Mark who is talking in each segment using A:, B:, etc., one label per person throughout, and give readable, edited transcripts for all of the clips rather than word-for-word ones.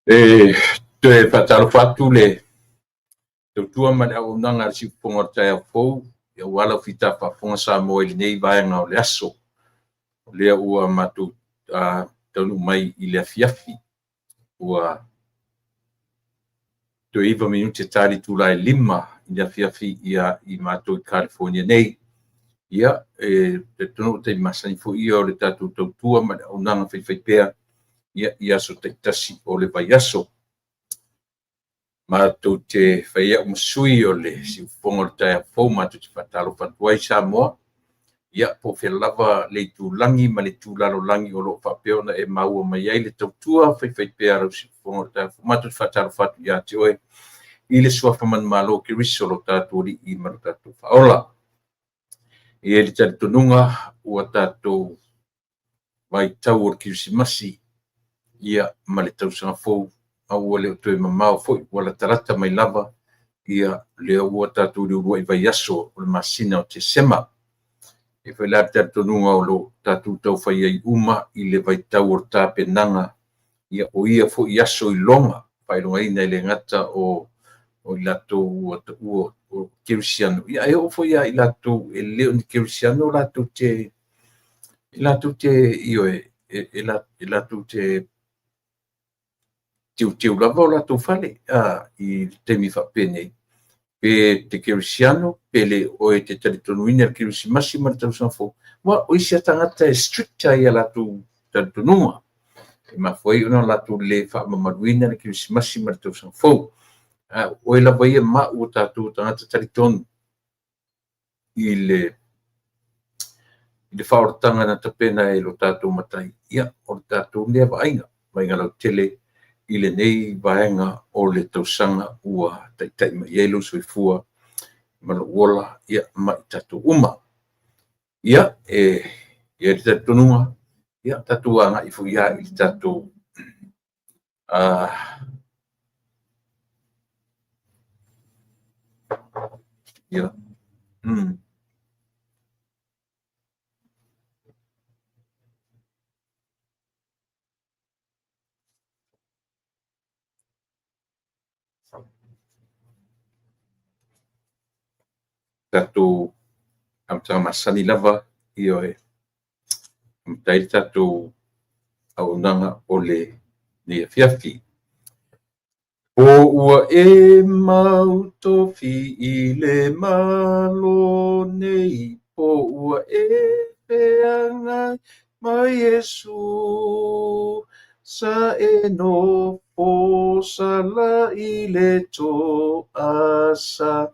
A: E toe faatalofa atu le tautua ma le auaunaga a le Siufofoga o le Taeao Fou aua lau fita faafofoga Samoa i lenei vaega o le aso. O lea ua matou taunuu mai i le afiafi, ua toe 9 minute ta le itula e 5 i le afiafi i matou i California nei. Ia, e talitonu o taimi masani foi ia o le tatou tautua ma le auaunaga faifaipea i aso taitasi o le vaiaso. Matou te fai ai au ma sui o le Siufofoga o le Taeao Fou, matou te faatalofa atu ai Samoa, ia po o fea lava le itulagi ma le itu lalolagi o lo o faapea ona e maua mai ai le tautua faifaipea a lau Siufofoga o le Taeao Fou. Matou te faatalofa atu ia te oe i le suafa manumalo o Keriso lo tatou Alii ma lo tatou Faaola. E i ai le talitonuga ua tatou vaitau o le Kerisimasi ia ma le tausaga fou, a ua le o toe mamao foi, ua latalata mai lava ia lea ua tatou i le uluai vaiaso o le masina o Tesema. E fai la le talitonuga o lo o tatou taufai ai uma i le vaitau o le tapenaga ia o ia foi aso iloga, faailogaina e le gata o i latou ua taua o kerisiano, ae oo foi ia i latou e le o ni kerisiano latou te ioe, e latou te teuteu lava o latou fale i le taimi faapenei, pe te kerisiano pe le oe te talitonuina le Kerisimasi ma le tausaga fou. Aua o isi lava tagata e strict lava i a latou talitonuga, e mafua ai ona latou le faamamaluina le Kerisimasi ma le tausaga fou. A o oe lava ia ma au o tatou tagata talitonu i le faaolataga na tapena e lo tatou Matai, ia, o le tatou lea vaaiga, vaaiga lautele i lenei vaega o le tausaga ua taitai mai ai lou soifua ma lou ola ma i tatou uma. Ia, e i ai le talitonuga, ia tatou agai foi lava i le tatou ia, tatou amataga masani lava, ioe, amata ai le tatou auaunaga o lenei afiafi. Po ua e mautofi i le Malo nei, po ua e feagai ma Iesu, sa e nofo sala i le toasa,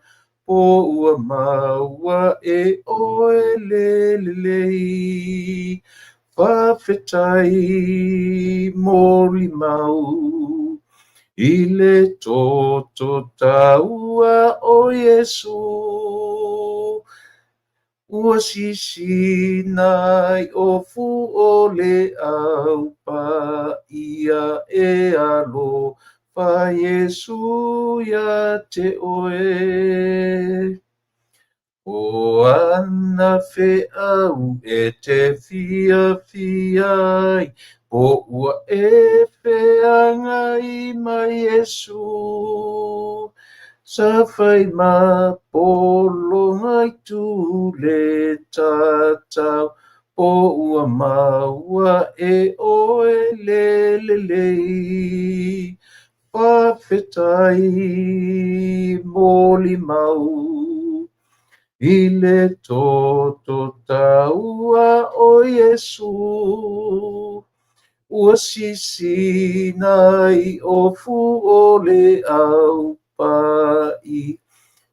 A: po ua maua e oe le lelei, faafetai molimau i le toto taua o Iesu. Ua sisina ai ofu o le au paia e alofa Iesu ia te oe. O ana feau e te fiafia ai, po ua e feagai ma Iesu. Sa fai ma pologa i tu le tatau, po ua maua e oe le lelei. Faafetai molimau i le toto taua o Iesu. Ua sisina ai ofu o le au pai,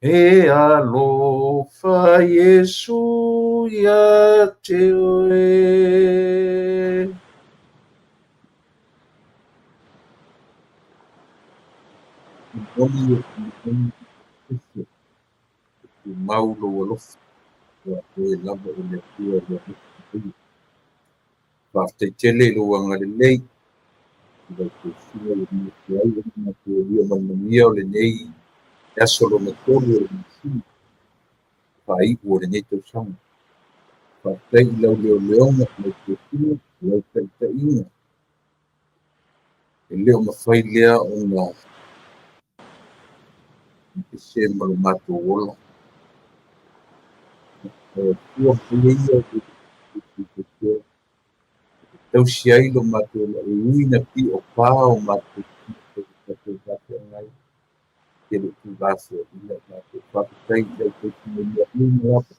A: e alofa Iesu ia te oe. Tumau lou alofa, aua o oe lava o le Atua o le alofa ia. Faafetai tele i lou agalelei i lau tausiga ua mafua ai ona matou aulia ma le manuia o lenei aso lona tolu o le masina faaiu o lenei tausaga. Faafetai i lau leoleoga, lau tausiga, lau taitaiga. E le o mafai lea ona ese ma lo matou ola. O tua ia e tausi ai lo matou ola, e ui ina piopa o matou faafeagai, e le tuulafoaiina i matou. Faafetai i lau tausi mai mea uma lava.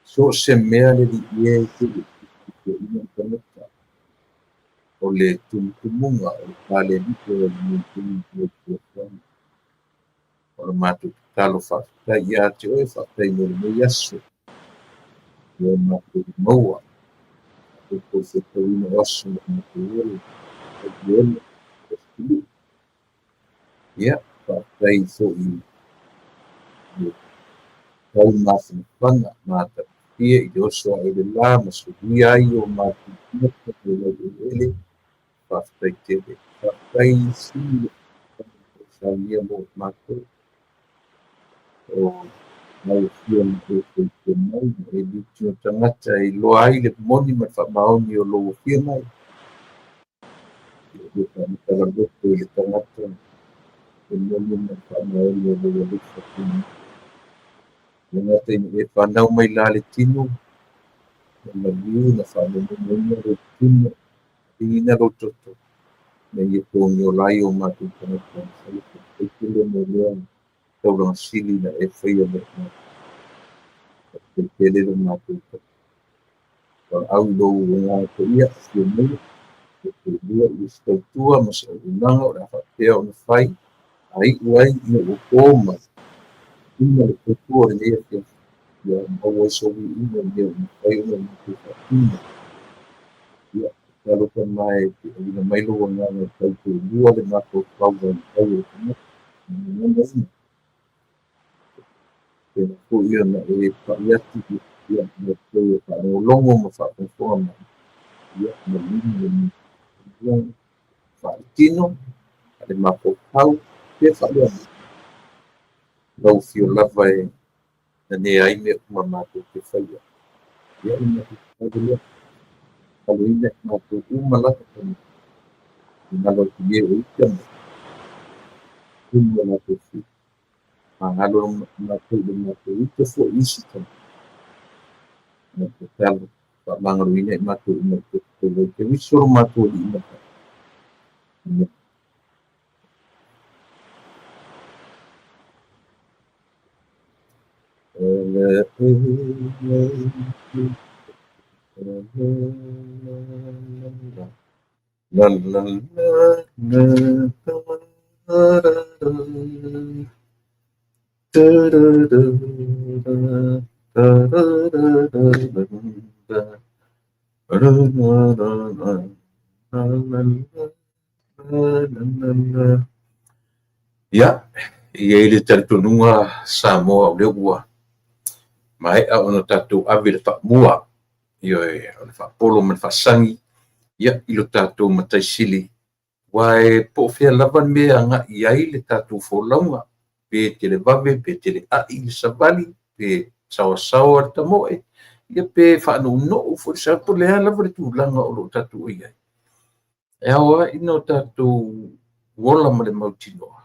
A: So o se mea le Alii e te le tuulafoaiina le tagata. O le tumutumuga o le paleniʻi o lenei taimi ma le fuafuaga. O le matou tatalo faafetai ia te oe, faafetai mo lenei aso. Ua matou maua, matou fetuina o aso ma matou ola, ola, ia, faafetai foi i le tau mafanafana matagofie i le oso ae o le la ma suluia ai o matou tagata mai laueleele. Faafetai tele. Faafetai sili le saunia mo matou. O lau afio na e soifua mai, na e liutio tagata e iloa ai le moni ma le faamaoni o lou afio mai. E le faamatala loto i le tagata le moni ma le faamaoni o lou alofa tuumuli. E le gata ina e fanau mai la le tino, na maliu na faamumuina lou tino, ligiina lou toto, na ia togiola ai o matou tagata. Faafetai tele mo lea taulaga sili na e faia mo matou. Faafetai tele lo matou valaau i lou Agaga Paia, afio mai, e toalua i se tautua ma se auaunaga o le a faapea ona fai, a iu ai ina ua to ma uma le tautua o lenei afiafi, ia maua ai so viiga i mea ua mafai ona matou faatino. Ia, tatalo Tama e te auina mai lou agaga e tautoalua le mafaufau vaivai o le tagata ma gagana. Pena foi ona e pai atu ia matou e faalogologo ma faafogafoga mai, ia manino le faaletino, faale-mafaufau, pe faaleagaga. Lau afio lava e nanea ai mea uma matou te faia. Ia, o le matou tatalo lea, tataloina i matou uma lava Tama, finagalo atu i e o ita ma tonu o latou fili. Magalo matou i le matou ita foi i isi tagata. Matou tatalo, faamagaloina i matou uma i le toto tauai Keriso lo matou Alii ma le Amen. La la la la la la. Ia, e i ai le talitonuga Samoa o lea ua maea ona tatou ave le faamua, ioe, o le faapolo ma le faasagi, ia, i lo tatou Matai Sili, aua e po o fea lava le mea e agai i ai le tatou folauga, pe televave pe teleai le savali, pe saoasaoa le tamoe, ia pe faanounou foi le sa, po o le a lava le tulaga o lo o tatou i ai. E ao lava ina o tatou ola ma le mautinoa,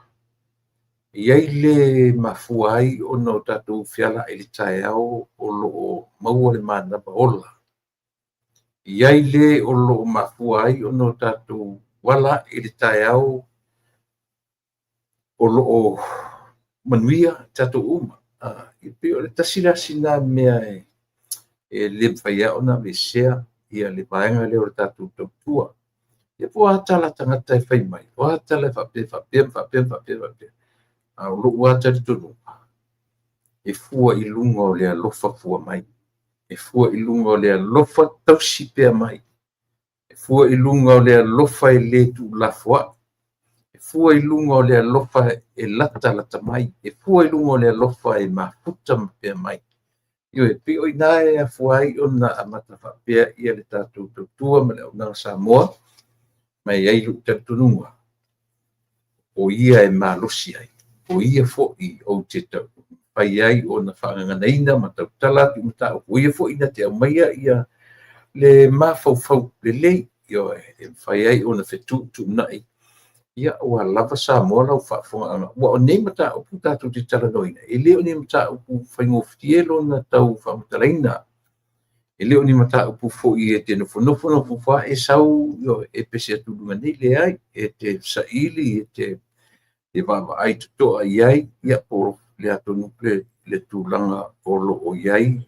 A: e i ai le mafua ai ona o tatou feala ai i le taeao o lo o maua le manava ola. E i ai le o lo o mafua ai ona o tatou ala ae i le taeao o lo o manuia tatou uma. E pei o le tasi la sina mea e le mafai lava ona aveesea ia le vaega lea o le tatou tautua. Ia po o a tala a tagata e fai mai, o a tala e faapea, faapea, faapea, faapea, faapea. A o lou lava talitonuga, e fua i luga o le alofa fua mai. E fua i luga o le alofa tausi pea mai. E fua i luga o le alofa e le tuulafoai. E fua i luga o le alofa e latalata mai. E fua i luga o le alofa e mafuta pea mai. Ioe, pei o i ina e afua ai ona amata faapea ia le tatou tautua ma le auaunaga Samoa, ma e i ai lou talitonuga, o ia e malosi ai, o ia foi ou te taumafai ai ona faagaganaina ma tautala atu i mataupu, o ia foi na te aumaia ia le mafaufau lelei Ioe, e mafai ai ona fetuutuunai, ia, ua lava Samoa lau faafofogaaga. Aua o nei mataupu tatou te talanoaina, e le o ni mataupu faigofie lona tau faamatalaina. E le o ni mataupu foi e te nofonofo nofonofo lava e sau e pese atu i luga nei, leai, e te saili, e te vaavaai totoa i ai, ia, po o le a tonu le tulaga o lo o i ai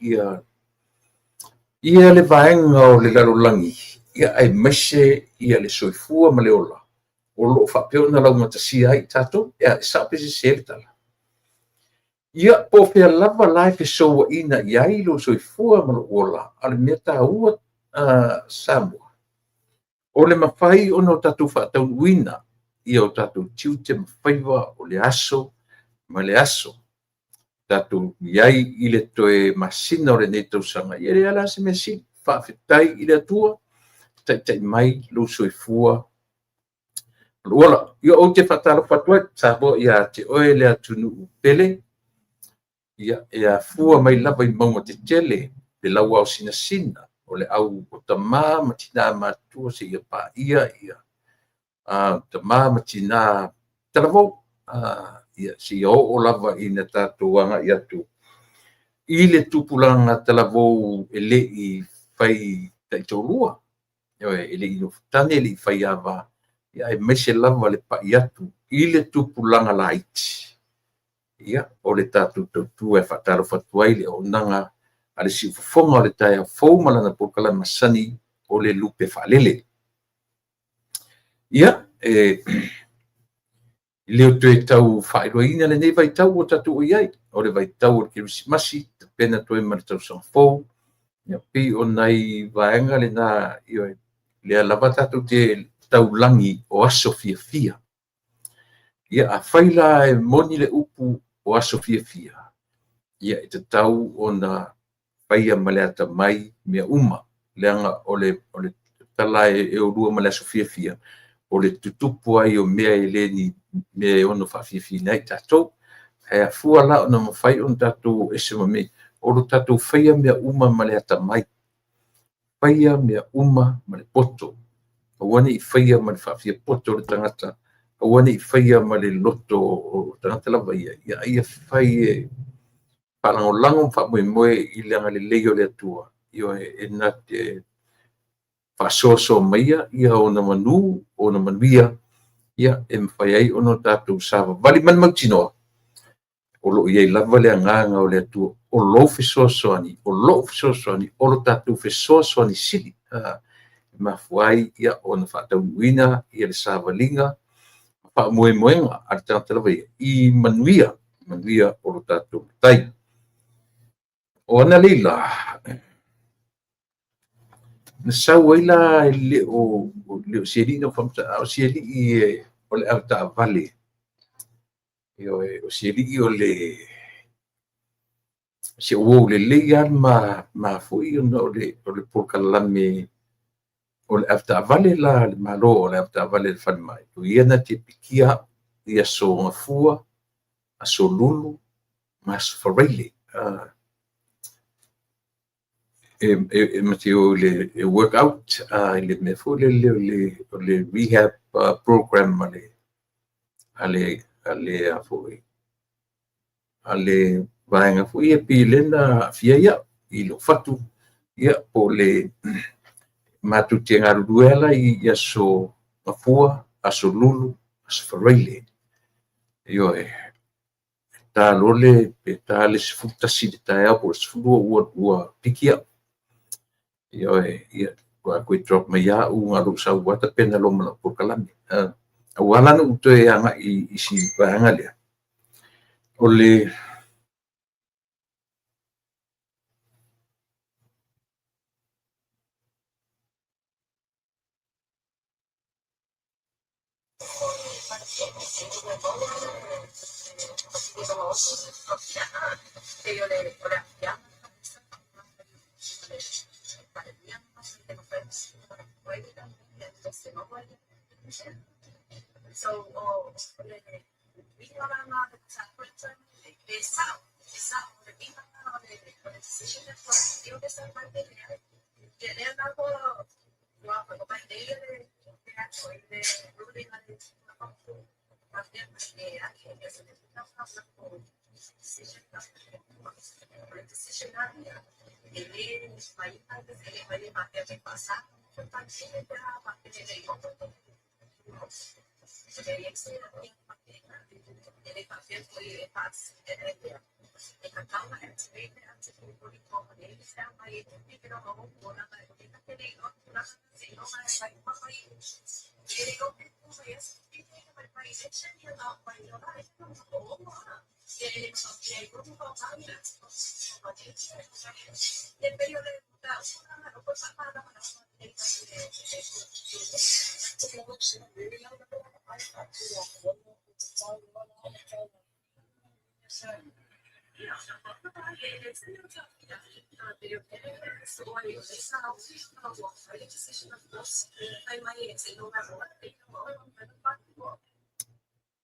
A: ia le vaega o le lalolagi, ia, aemaise ia le soifua ma le ola o lo o faapea ona laugatasia ai i tatou. E sao pe sese le tala? Ia, po o fea lava la e fesouaina i ai lou soifua ma lou ola, a o le mea taua, Samoa, o le mafai ona o tatou faataunuuina ia o tatou tiute ma faiva o le aso ma le aso. Tatou i ai i le toe masina o lenei tausaga, ia e leai la se mea sili. Faafetai i le Atua, taitai mai lou soifua ma lou ola. Ia, ou te faatalofa atu ai, Samoa ia te oe le atunuu pele, ia, e afua mai lava i mauga tetele, le lauao sinasina, o le au o tama ma tina matutua seia paia ia tama ma tina talavou, ia, seia oo lava ina tatou agai atu i le tupulaga talavou e le i fai taitoalua, e le i nofotane, e le i faiava, aemaise lava le pai atu i le tupulaga laiti. Ia, o le tatou tautua e faatalofa atu ai i le auaunaga a le siufofoga o le taeao fou ma lana polokalame masani o le Lupe Faalele. Ia, e le o toe tau faailoaina lenei vaitau ua tatou i ai, o le vaitau o le Kerisimasi, tapena atu ai ma le tausaga fou. Ia, pei o nai vaega lena, ioe, lea lava tatou te taulagi o aso fiafia. Ia, afai la e moni le upu o aso fiafia, ia e tatau ona faia ma le atamai mea uma, leaga o le tala e o lua ma le aso fiafia, o le tutupu ai o mea e le ni mea e ono faafiafiaina ai tatou. Ae afua la ona mafai ona tatou o ese ma mea ia, o lo tatou faia mea uma ma le atamai, faia mea uma ma le poto. Aua ne i faia ma le faafiapoto le tagata, aua ne i faia ma le loto o le tagata lava ia, a ia fai e faalagolago ma faamoemoe i le agalelei o le Atua, ioe, e na te faasoasoa maia ia ona manu, ona manuia, ia, e mafai ai ona tatou savavali ma le mautinoa o lo o i ai lava le agaga o le Atua, o lou fesoasoani, o lou fesoasoani, o lo tatou fesoasoani sili, e mafua ai ona faataunuuina ia le savaliga faamoemoega a le tagata lava ia i manuia, manuia o lo tatou Matai. O analeila, na sau ai la, e le o si alii na faamatala, a o si alii o le avetaavale. Ioe, o si alii o le si uou lelei lava ma foi ona o le polokalame o le avetaavale la a le Malo, o le avetaavale a le falemai, o ia na te pikia au i aso Gafua, aso Lulu ma aso Faraile. E ma te o i le workout, i le mea foi lele o le rehab program a le vaega foi ia pei lea na aafia ai au i lou fatu, ia, po o le matou te galulue ala i aso Gafua, aso Lulu, aso Faraile. Ioe, e ta loa le 11 i le taeao po o le 12 ua piki au. Ioe, ia, faatoa toe drop mai au na o lou sau lava tapena loa ma lau polokalame. Ae ua ala la ona ou toe agai i si vaega lea, o le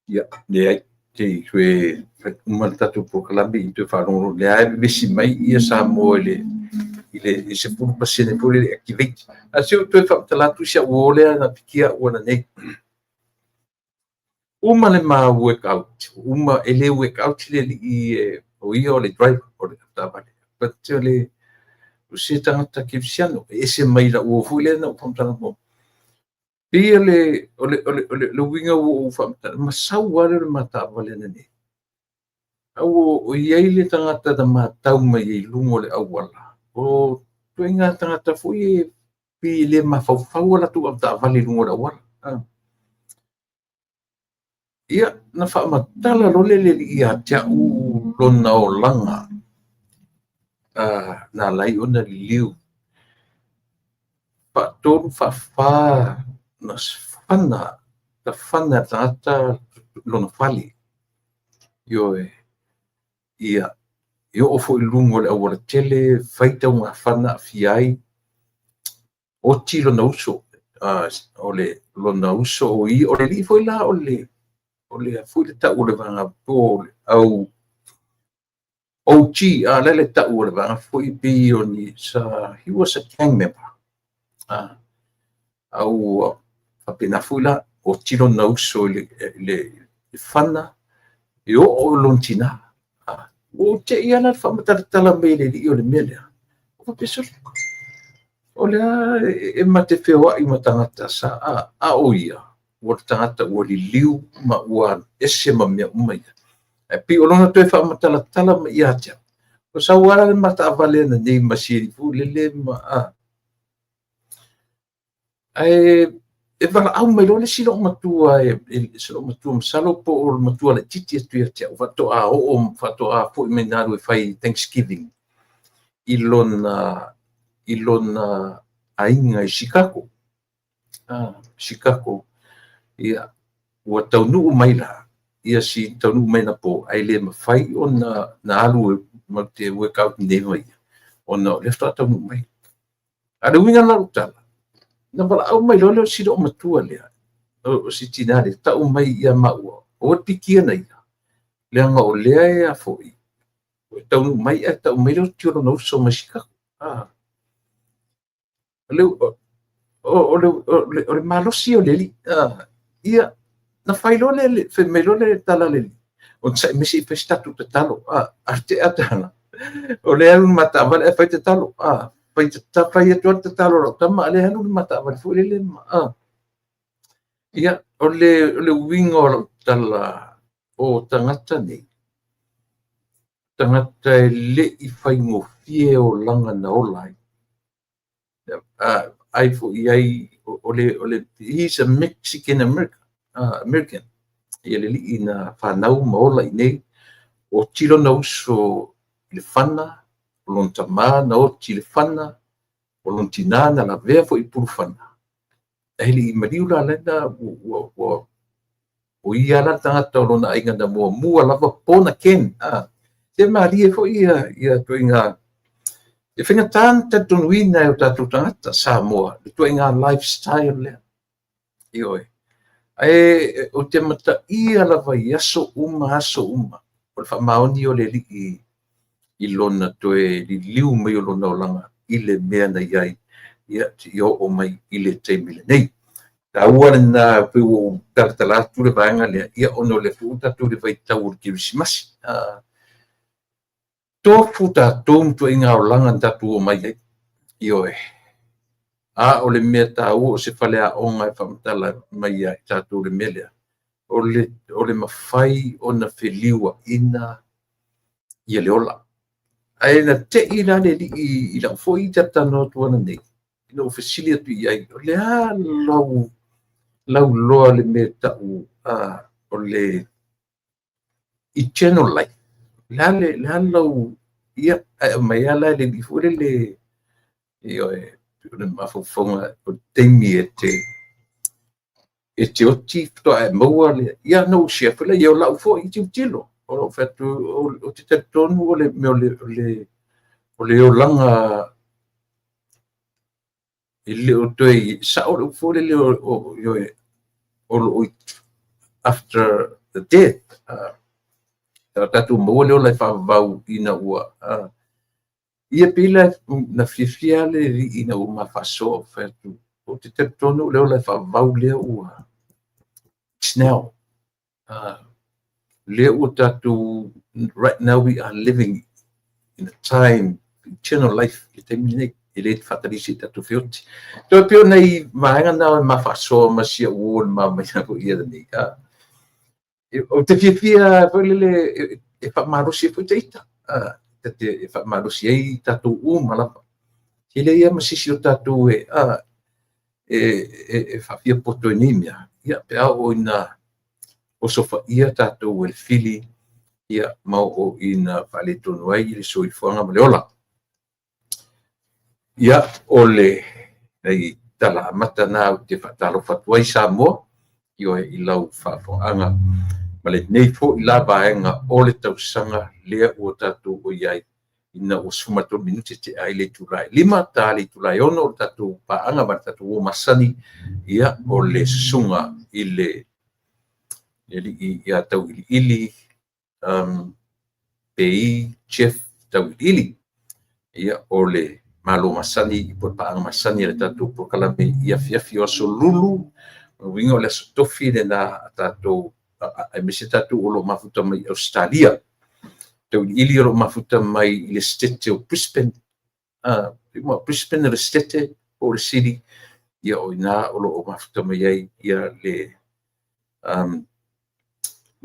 A: Ia, leai, se i toe fai uma le tatou polokalame i toe faalogologo, o lea lava e vevesi mai Samoa i le 10% foi lea e activate. Ae se i ou toe faamatala atu si au uo lea na pikia au ananei. Uma le ma workout, uma, e le workout le alii o ia o le driver o le avetaavale. But o le o se tagata kerisiano, e ese mai lau uo foi lea na ou faamatala muamua. Pei o le uiga ua ou faamatala, ma sau lava lea o le ma taavale ananei. A ua i ai le tagata na matau mai ai i luga o le auala, o ituaiga tagata foi e pei e le mafaufau a latou avetaavale i luga o le auala. Ia, na faamatala loa lea e le alii ia te au lona olaga na ala ai ona liliu faatolu faafa na fana tafana e le tagata lona fale. Ioe. Ia, e oo foi i luga o le aualatele, fai taugafana aafia ai, oti lona uso, o le lona uso o ia, o le alii foi la o le o le foi le tau o le vaega po o le au OG, a le tau o le vaega foi pei o ni sa, he was a gang member. A ua faapena foi la, oti lona uso i le fana e oo i lona tina. Ua ou te i lava la i le faamatalatala mai e le alii o le mea lea. Ua faapea, sole, o lea e ma te feoai ma tagata sa, a o ia, ua le tagata ua liliu ma ua ese ma mea uma ia. Ae pei o lona toe faamatalatala mai ia te au, o sau lava le ma taavale ananei ma si alii foi lele ma ae e valaau mai loa le isi loomatua, se loomatua masalo po o le matua laitiiti atu ia te au, faatoa oo, faatoa foi mai na alu e fai Thanksgiving i lona aiga i Chicago. Chicago. Ia, ua taunuu mai la, ia si taunuu mai anapo, ae le mafai ona na alu ma te workout nei ma ia, ona o lea faatoa taunuu mai. A o le uiga la o lau tala, na valaau mai loa lea o si loomatua lea, o si tina lea, tau mai ia maua, aua le pikia na ia, leaga o lea e a foi, ua taunuu mai ae tau mai le oti o lona uso mai Chicago. O le malosi o le alii. Ia, na fai loa le, fai mai loa le tala a le alii, onosai mai se i fai se tatou tatalo. A te tala, o lea alu le ma taavale ae fai tatalo. Fai fai atu le tatalo a lau tama, a lea alu le ma taavale foi lele. Ia, o le uiga o lau tala, o tagata nei, tagata e le i faigofie olaga na ola ai. Ai foi ai o le he's a Mexican American, American. Ia le alii na fanau ma ola i nei, oti lona uso i le fana, o lona tama na oti i le fana, o lona tina na lavea foi i pulufana. Ae le i maliu la lena ua o ia la le tagata o lona aiga na muamua lava born again. Se malie foi ia ituaiga e faigata ona talitonuina e o tatou tagata Samoa le ituaiga lifestyle lea. Ioe. Ae ou te mataia lava i aso uma aso uma o le faamaoni o le alii i lona toe liliu mai o lona olaga i le mea na i ai. ia, seia oo mai i le taimi lenei. Taua lena pei ua ou talatala atu le vaega lea, ia ona o lea foi ua tatou i le vaitau o le Kerisimasi. Tofu tatou ma ituaiga olaga na tatou omai ai. Ioe. A o le mea taua o se faleaoga e faamatala mai ia i tatou le mea lea, o le mafai ona feliuaina ia le ola. Ae na te i la le alii i lau foi talatalanoa atu ananei, ina ua fesili atu i ai, o le a lau iloa i le mea e tau o le eternal life? O le a lau... Ia, ae aumai lava la e le alii foi lele, ioe, o le mafaufauga o le taimi e te oti faatoa e maua le... Ia ona ou share foi lea o lau foi tilotilo. O lou fai atu, ou te talitonu o le mea o le olaga e le o toe sao le upu foi lele o lo o after the death. O tatou maua le ola e faavavau ina ua ia pei la na fiafia le alii ina ua ma faasoa ou fai atu, ou te talitonu o le ola e faavavau lea ua it's now. Lea ua tatou, right now we are living in a time eternal life i le taimi lenei, e le faatalisi i tatou feoti. Toe pei o nai vaega na o ma faasoa ma si au uo i le mamaina foi ia lenei. Ou te fiafia foi lele e faamalosi ai foi ta ita. E faamalosi ai tatou uma lava. E leai lava ma se isi o tatou e faafiapoto i nei mea, ia pe a oo ina osofaia tatou e le fili, ia ma oo ina faaletonu ai le soifuaga ma le ola. Ia, o le nai tala amata na ou te faatalofa atu ai Samoa, ioe, i lau faafofogaaga ma lenei foi la vaega o le tausaga lea ua tatou o i ai, ina ua 13 minute tea ai le itula e 5, ta le itula e 6 o le tatou paaga ma le tatou uo masani, ia, o le susuga i le alii ia Tauiliili, Pei Jeff Tauiliili. Ia, o le malo masani po o le paaga masani a le tatou polokalame i afiafi o aso Lulu. O le uiga o le aso Tofi lena a tatou, aemaise tatou o lo o mafuta mai i Ausetalia. Tauiliili o lo o mafuta mai i le Setete o Brisbane. Brisbane o le Setete po o le City, ia o i ina o lo o mafuta mai ai ia le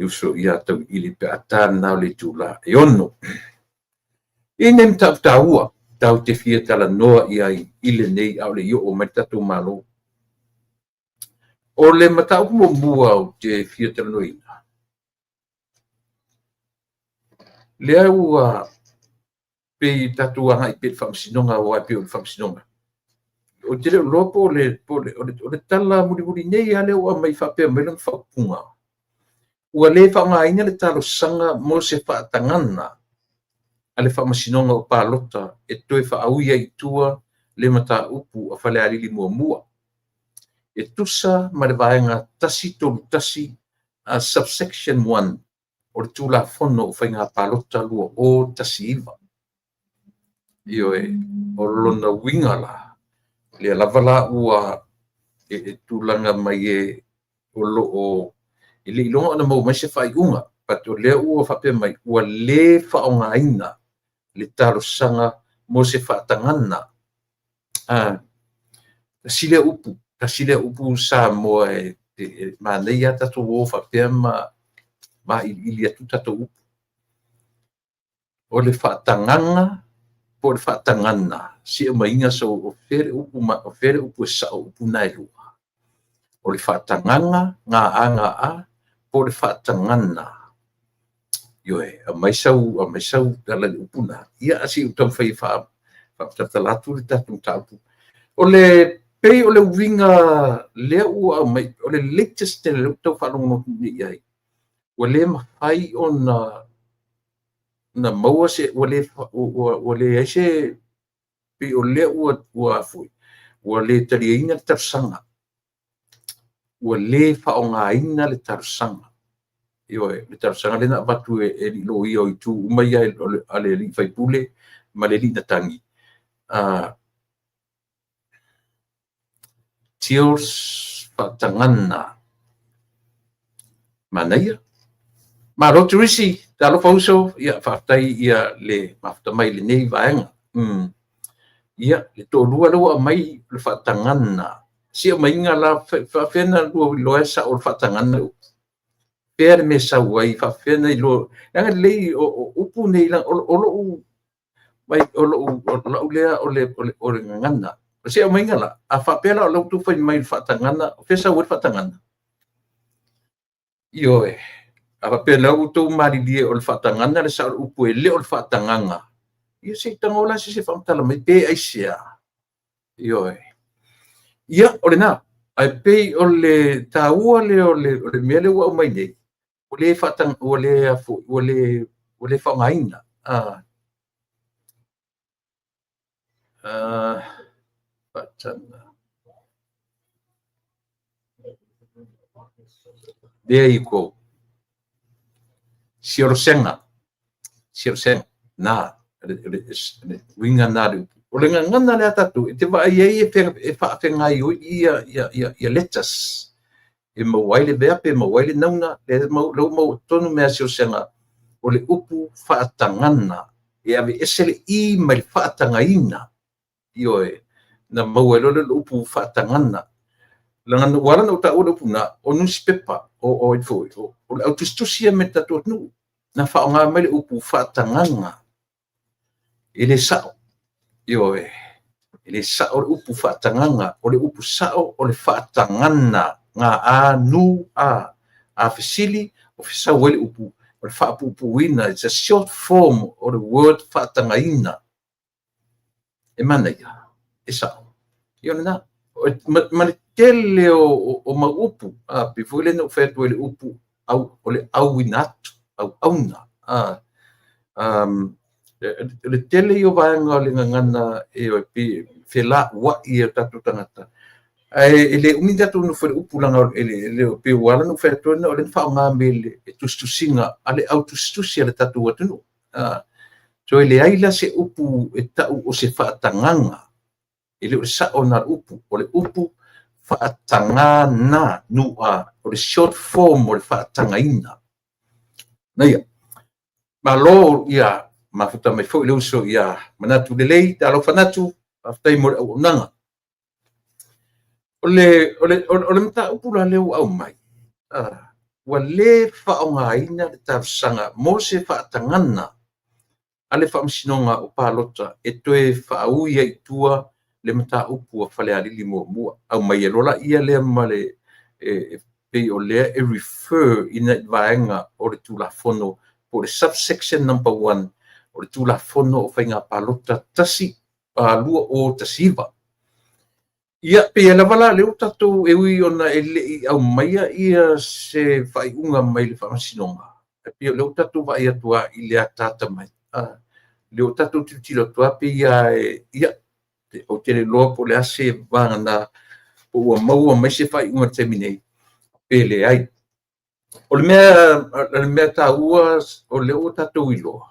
A: uso ia Tauiliili pe a ta lena o le itula e 6. E i ai nai mataupu taua tatou te fia talanoa i ai i lenei, a o le i oo mai le tatou Malo. O le mataupu muamua ou te fia talanoaina, lea ua pei tatou agai pea i le faamasinoga, aua e pei o le faamasinoga. Ou te le o iloa po o le tala mulimuli nei lava lea ua aumai faapea mai lona faaupuga, ua le faaaogaina le talosaga mo se faatagaga a le Faamasinoga o Palota e toe faaui ai i tua le mataupu a Falealili 1, e tusa ma le vaega 131 subsection 1 o le Tulafono o Faiga Palota 2019. Ioe, o lona uiga la, lea lava la ua e tulaga mai e o lo o e le iloga ona maua mai se faaiuga, but o lea ua faapea mai ua le faaaogaina le talosaga mo se faatagaga. Tasi lea upu Samoa e manaia tatou o faapea ma vailiili atu tatou upu. O le faatagaga po o le faatagana, se i aumaiga o fea le upu, o fea le upu e sao upu na e lua. O le faatagaga, G-A-G-A, po o le faatagana. Ioe, aumai sau tala i le upu na. Ia, se i ou taumafai e faamatalatala atu le tatou mataupu. O le pei o le uiga lea ua aumai, o le latest lea ua tau faalogologo atu nei i ai, ua le mafai ona maua se, ua leai se, pei o lea ua le taliaina le talosaga. Ua le faaaogaina le talosaga. Ioe, le talosaga lea na avatu e loia o itu uma ia a le alii faipule ma le alii matagi. Teals Faatagana. Manaia. Malo Turisi, talofa uso, ia faafetai ia le mafuta mai lenei vaega. Ia, le toalua lea ua aumai le faatagana. Si aumaiga la faafefea na lua iloa e sao le faatagana le upu. Fea le mea sau ai, faafefea na iloa. Leaga lelei o upu nei, o lou mai o lou o lau lea o le gagana. O se aumaiga la, a faapea la o lea ua outou fai mai i le faatagana, o fea e sau ai le faatagana? Ioe. A faapea la ua outou malilie o le faatagana le sao o le upu e le o le faatagaga, ia se i tago la se isi e faamatala mai pe aisea. Ioe. Ia, o lena. Ae pei o le taua lea o le mea lea ua aumai nei, ua le faatag, ua le ua le ua le faaaogaina. Faataga. There you go. Siolosega. Siolosega. Na, le uiga na le upu. O le gagana lea tatou, e te vaai ai e faafegaoioi ia letters. E maua ai le verb, e maua ai le nauna, lea ua maua tonu mea siolosega, o le upu faatagana. E aveese le i mai le faatagaina. Ioe, na maua ai loa lea o le upu faatagana. Leaga ua ala ona ou taua le upu lena, o nusipepa, o ai foi, o le autusitusi ia mai le tatou atunuu. Na faaaoga mai le upu faatagaga. E le sao. Ioe, e le sao le upu faatagaga. O le upu sao o le faatagana. Ga a nu a. A fesili, o fesau ai le upu, o le faapuupuuina. It's a short form o le word faatagaina. E manaia, e sao. Ia o lena. Ma le tele o mau upu, pei foi lea na ou fai atu ai le upu au, o le auina atu, auauna. Le tele ia o vaega o le gagana e pei felauai e o tatou tagata. Ae e le umi tatou nofo i le upu leaga e le pei ua ala ona ou fai atu ai o lea na faaaoga mai le tusitusiga a le autusitusi a le tatou atunuu. So e leai la se upu e tau o se faatagaga. E le o le sao na o le upu. O le upu faatagana nu a. O le short form o le faatagaina. Naia. Malo ia mafuta mai foi le uso ia Manatu Lelei, talofa Natu, faafetai mo le auaunaga. O le mataupu la lea ua aumai, ua le faaaogaina le talosaga mo se faatagana a le Faamasinoga o Palota e toe faaui ai i tua le mataupu a Falealili muamua. Aumai ai loa laia lea ma le pei o lea e refer ina i vaega o le Tulafono po o le subsection number 1 o le Tulafono o Faiga Palota 2019. Ia, pei lava la lea ua tatou e ui ona e le i aumaia ia se faaiuga mai le Faamasinoga, e pei o lea ua tatou vaai atu lava i le ataata mai. Lea ua tatou tilotilo atu lava pei lava ia, ou te le iloa po o le a se vagana po ua maua mai se faaiuga i le taimi nei, pe leai. O le mea taua o lea ua tatou iloa,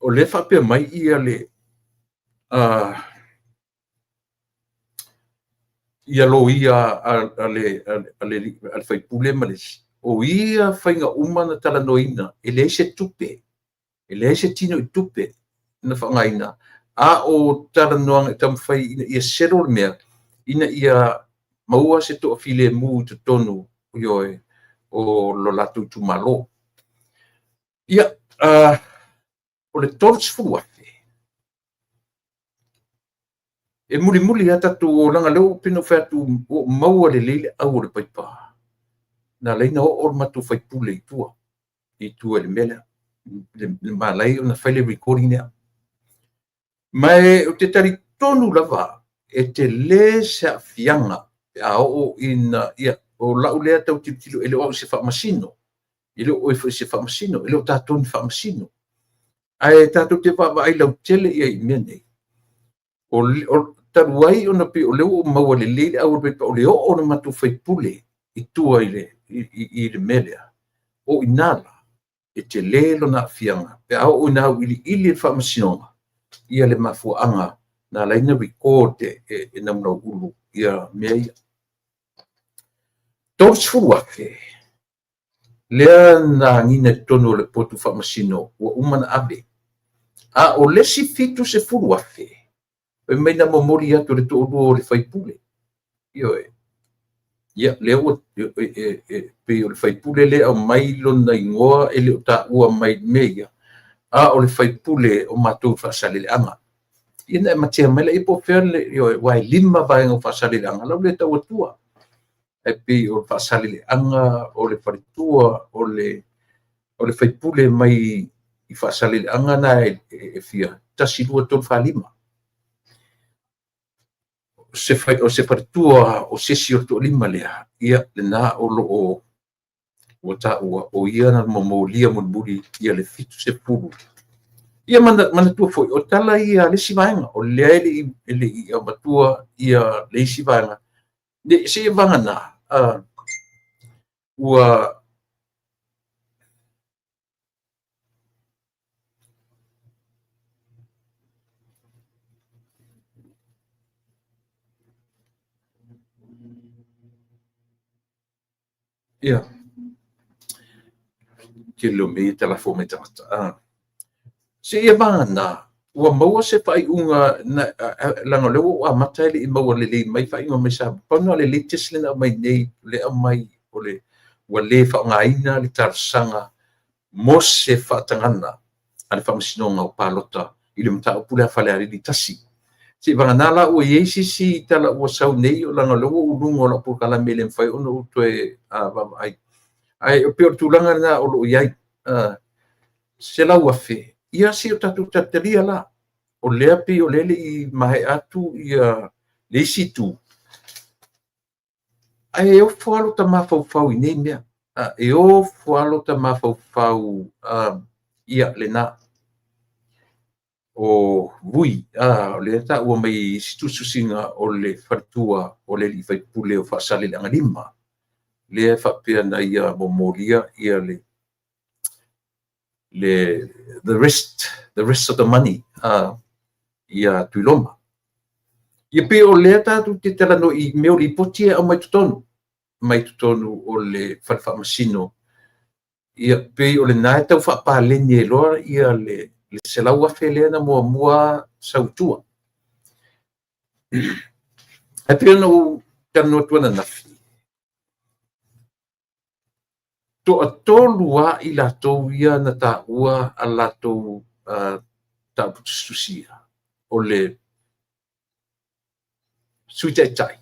A: o lea faapea mai ia le ia loia a le faipule ma le isi, o ia faiga uma na talanoaina, e leai se tupe, e leai se tino i tupe na faaaogaina, a o talanoaga e taumafai ina ia settle le mea, ina ia maua se toafilemu i totonu ioe, o lo latou itumalo. Ia, o le 30,000, e mulimuli lava tatou o, leaga lea ua pei ona ou fai atu ua ou maua lelei le au o le paipa, na ala ai ona oo le matou faipule i tua, i tua i le mea lea, le malai ona fai le recording lea. Ma ou te talitonu lava e tele se aafiaga pe a oo ina, ia, o lau lea tau tilotilo, e le o au se faamasino, e le o oe foi se faamasino, e le o tatou ni faamasino. Ae tatou te vaavaai lautele i ai i mea nei. O talu ai ona pei o lea ua ou maua lelei le au o le paipa, o le oo o le matou faipule i tua i le mea lea, o i ina la, e tele lona aafiaga pe a oo ina auiliili e le Faamasinoga ia le mafuaaga na ala ai ona record e Namulauulu ia mea ia. 30,000 lea na agiga i totonu o le potu faamasino ua uma ona ave. A o le isi 70,000 fai mai na momoli atu e le toalua o le faipule. Ioe. Ia, lea ua pei o le faipule lea e aumai lona igoa e le o taua mai i mea ia, a o le faipule o matou i Faasaleleaga. Ia ona e matea mai lea po o fea le, ioe, aua e 5 vaega o Faasaleleaga, o la e ua le tau atua. Ae pei o Faasaleleaga, o le faletua, o le faipule mai i Faasaleleaga na e fia, 1, 2, 3, 4, 5. O se faletua o se isi o le toalima lea, ia lena o lo o ua taua o ia na momolia mulimuli ia le 70. Ia manatua foi, o tala ia a le isi vaega, o lea e le i avatua ia le isi vaega. Seia vagana ua ia tele o mea ia e talafo mai tagata. Seia vagana ua maua se faaiuga, leaga o lea ua ou amata e le i maua lelei mai faaiuga mai Samoa. Pau lena o le latest lea na aumai nei, lea aumai o le ua le faaaogaina le talosaga mo se faatagaga a le Faamasinoga o Palota i le mataupu lea a Falealili 1. Seivagana la ua i ai se isi tala ua sau nei, leaga o lea ua ou i luga o lau polokalame e le mafai ona ou toe vaavaai. Ae pei o le tulaga lena o lo o i ai. 100,000, ia se i o tatou talitalia la. O lea pei o lea e le i maea atu ia le isi itu. Ae ofo lava lota mafaufau i nei mea. E ofo lava lota mafaufau ia lena. O Vui, o lea e taua mai i isi tusitusiga o le faletua o le alii faipule o Faasaleleaga 5, lea e faapea na ia momolia ia le the rest of the money ia Tuiloma. Ia pei o lea tatou te talanoa i mea o lipoti e aumai totonu, mai totonu o le fale faamasino. Ia pei o lena e tau faapaleni ai loa ia le 100,000 lea na muamua sau i tua. Ae pei ona ou talanoa atu ananafi, toatolu lava i latou ia na taua a latou mataupu tusitusia, o le Sui Taitai,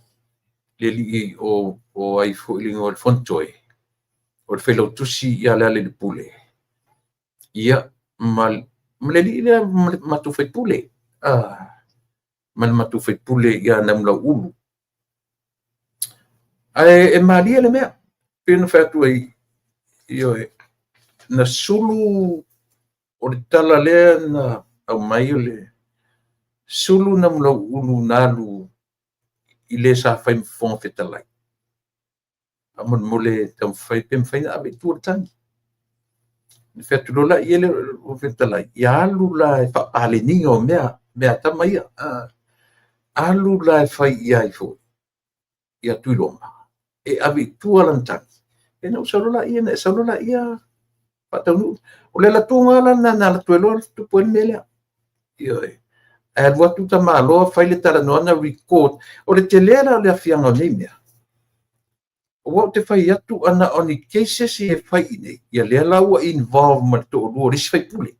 A: le alii o ai foi le igoa o le Fonotoe, o le Failautusi ia Lealailepule, ia ma le alii lea ma le matou faipule, ma le matou faipule ia Namulauulu. Ae e malie le mea, pei ona fai atu ai, ioe, na sulu o le tala lea na aumai o le sulu Namulauulu na alu i le sa fai ma Fofoga Fetalai. Faamolemole taumafai pe mafai ona ave i tua le tagi. Na fai atu loa lea le Fofoga Fetalai, ia alu la e faapaleniina o mea, mea a tama ia. Alu la e fai i ai foi ia Tuiloma, e ave i tua lana tagi. Ia na ou sau loa lea, na e sau loa lea faataunuu. O le alu atu la lena na alu atu ai loa tupu ai le mea lea. Ioe. Ae alu atu tamaloa fai le talanoaga record. O le tele la o le afiaga o nei mea, aua ou te fai atu ana o ni cases ia e fai i inei, ia lea la ua involve ma le toalua o le isi faipule.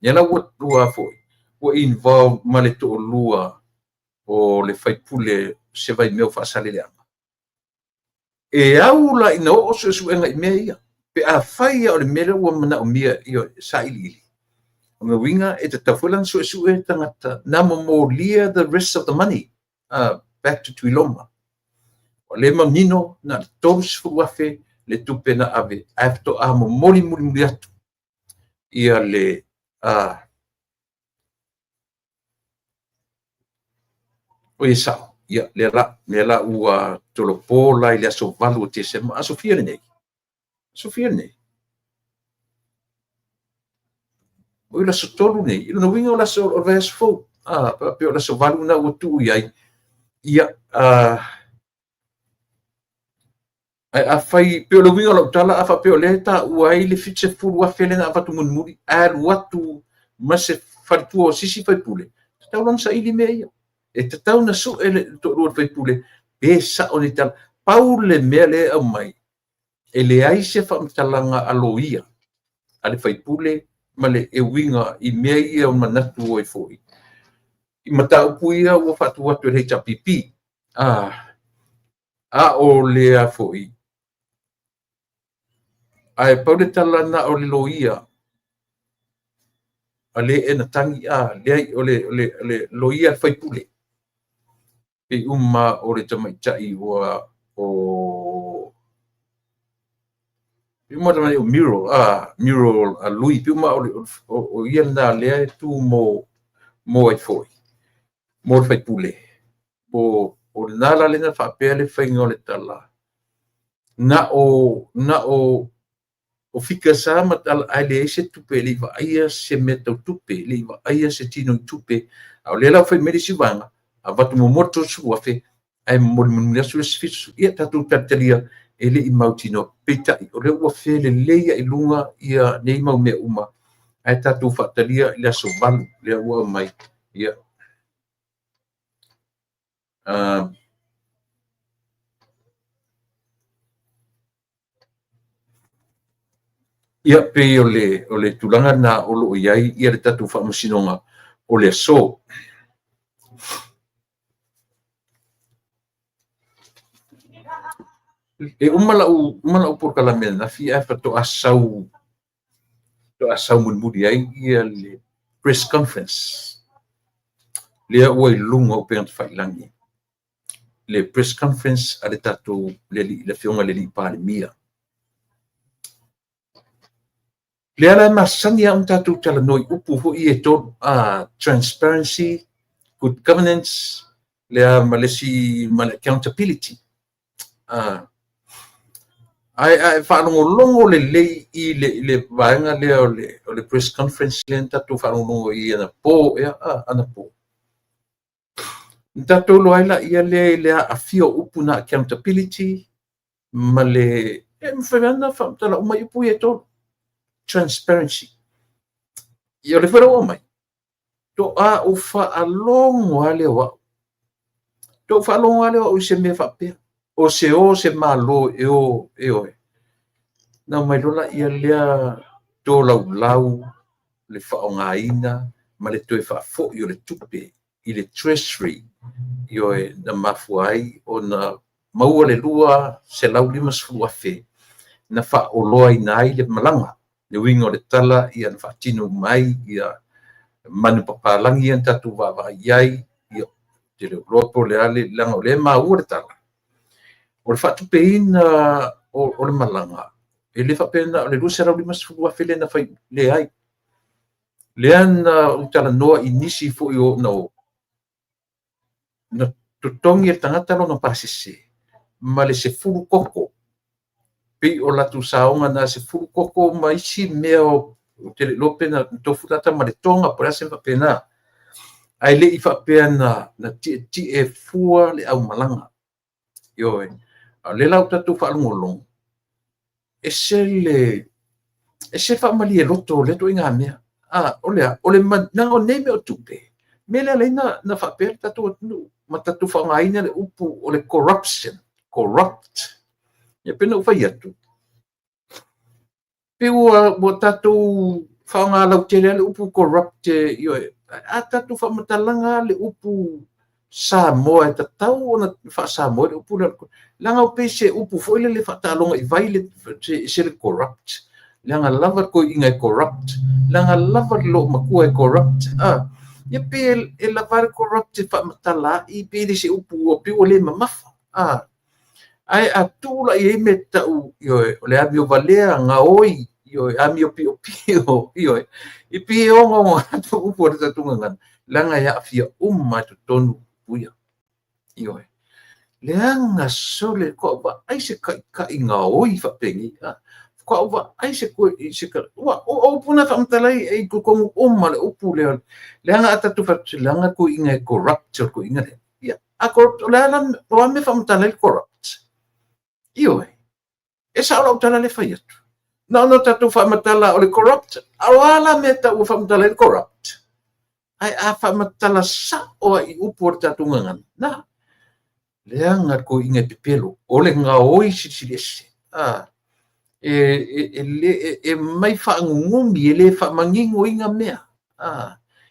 A: Lea la ua foi, ua involve ma le toalua o le faipule se Vaimeo Faasaleleaga. E au la ina oo suesuega i mea ia, pe afai lava o le mea lea ua manaomia ia sailiili, o lona uiga e tatau foi la ona suesue tagata na momolia the rest of the money back to Tuiloma. O lea e manino na o le 30,000 le tupe na ave, ae faatoa momoli mulimuli atu ia le o ia sao. Ia, lea la, lea la ua tolopo la i le aso 8 o Tesema. Aso fia lenei? Aso fia lenei? O le aso 3 nei, i lona uiga o le aso o le vaiaso fou, pe o le aso 8 na ua tuu i ai. Ia, ae afai, pei o le uiga o lau tala, a faapea o lea e taua ai le 70,000 lea na avatu mulimuli, ae alu atu ma se faletua o se isi faipule, e tatau la ona saili mea ia. E tatau ona sue le toalua o le faipule pe sao nei tala. Pau le mea lea e aumai, e leai se faamatalaga a loia a le faipule ma le e uiga i mea ia o manatu ai foi i mataupu ia ua faatu atu e le HRPP. A o lea foi, ae pau le tala na o le loia a le e na tagi, leai, o le loia le faipule, pei uma o le tamaitai ua o pei uma o Muriel, Muriel a Lui, pei uma o ia lena lea e tu mo ai foi, mo le faipule. O lena la lena faapea le faiga o le tala, na o figures lava ma tala, ae leai se tupe, e le i vaaia se mea tau tupe, e le i vaaia se tino i tupe. A o lea la ua fai mai le isi vaega, avatu muamua le 30,000, ae momoli atu le isi 70,000. Ia tatou talitalia e le i mautinoa. Peitai, o lea ua felelei i luga ia nei mau mea uma, ae tatou faatalia i le aso 8 lea ua aumai. Ia. Ia, pei o le tulaga lena o lo o i ai ia le tatou faamasinoga o le aso. E uma lau polokalame ananafi ae faatoa sau mulimuli ai ia le press conference lea ua i luga o upega tafailagi, le press conference a le tatou le afioga i le alii Palemia. Lea la e masani lava ona tatou talanoa i upu foi ia e tolu, transparency, good governance, lea ma le isi ma le accountability. Ae faalogologo lelei i le vaega lea o le press conference lea na tatou faalogologo i anapo, anapo. Na tatou iloa ai laia lea i le aafia o upu na accountability ma le e mafai ona faamatala uma i upu ia e tolu. Transparency. Ia o le foi la ua aumai, toa ou faalogo lava lea o au. Toa ou faalogo lava lea o au i se mea faapea. O se o se malo e o e oe. Na mai loa laia lea tolaulau le faaaogaina ma le toe faafoi o le tupe i le treasury, ioe, na mafua ai ona maua le 250,000 na faaoloaina ai le malaga. Le uiga o le tala ia na faatino uma ai ia manupapalagi ia na tatou vaavaai i ai, ia te le iloa po o le a le leaga o lea e maua le tala. O le faatupeina o le malaga, e le faapea na o le 250,000 lea na fai, leai. Lea na ou talanoa i nisi foi o na totogi e le tagata lona pasese ma le 10 koko. Pei o latou saoga na 10 koko ma isi mea o te le iloa pe na tofu tagata ma le toga po o le a se mea faapena. Ae le i faapea na tietie fua le aumalaga. Ioe. A o lea la ua tatou faalogologo, ese le faamalie loto o lea ituaiga mea. O le o le leaga o nei mea o tupe, mea lea alai na faapea le tatou atunuu ma tatou faaaogaina le upu o le corruption, corrupt. Ia pei ona ou fai atu, pe ua tatou faaaoga lautele le upu corrupt, ioe. A tatou faamatalaga le upu Samoa e tatau ona faa-Samoa le upu lea. Leaga o pei se upu foi lele faataaloga i vai le se le corrupt. Leaga lava le toeaina e corrupt. Leaga lava le loomatua e corrupt. Ia pe e lava le corrupt e faamatala ai pe le se upu ua pei ua le mamafa. Ae a tuu la i ai mea tau, ioe, o le amio valea, gaoi, ioe, amio piopio, ioe, i pei e ogaoga atu upu o le tatou gagana, leaga e aafia uma i totonu upu ia. Ioe. Leaga sole, toa vaai se taitai gaoi faapenei. Faatoa ou vaai se i se ua o upu na faamatala ai i totonu uma le upu lea. Leaga a tatou fai atu, leaga toeaiina e corrupt o toeaiina lea. Ia, a corrupt, o le a la, o a mea faamatala ai le corrupt? Ioe. E sao lau tala lea e fai atu. Na ona tatou faamatala o le corrupt, a o a la mea e tau ua faamatala ai le corrupt? Ae a faamatala sao lava i upu o le tatou gagana, na, leaga toeaiina e pepelo, o le gaoi silisili ese. E aumai faanunumi, e le faamanino ina mea.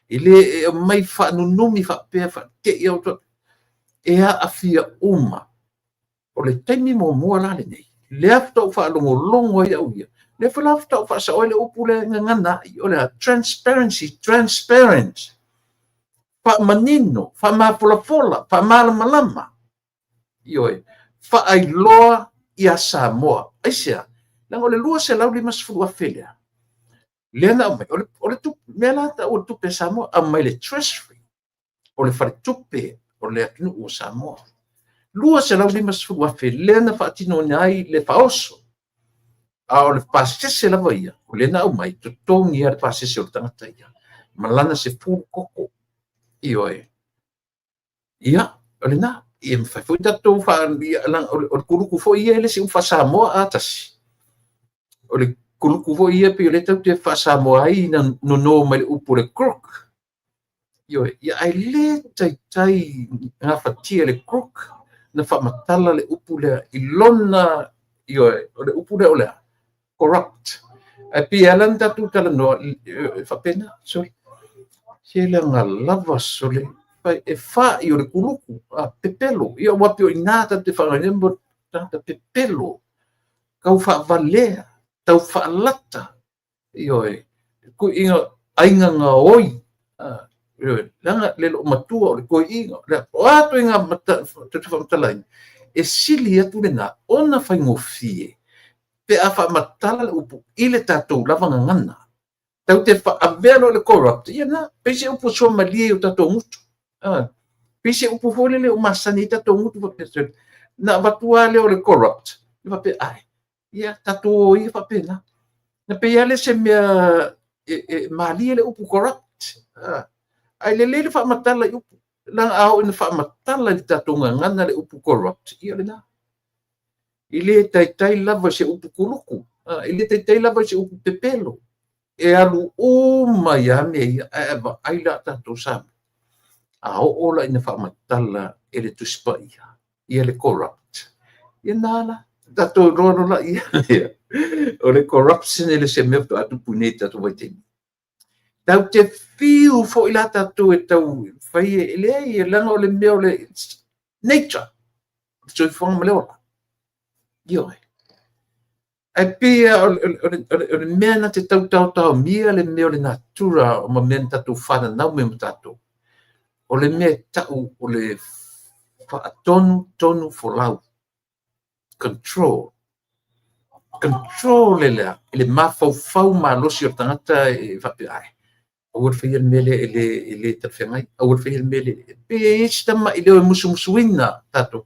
A: E le e aumai faanunumi faapea faatei au, e aafia uma. O le taimi muamua la lenei, lea faatoa ou faalogologo ai au ia, lea foi la faatoa ou faasao ai le upu lea e gagana ai, o le transparency, transparent, faamanino, faamafolafola, faamalamalama. Ioe, faailoa ia Samoa. Aisea? Leaga o le 250,000 lea, lea na aumai, o le mea la tau o le tupe a Samoa, aumai le Treasury, o le faletupe o le atunuu o Samoa. 250,000 lea na faatinoina ai le faaoso. A o le pasese lava ia, o lea na aumai, totogi lava le pasese o le tagata ia, ma lana 10 koko. Ioe. Ia, o lena. Ia mafai foi tatou o le kuluku foi ia e le isi upu faa-Samoa a tasi. O le kuluku foi ia pei o lea tatou te faa-Samoa ai na nono mai le upu o le crook. Ioe, ia ae le taitai gafatia le crook na faamatala le upu lea i lona, ioe, o le upu lea o le corrupt. Ae pei e ala ona tatou talanoa faapena, sole. Se leaga lava sole, e fai o le kuluku, pepelo. Ia ua pei o i ina tatou te faaaogaina mo tagata pepelo, tau faavalea, tau faalata, ioe, toeaiina aiga gaoi, ioe, leaga le loomatua o le toeaina, o a toeaiina tatou te faamatalaina, e sili atu lena ona faigofie pe a faamatala le upu i le tatou lava gagana. Tatou te avea loa le corrupt, ia na, pei se upu suamalie i o tatou gutu. Pei se upu foi lele o masani ai tatou gutu faapea, na avatu lava lea o le corrupt, ia faapea, ai, ia tatou o ia faapena. Na pei lava lea se mea e malie le upu corrupt. Ae lelei le faamatala i upu. Leaga a oo ina faamatala i le tatou gagana le upu corrupt, ia lena. E le taitai lava se upu kuluku, e le taitai lava se upu pepelo. E alu uma ia mea ia, ae vaai la tatou Samoa. A oo la ina faamatala e le Tusi Paia ia le corrupt, ia na la, tatou iloa loa la ia lea. O le corruption e le se mea faatoa tupu nei i tatou vaitaimi. Tatou te fiu foi la tatou e tau fai e leai, leaga o le mea o le nature, o le soifuaga ma le ola. Ioe. Ae pei o le mea na te tau taotaomia le mea o le natura ma mea na tatou fananau mai ma tatou. O le mea e tau o le faatonu tonu folau. Control. Control le lea, le mafaufau malosi o le tagata e faapea ai. Aua le faia le mea lea e le talafeagai. Aua le faia le mea lea. Pei e i ai si tamai leo e musumusuina tatou.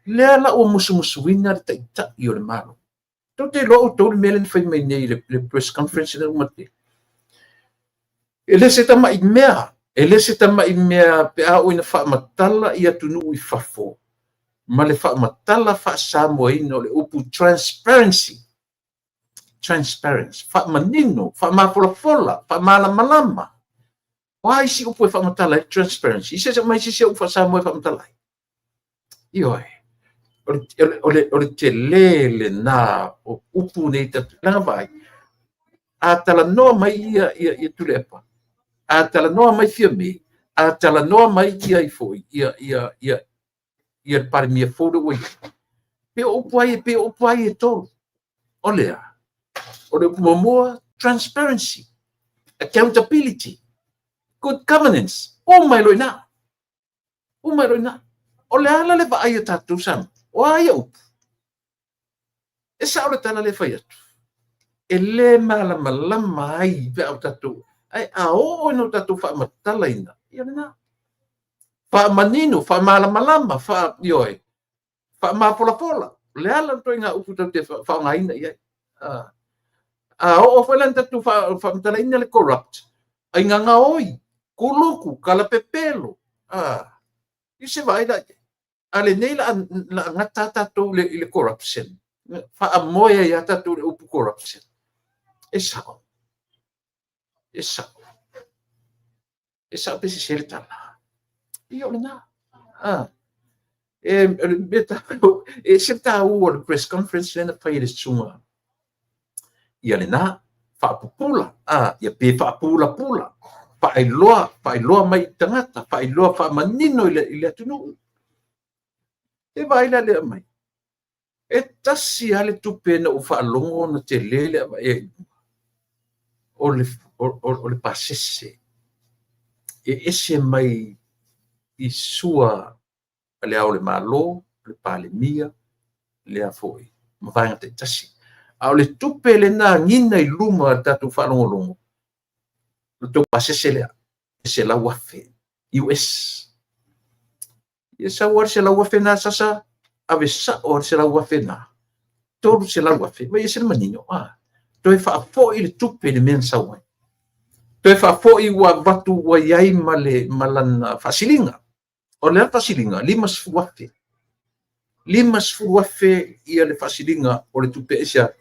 A: Lea la ua musumusuina le taitai o le Malo. Tou te iloa outou le mea lea na fai mai nei i le press conference lea ua matea. E le se tamai mea, e le se tamai mea pe a oo ina faamatala i atunuu i fafo ma le faamatala faasamoaina o le upu transparency. Transparency, faamanino, faamafolafola, faamalamalama. O a isi upu e faamatala ai transparency? I se mai sisi upu faasamoa e faamatala ai? Ioe. O le tele lena o upu nei tatou. Leaga vaai, a talanoa mai ia Tuilaepa, a talanoa mai Fiame, a talanoa mai ia foi, ia le Palemia fou lea ua i ai. Pe o upu ai, pe o upu ai e tolu. O lea, o le upu muamua, transparency, accountability, good governance. Uma e loina. Uma e loina. O le ala le vaai a tatou Samoa. O a ia upu? E sao le tala le fai atu. E le malamalama ai pe a o tatou. Ae a oo ina o tatou faamatalaina, ia lena. Faamanino, faamalamalama, ioe, faamafolafola. O le ala le ituaiga upu tatou te faaaogaina i ai. A oo foi la ina tatou faamatalaina le corrupt, aiga gaoi, kuluku, kalapepelo, i se vaai la i ai. A lenei la a gata tatou i le corruption, faamoe ai lava tatou i le upu corruption. E sao, e sao, e sao pe sese le tala. Ia o lena. E ese le taua o le press conference lea na fai e le susuga ia lena, faapupula, ia pe faapulapula, faailoa, faailoa mai i tagata, faailoa faamanino i le atunuu. E vaai la le aumai. E tasi lava le tupe na ou faalogo na tele le avaea i luga, o le pasese e ese mai i sua a le Ao o le Malo, le Palemia, lea foi, ma vaega taitasi. A o le tupe lea na agiga i luma o le tatou faalogologo, o le tou pasese lea, e $100,000 US. Ia sau lava le $100,000 lena sasa, ave sao lava le $100,000 lena, $300,000, vaai e ese le manino, toe faafoi le tupe i le mea na sau ai. Toe faafoi ua avatu ua i ai ma lana faasiliga. O le a le faasiliga? $50,000. $50,000 ia le faasiliga o le tupe aisea?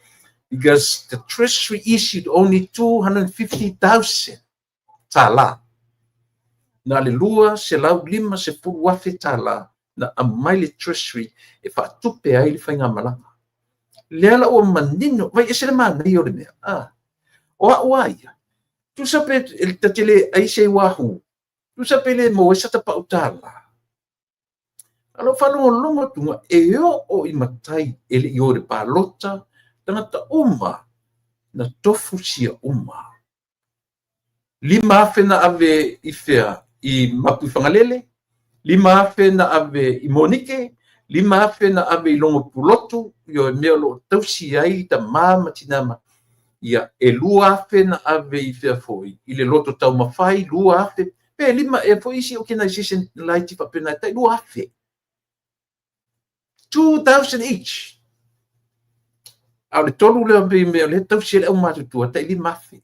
A: Because the Treasury issued only $250,000 tala. Na le $250,000 tala na aumai le Treasury e faatupe ai le faigamalaga. Lea la ua manino, vai ese le manaia o le mea. O au a ia, tusa pe ta te le ai se uahu, tusa pe le maua ai sa ta pau tala. A o lau faalogologo atu e oo i matai e le i o i le palota, tagata uma na tofu sia uma. 5,000 na ave i fea i Mapuifagalele, 5,000 na ave i Monike, 5,000 na ave i Logo Pulotu, i mea o lo o tausi ai tama ma tina ia, e 2,000 na ave i fea foi, i le loto taumafai, 2,000, pe lima e foi isi organization laiti faapena e tai 2,000. 2,000 each. A o le tolu lea pei mea o lea e tausi ai le aumatutua, tai 5,000.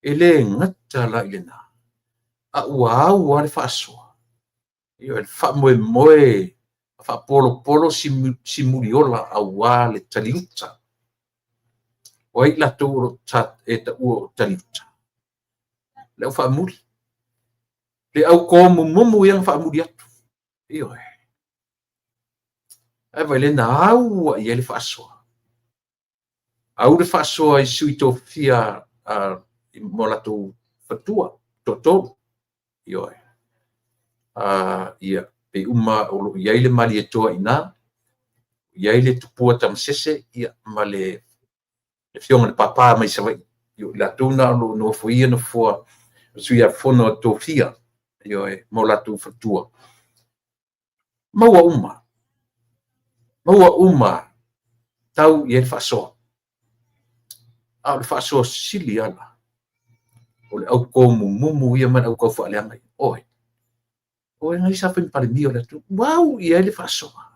A: E le gata la i lena, a ua au lava le faasoa, ioe, le faamoemoe faapolopolo simuliola aua le taliuta. O ai latou o lo o e taua o taliuta? Le au faamuli. Le au komumumu ia na faamuli atu. Ioe. Ae vaai le na au i ai le faasoa. Au le faasoa i sui tofia mo latou fatua, toatolu. Ioe. Ia, pei uma o lo o i ai le Malietoa i ina, i ai le Tupua Tamasese, ia, ma le afioga i le Papa mai Savaii. I latou na o lo o nofoia nofoa o sui usufono tofia, ioe, mo latou faletua. Maua uma. Maua uma tau i ai le faasoa. A o le faasoa sili ala, o le au komumumu ia ma le au kaufaaleaga ia. Oi, o e ngai sa fai ma Palemia o le atunuu. Ua au i ai le faasoa.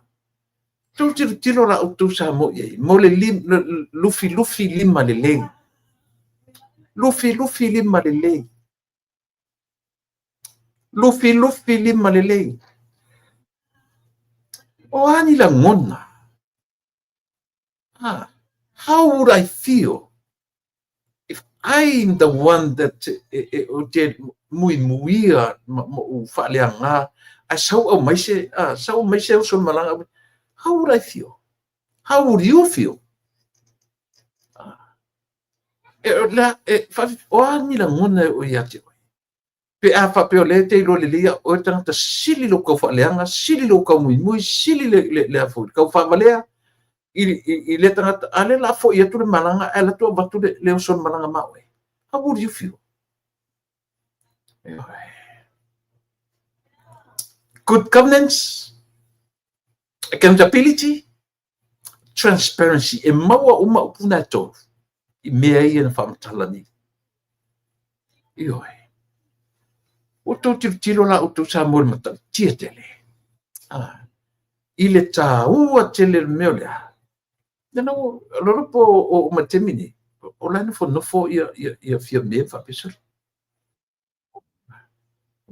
A: Tou tilotilo la outou Samoa i ai, mo le lufilufi lima lelei. Lufilufi lima lelei. Lufilufi lima lelei. O a ni lagona? How would I feel if I'm the one that ou te muimuia ma ou faaleaga, ae sau aumai se, sau aumai se oso malaga? How would I feel? How would you feel? O a ni lagona e oo ia te oe? Pe a faapea o lea e te iloa lelei au oe tagata sili lou kaufaaleaga, sili lou kaumuimui, sili le foi kaufaavalea i le tagata, a lea la foi atu le malaga ae alu atu avatu le oso o le malaga ma oe. How would you feel? Good governance, accountability, transparency. E maua uma upu na e tolu i mea ia na faamatala nei. Ioe. Ua outou tilotilo la outou Samoa i le matautia tele. I le taua tele o le mea o lea. Na lolo po o matemi ni, o la nofonofo ia Fiame faapea.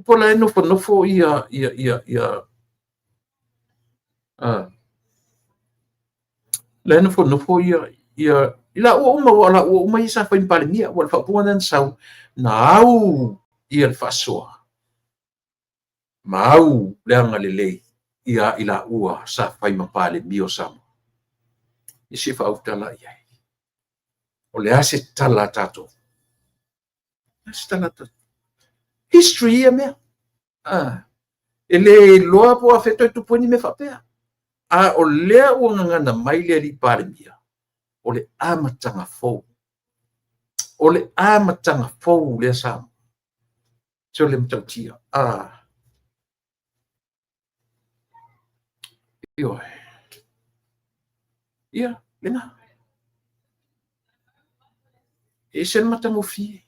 A: Po la nofonofo ia ia ia ia la nofonofo ia i la ua uma ua la ua uma ia sa fai Palemia ua le faaupuga lena na sau na au ia le faasoa ma au le agalelei ia i la ua sa fai ma Palemia o Samoa. I se faautala i ai. O le a se tala a tatou? Se tala a tatou. History ia mea. E le iloa po o afea toe tupu ai ni mea faapea. A o lea ua gagana mai le alii Palemia, o le amataga fou. O le amataga fou lea Samoa. Se o le matautia. Ioe. Ia, lena. E ese le matagofie.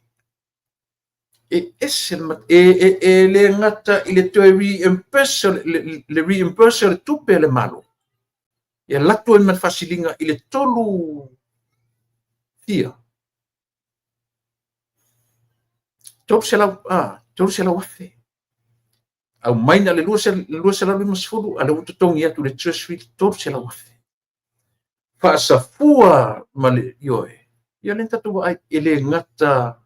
A: E ese le e le gata i le toe reimburse, le reimburse o le tupe a le Malo. E alu atu ai ma le faasiliga i le 3 fia. 300,000. Aumai na le 250, a lea ua totogi atu le Treasury 300,000. Faasafua ma le ioe. Ia lea tatou vaai, e le gata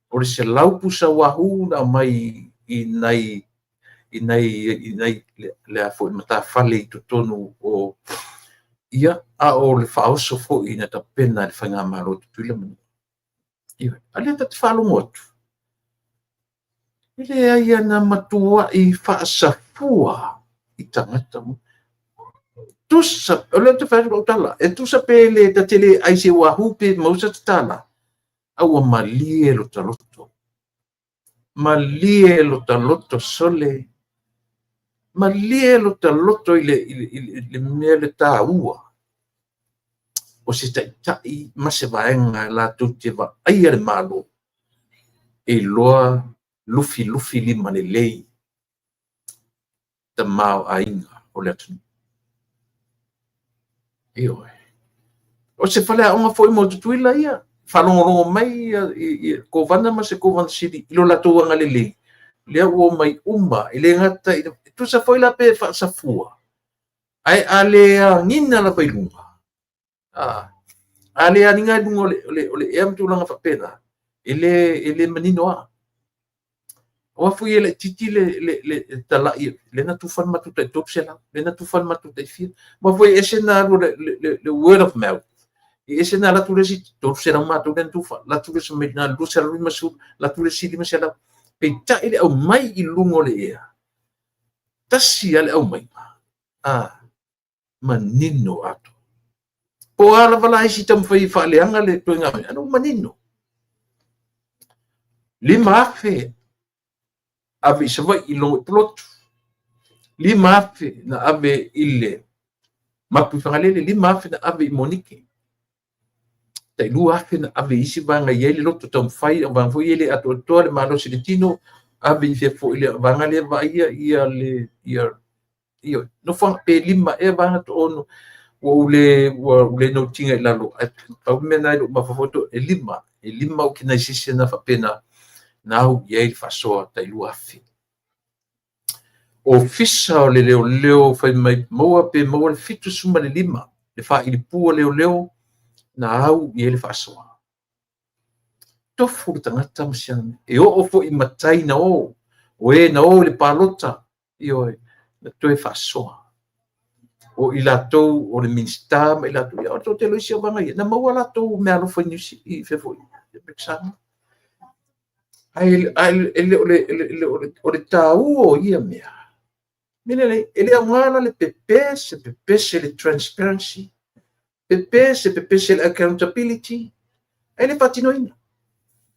A: o le 100 pusa wahoo na aumai i nai le a foi matafale i totonu o ia, a o le faaoso foi na tapena e le faigamalo Tutuila ma Manua. Ia, a lea ta te faalogo atu. E leai na matuai faasafua i tagata. Tusa, o lea te fai atu lau tala, e tusa pe le ta te le ai se wahoo pe maua se tala, a ua malie lo ta loto. Malie lo ta loto sole. Malie lo ta loto i le mea le tāua. O se taitai ma se vaega latou te vaaia le Malo e iloa lufi lufi lima lelei tamaoaiga o le atunuu. Ioe. O se faleaoga foi mo Tutuila ia, faalogologo mai ia Kovana ma se Kovana Sili i lo latou agalelei, lea ua omai uma, e le gata i tusa foi la pe faasafua, ae a le agina lava i luga, a le agiga i luga o le ea ma tulaga faapena, e le manino lava. Aua foi e laitiiti le talai, le na tufa le matou tai 300, le na tufa le matou tai fia. Aua foi e ese na alu le word of mouth, e ese na alu atu le isi 300 matou le na tufa, alu atu le isi mai na 250, alu atu le isi 500. Peitai le aumai i luga o le ea, tasi lava le aumaiga, manino atu. Po o a lava la isi taumafai e faaleaga le ituaiga mea, ana ua manino. 5,000 ave i Savaii i logo i Pulotu. 5,000 na ave i le Mapu i Fagalele, 5,000 na ave i Monike. Tai 2,000 na ave i isi vaega i ai le loto taumafai, o vaega foi e le atoatoa le malosi le tino, ave i fea foi le vaega lea vaaia ia le ia nofoaga pe 5 ea vaega to'ono ua ule notiga i lalo. Ai pau le mea na i lou mafaufau e 5 organization na faapena na au i ai le faasoa tai 2,000. Ofisa o le leoleo fai mai maua pe maua le 75 le faailipu a leoleo na au i ai le faasoa. Tofu le tagata ma siana mea. E oo foi i matai na o, o e na o i le palota, ioe, na toe faasoa. O i latou, o le Minista ma i latou, ia o le toatele o isi au vaega ia, na maua latou meaalofa i Niu i fea foi, i Samoa. Ae o le tāua o ia mea, e le aoga la le pepe se pepese le transparency, pepe se pepese le accountability, ae le faatinoina.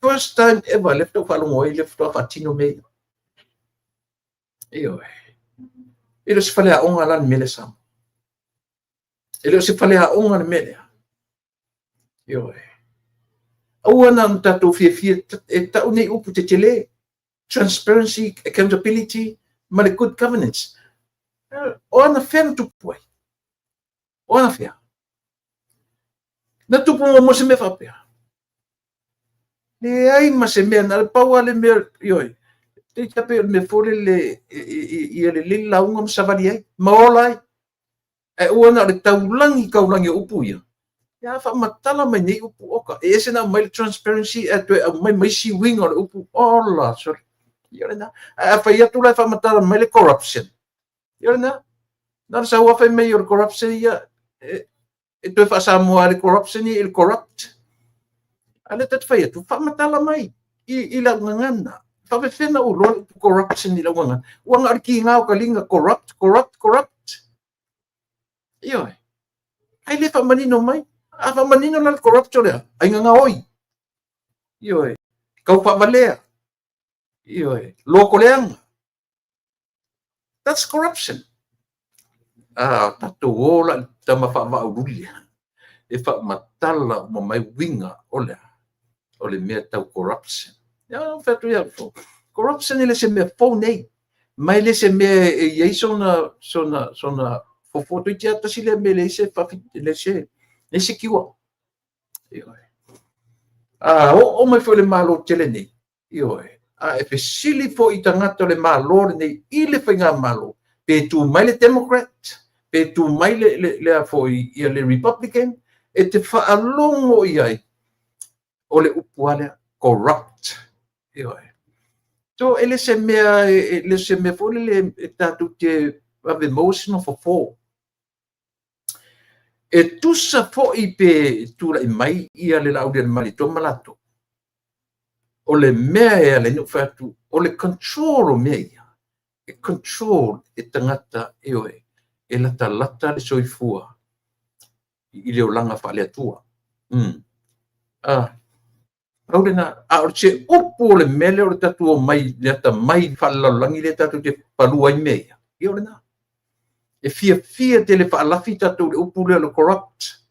A: First time ever le faatoa faalogo ai le faatoa faatino mea ia. Ioe. E le o se faleaoga la le mea lea Samoa. E le o se faleaoga le mea lea. Ioe. Aua na ona tatou fiafia e tau nei upu tetele. Transparency, accountability, ma le good governance. O ana fea na tupu ai? O ana fea? Na tupu muamua se mea faapea? Leai ma se mea, na o le pau lava le mea, ioe, toeitiiti lava pei o le mea foi lele ia lelei le lauga ma savali ai ma ola ai. Ae aua na o le taulagi taulagi o upu ia, a faamatala mai nei upu, oka, e ese ona aumai le transparency ae toe aumai ma isi uiga o le upu, ola sole. Ia o lena. Ae a fai atu la e faamatala mai le corruption, ia o lena. Na o le sau lava fai mai o le corruption ia, e toe faasamoa le corruption ia i le corrupt. A lea ta te fai atu, faamatala mai i lau gagana. Faapefea ona ou iloa le upu corruption i lau gagana? Ua na o le kiga o taliga, corrupt, corrupt, corrupt. Ioe. Ae le faamanino mai. A faamanino la le corrupt o le a? Aiga gaoi. Ioe. Tau faavalea. Ioe. Lotoleaga. That's corruption. A tatou o la i le tama faavaaululi e faamatala uma mai uiga o le a? O le mea tau corruption. Ia, fai atu ia, corruption e le se mea fou nei, ma e le se mea e i ai sona fofo. Toeitiiti lava tasi lea mea e leai se leai se cure. Ioe. A oo mai foi i le Malo tele nei, ioe, a e fesili foi i tagata o le Malo lenei i le faigamalo, pe tu mai le Democrat, pe tu mai le foi ia le Republican, e te faalogo i ai o le upu lava lea, corrupt. Ioe. So e le se mea, e le se mea foi lele e tatou te vave maua sina fofo. E tusa foi pe tulai mai ia le Laaulialemalietoa ma latou, o le mea e ala ai ona ou fai atu, o le control o mea ia, e control e tagata, ioe, e latalata le soifua i le olaga faale-Atua. Pau lena, a o se upu o le mea lea o le tatou omai le atamai faalelalolagi lea tatou te palua ai mea ia, ia o lena. E fiafia tele faalafi tatou i le upu lea o le corrupt.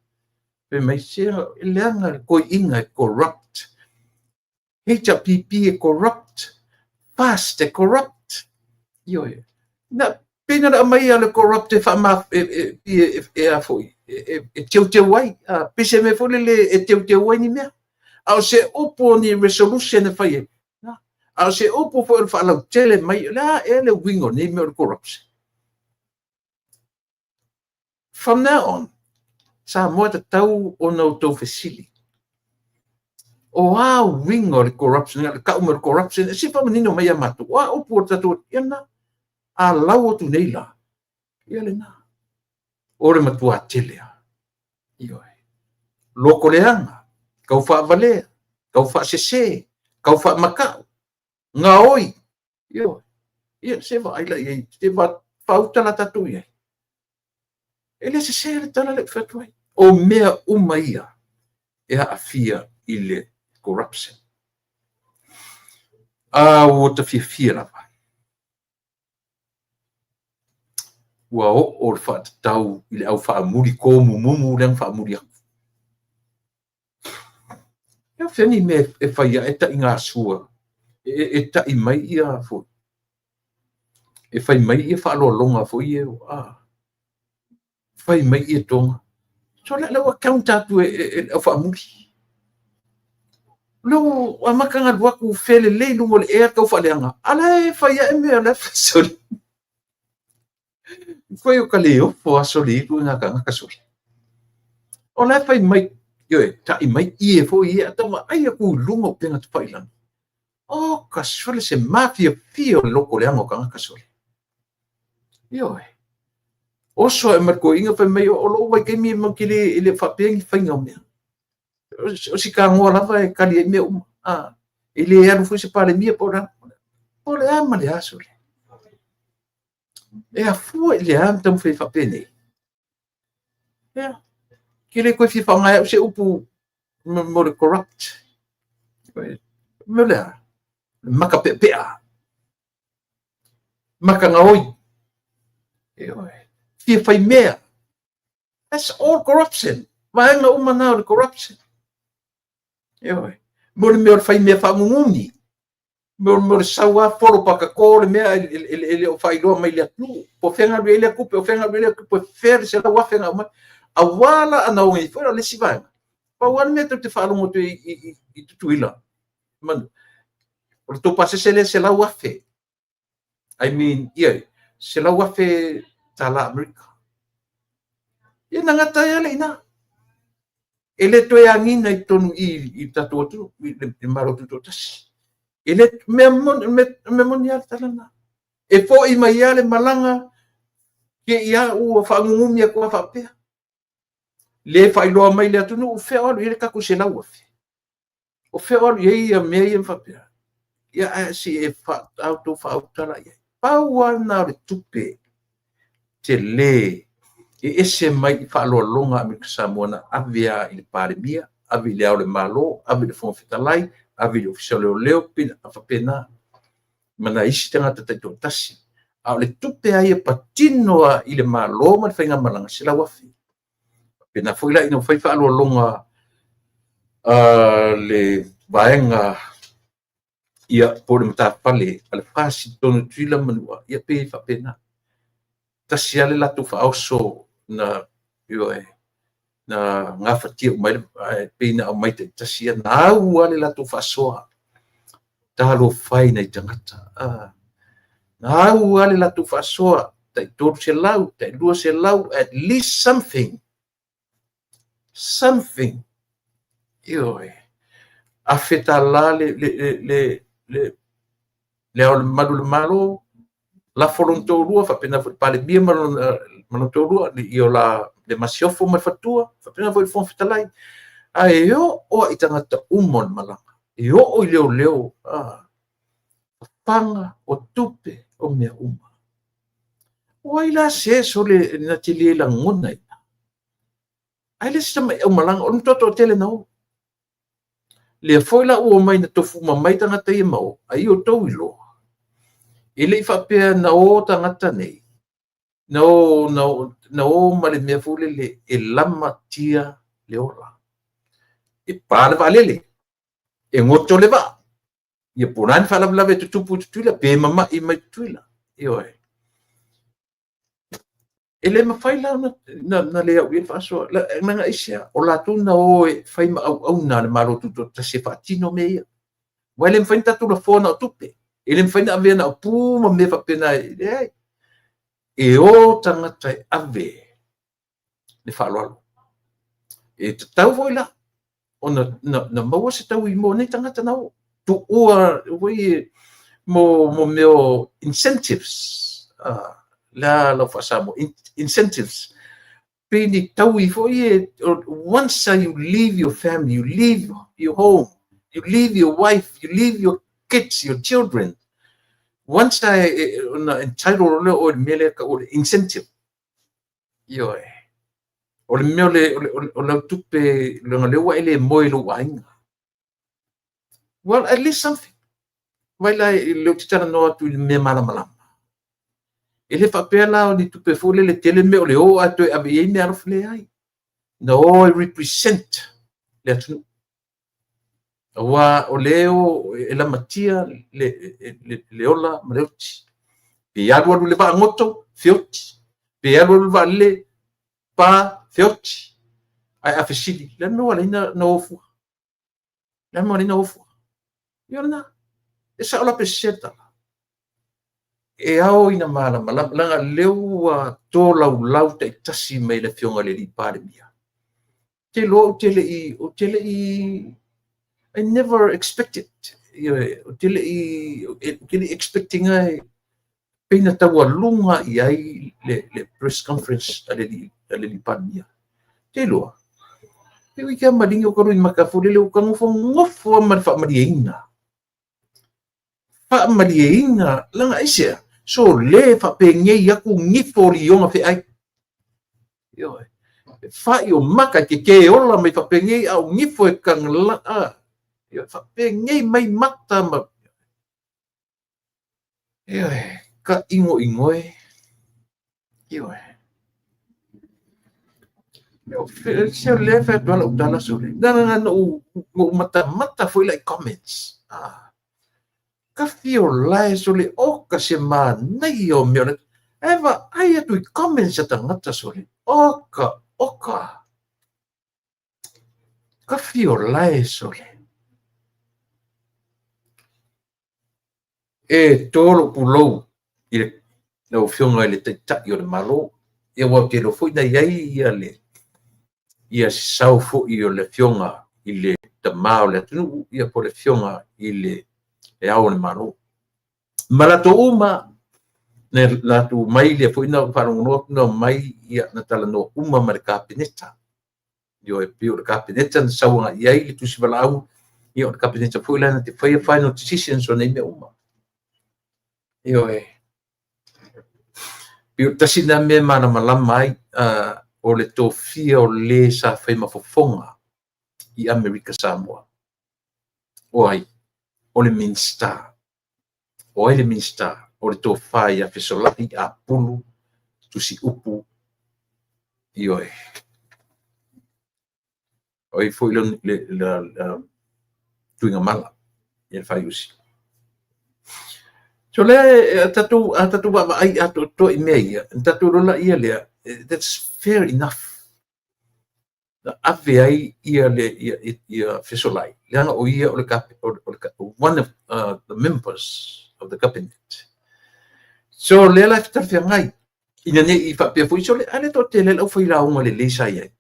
A: Fai mai se leaga le toeaina e corrupt. HRPP e corrupt. FAST e corrupt. Ioe. Na, pei na aumai le corrupt e faama e a foi e teuteu ai. Pei se mea foi lele e teuteu ai ni mea. A o se upu o ni resolution e fai ai. A o se upu foi o le faalautele mai, o le a ea le uiga o nei mea o le corruption? From now on, Samoa tatau ona outou fesili. O a uiga o le corruption, le tau mai o le corruption, e se faamanino mai ia matou. O a upu o le tatou, ia lena. A lau atu nei la, ia lena. O le matua tele lava. Ioe. Lotoleaga, tau faavalea, tau faasese, tau faamata'u, gaoi. Ioe. Ia se vaai la i ai, se faauta la tatou i ai. E le sese le tala lea ou fai atu ai. O mea uma ia e aafia i le corruption. A ua ta fiafia lava. Ua oo le faatatau i le au faamuli tomumumu lea na faamuli atu. E fea ni mea e fai ae taigasua, e tai mai ia foi, e fai mai ia faaaloaloga foi ia, fai mai ia toga. So le ua count atu e le au faamuli. O lea ua amata ona alu atu felelei i luga o le ea tau faaleaga, a la e fai ae mea o la e sole. Fai o ka le ofo a sole i ituaiga tagata sole. O la e fai mai, ioe, tai mai ie foi ia, ata vaai atu i luga o upega tafailagi. O ka sole se mafiafia o le lotoleaga o tagata sole. Ioe. Oso ae ma le toeaina fai mai o lou vaitaimi matou te le, e le o faapea ni faiga o mea. O si tagoa lava e tali ai mea uma. E le alu foi se Palemia po o le a. Po o le a ma le a sole. E afua i le a na taumafai faapenei. Ia, ke le toe fia faaaoga e au se upu mo le corrupt. Mea o le a? Maka peapea. Maka gaoi. Ioe. Fia fai mea. That's all corruption. Vaega uma na o le corruption. Ioe. Mo le mea o le fai mea faaguguni. Mo le sau a folo pakako le mea e le o faailoa mai le atunuu. Po o fea galu i ai lea tupe, o fea galu i ai lea tupe, fea le 100,000 na aumai. Aua la ana o nei foi o le isi vaega. Pau lava le mea tou te faalogo atu i Tutuila, o le tou pasese lea $100,000. I mean, yeah, $100,000 Amerika. Ia na gata ai lava lea i ina. E le toe agiga i totonu i i le tatou atunuu, i le Malo Tutoatasi. E le mea moni, mea moni lava le tala lena. E foi mai lava le malaga, te i lava ua faagugumi atu lava faapea. Le faailoa mai i le atunuu, o fea o alu i ai le tatou $100,000? O fea o alu i ai ia mea ia faapea? Ia ae se i outou faauta la i ai. Pau lava lena o le tupe tele e ese mai i faaaloaloga a Amerika Samoa na ave lava i le Palemia, ave i le Ao o le Malo, ave i le Fofoga Fetalai, ave i le Ofisa o Leoleo, pei e faapena, ma nai isi tagata taitoatasi. A o le tupe lava ia patino lava i le Malo ma le faigamalaga, $100,000. Faapena foi la ina ua fai faaaloaloga a le vaega ia po o le matafale a le FAST i totonu o Tutuila ma Manua, ia pei e faapena. Tasi lava le latou faaoso na, ioe, na gafatia uma ai, ae pei na aumai taitasi, na au lava le latou faasoa. Talofa e i nai tagata. Na au lava le latou faasoa, tai 300, tai 200, at least something. Something. Ioe. $1,000 le Ao Mamalu o le Malo, lafo lona toalua, faapena foi le Palemia ma lona toalua, le Masiofo ma le faletua, faapena foi le Fofoga Fetalai. Ae oo lava i tagata uma o le malaga, e oo i leoleo, faga, o tupe, o mea uma. O ai la se sole na te le lagona ina? Ae le se tamai aumalaga, o le matua toatele na o. Lea foi la ua omai na tofu uma mai tagata ia ma o, a ia outou iloa, e le i faapea na o tagata nei, na o, na o, na o ma le mea foi lele e lamatia le ola. E pa le vaalele, e goto le vaa, ia po o le a ni faalavelave e tutupu i Tutuila, pe mamai mai Tutuila. Ioe. E le mafai la ona le au i ai le faasoa. Leaga aisea? O latou na o e fai ma auauna a le Malo Tutoatasi e faatino mea ia. Aua e le mafai ona tatou lafoa na o tupe. E le mafai ona avea na o pu ma mea faapena. E leai. E o tagata e ave le faaaloalo. E tatau foi la ona na maua se taui mo nei tagata na o. Tuua foi mo mea o incentives. La lau faa-Samoa, incentives. Pei ni taui foi e, once you leave your family, you leave your home, you leave your wife, you leave your kids, your children, once ona entitled lea oe i le mea lea e tau o le incentive. Ioe. O le mea o lau tupe, leaga lea ua e le moe i lou aiga. Well, at least something. Vai la, lea ou te talanoa atu i le mea malamalama. E le faapea la o ni tupe foi lele tele mea o le o ae toe ave i ai meaalofa, leai. Na o e represent le atunuu. Aua o lea o e lamatia le ola ma le oti. Pe alu alu i le vaa goto, feoti. Pe alu alu i le vaalele, pa, feoti. Ae a fesili, le a le mea ua ala ai na o fua? Le a le mea ua ala ai na o fua? Ia o lena. E sao la pe sese le tala? E ao ina malamalama, leaga o lea ua tolaulau taitasi mai le Afioga i le alii Palemia. Te iloa ou te le i, ou te le i, I never expected, ou te le i expect ina e pei na taualuga i ai le press conference a le alii Palemia. Te iloa, pe ui kia malingi o ka loimata foi lele, o ka nofonofo lava ma le faamalieina. Faamalieina, leaga aisea? So le faapenei atu nifo o lioga feai. Ioe. Fa'i o maka e kekē ola mai faapenei a o nifo e kagala, a. Ioe, faapenei mai mata ma. Ioe, ka ʻinoʻino e. Ioe. Se o lea e fai atu lava lau tala sole. Na na ou matamata foi la i comments. Ah. Ka fiola e sole oka se manaia o mea o le. E vaai atu i comments a tagata sole. Oka, oka. Kafiolae sole. E to lou pulou i lau Afioga i le Taitai o le Malo, ia aua ou te iloa foi na i ai ia le ia se sao foi o le Afioga i le Tama o le atunuu, ia po o le Afioga i le Ao o le Malo. Ma latou uma, na latou omai, lea foi na ou faalogologo atu na omai, ia, na talanoa uma ma le Kapeneta. Ioe, pei o le Kapeneta na sau agai i ai le tusi valaau, ia o le Kapeneta foi la na te faia final decisions o nei mea uma. Ioe. Pei o tasi lena mea e malamalama ai o le tofia o le sa fai ma fofoga i Amerika Samoa. O ai? O le Minisita. O ai le Minisita? O le tofa ia Fesolai Apulu Tusiupu. Ioe. O ai foi le Tuigamala, ia le Faiusi. So lea a tatou vaavaai atoatoa i mea ia, ona tatou iloa laia lea, that's fair enough. Na ave ai ia le ia Fesolai, leaga o ia o le one of the members of the cabinet. So lea la e talafeagai, ina ne i faapea foi, sole, a le toatele le aufailauga lelei sa i ai.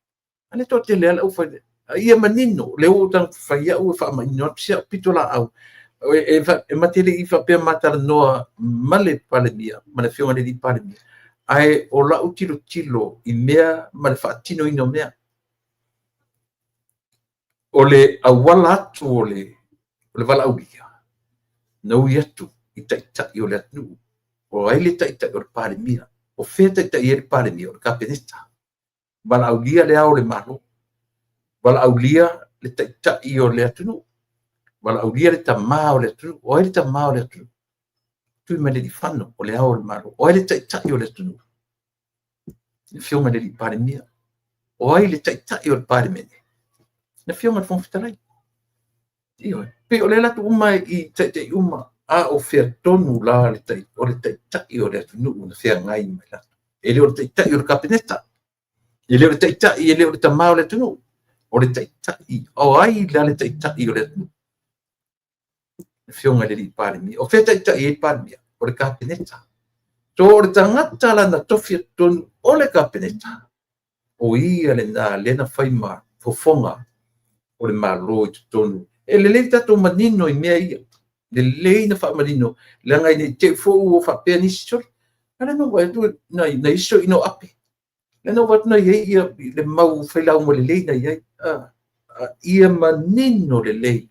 A: A le toatele le aufai, ia manino, lea ua ou fai au e faamanino atu si au pitolaau, e ma te le i faapea ma talanoa ma le Palemia, ma le Afioga i le Palemia, ae o lau tilotilo i mea ma le faatinoina o mea. O le auala atu o le valaaulia, na ui atu i taitai o le atunuu. O ai le taitai o le Palemia? O fea taitai ai le Palemia? O le Kapeneta. Valaaulia le Ao o le Malo, valaaulia le taitai o le atunuu, valaaulia le tama o le atunuu. O ai le tama o le atunuu? Tuimalealiifano, o le Ao o le Malo. O ai le taitai o le atunuu? Le Afioga i le Palemia. O ai le taitai o le Palemene? Le Afioga i le Fofoga Fetalai. Ioe. Pei o lea latou uma i taitai uma, a o fea tonu la o le taitai o le atunuu na feagai ma i latou. E le o le taitai o le Kapeneta, e le o le taitai, e le o le tama o le atunuu, o le taitai, o ai la le taitai o le atunuu? Le Afioga i le Palemia. O fea taitai ai le Palemia? O le Kapeneta. So o le tagata la na tofi atu tonu o le Kapeneta, o ia lena lea na fai ma fofoga o le Malo i totonu. E lelei tatou manino i mea ia, lelei na faamanino, leaga ne i te i foi ua faapea nisi, sole, a lea na ou vaai atu na iso ina o ape. Lea na ou vaai atu na i ai ia le mau failauga lelei na i ai. Ia manino lelei,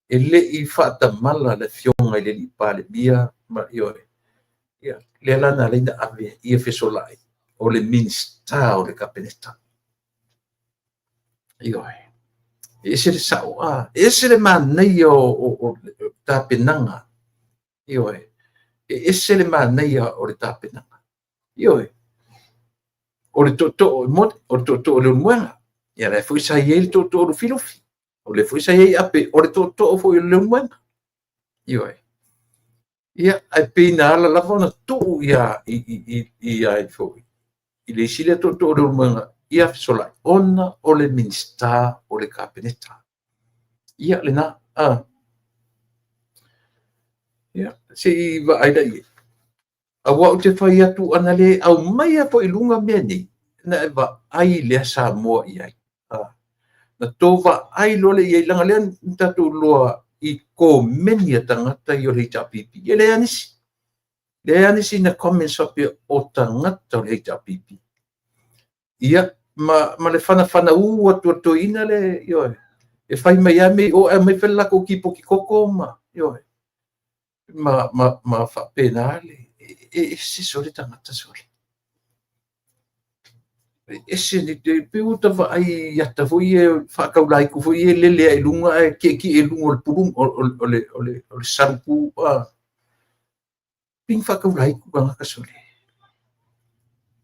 A: e le i faatamala le Afioga i le Palemia ma ioe. Ia, lea la na alai na ave ia Fesolai o le Minisita o le Kapeneta. Ioe. E ese le sao, e ese le manaia o tapenaga. Ioe. E ese le manaia o le tapenaga. Ioe. O le tootoo o le tootoo o Leulumoega. Ia lea foi sa i ai le tootoo o Lufilufi. O lea foi sa i ai Ape, o le tootoo foi o Leulumoega. Ioe. Ia, ae pei na ala lava ona tuu ia i ai foi i le isi lea tootoo o Leulumoega ia Fesolai, ona o le Minisita o le Kapeneta. Ia lena. Ia, se i vaai la i ai. Aua ou te fai atu ana le aumaia foi i luga mea nei, na e vaai lea Samoa i ai. Na tou vaai loa lea i ai, leaga lea na tatou iloa i komeni a tagata ia o le HRPP. E leai lava nisi. Leai lava nisi na comments faapea o tagata o le HRPP. Ia, ma le fanafanaū atu o le toeaina le, ioe, e fai mai lava mea i o, ae aumai foi le latou tipoti koko ma, ioe, ma faapena le, e ese sole tagata sole. E ese, pei ua ta vaai i ata foi ia faataulaitu foi ia lele ai i luga ae tietie i luga o le pulu, o le salupu. Pei ni faataulaitu tagata sole.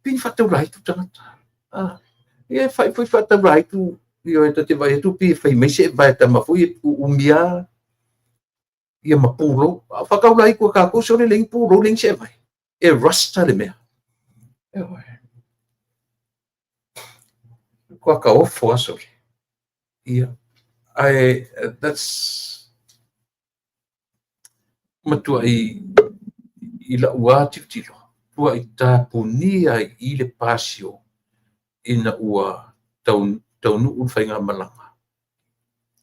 A: Pei ni faataulaitu tagata. Ia fai foi faataulaitu, ioe, ta te vaai atu pei e fai mai se evae a tama foi e uumi ia ma pulou. A o faataulaitu a tatou sole leai ni pulou leai ni se evae. E rasta le mea. Ioe. Ua taofo lava sole. Ia, ae that's matuai i la'u lava tilotilo, matuai tapunia ai i i le pasio ina ua taunuu le faigamalaga,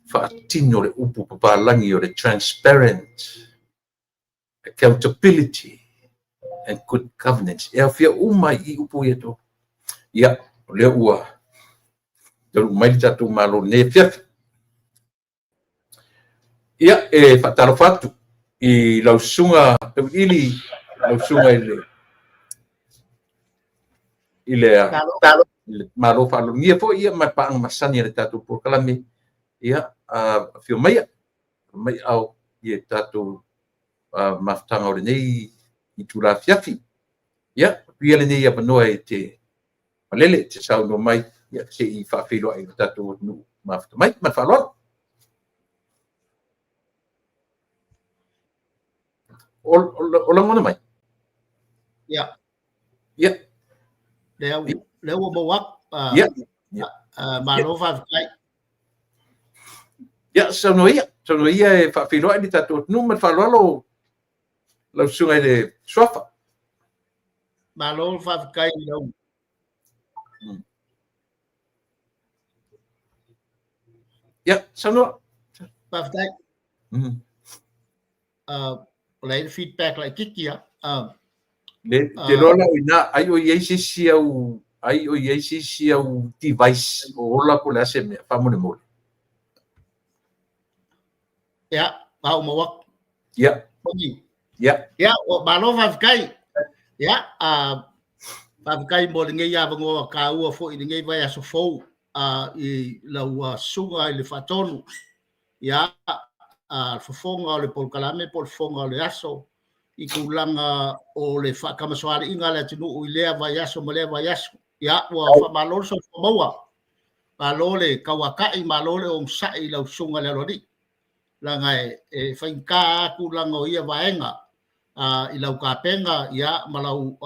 A: faatino le upu papalagi o le transparent accountability and good governance. E aofia uma ai i i upu ia e tolu. Ia, o lea ua taunuu mai le tatou Malo i lenei afiafi. Ia, e faatalofa atu i lau Susuga Tauiliili, lau Susuga i le i le Malo faaaloalogia foi ia ma le paaga masani a le tatou polokalame. Ia, afio maia mai ao i tatou mafutaga o lenei itula afiafi. Ia, avea lenei avanoa e te malele e te saunoa mai, ia, se i faafeiloai i le tatou atunuu mafuta mai. Ma le faaaloalo. O lagona mai?
B: Ia.
A: Ia.
B: Lea ua maua atu.
A: Ia.
B: Malo faafetai.
A: Ia, saunoa ia. Saunoa ia e faafeiloai le tatou atunuu ma le faaaloalo lau susuga i le Suafa.
B: Malo faafetai i lau
A: Ia, saunoa.
B: Faafetai. O le ai le feedback laitiiti a.
A: Le te loa lau ina ai o i ai se isi au ai o i ai se isi au device o ola po o le a se mea faamolemole.
B: Ia, a o maua atu.
A: Ia. Ia.
B: Ia, o malo faafetai. Ia, faafetai mo lenei avanoa taua foi i lenei vaiaso fou i lau susuga i le Faatonu. Ia, le fofoga o le polokalame po o le fofoga o le aso i tulaga o le faatamasoaliiga a le atunuu i lea vaiaso ma lea vaiaso. Ia, ua faamalo le soifua maua, malo le tauatai, malo le onosai i lau susuga i le Aloalii, leaga e faigata lava tulaga o ia vaega i lau tapena, ia, ma lau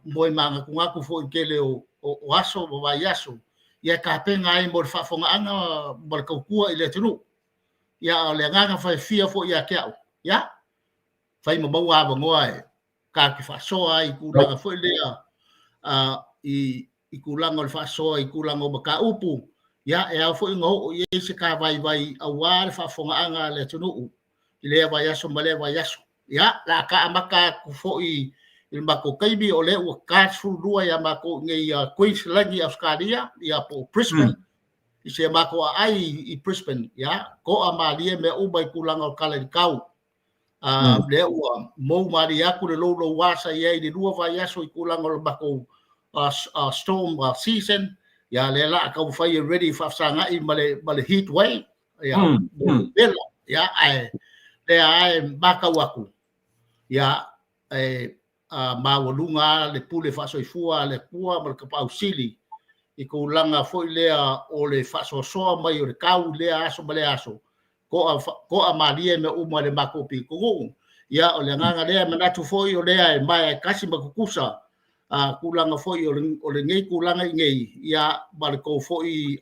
B: moe manatunatu foi i le tele o aso ma vaiaso, ia e tapena ai mo le faafofogaaga ma le tautua i le atunuu. Ia, a o le agaga fiafia foi ia te au, ia, fai ma maua avanoa e ta te faasoa ai i tulaga foi lea i tulaga o le faasoa i tulaga o mataupu, ia, e ao foi ona oo i ai se ta vaivai aua le faafofogaaga a le atunuu i lea vaiaso ma lea vaiaso. Ia, o le a ta amata atu foi i le matou taimi, o lea ua ta 12 ia matou i nei Queensland i Ausetalia, ia po o Brisbane, i si a matou aai i Brisbane, ia, to'a malie mea uma i tulaga o tala i le tau. Lea ua mou malie atu le louloua sa i ai i le 2 vaiaso i tulaga o le matou storm season, ia lea la a taumafai e ready faafesagai ma le heat wave, ia, vela, ia, ae lea e matau atu, ia, e maualuga le pule faasoifua a le Atua ma le Tapaau Sili i tulaga foi lea o le faasoasoa mai o le tau i lea aso ma lea aso, to'a malie mea uma i le matou pitonuu. Ia, o le agaga lea, e manatu foi o lea e maea e tasi ma tutusa tulaga foi o lenei tulaga i nei, ia, ma le tou foi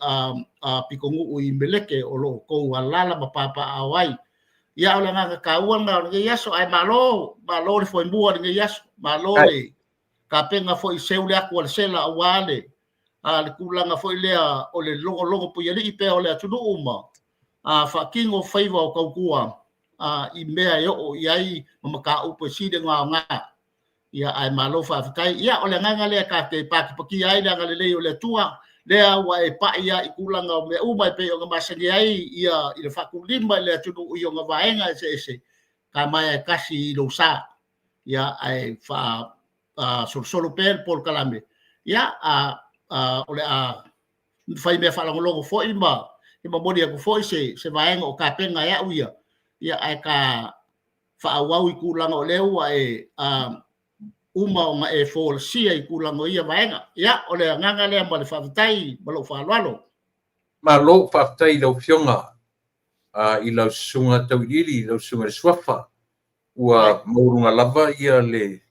B: pitonuu i Meleke o lo o tou alaala ma papaaao ai. Ia, o le agaga taua lena o lenei aso, ae malo, malo le foemua i lenei aso, malo le tapena foi seu le atu a le sela aua le tulaga foi lea o le logologo puialii pea o le atunuu ma faatino faiva o tautua i mea e oo i ai ma mataupu e sili ona aoga. Ia, ae malo faafetai. Ia, o le agaga lea ta te patipatia ai le agalelei o le Atua, lea ua e pai i tulaga o mea uma e pei ona masani ai ia i le faatulima i le atunuu i ona vaega eseese, ta maea e tasi i lou sa. Ia, ae faa solosolo pea le polokalame. Ia, o le a fai mea faalogologo foi ma momoli atu foi se vaega o tapena e au ia, ia, ae ta faaauau i tulaga o lea ua e uma ona e folasia i tulaga o ia vaega. Ia, o le agaga lea ma le faafetai ma lou faaaloalo.
A: Malo faafetai i lau Afioga i lau Susuga Tauiliili, lau Susuga i le Suafa, ua maualuga lava ia le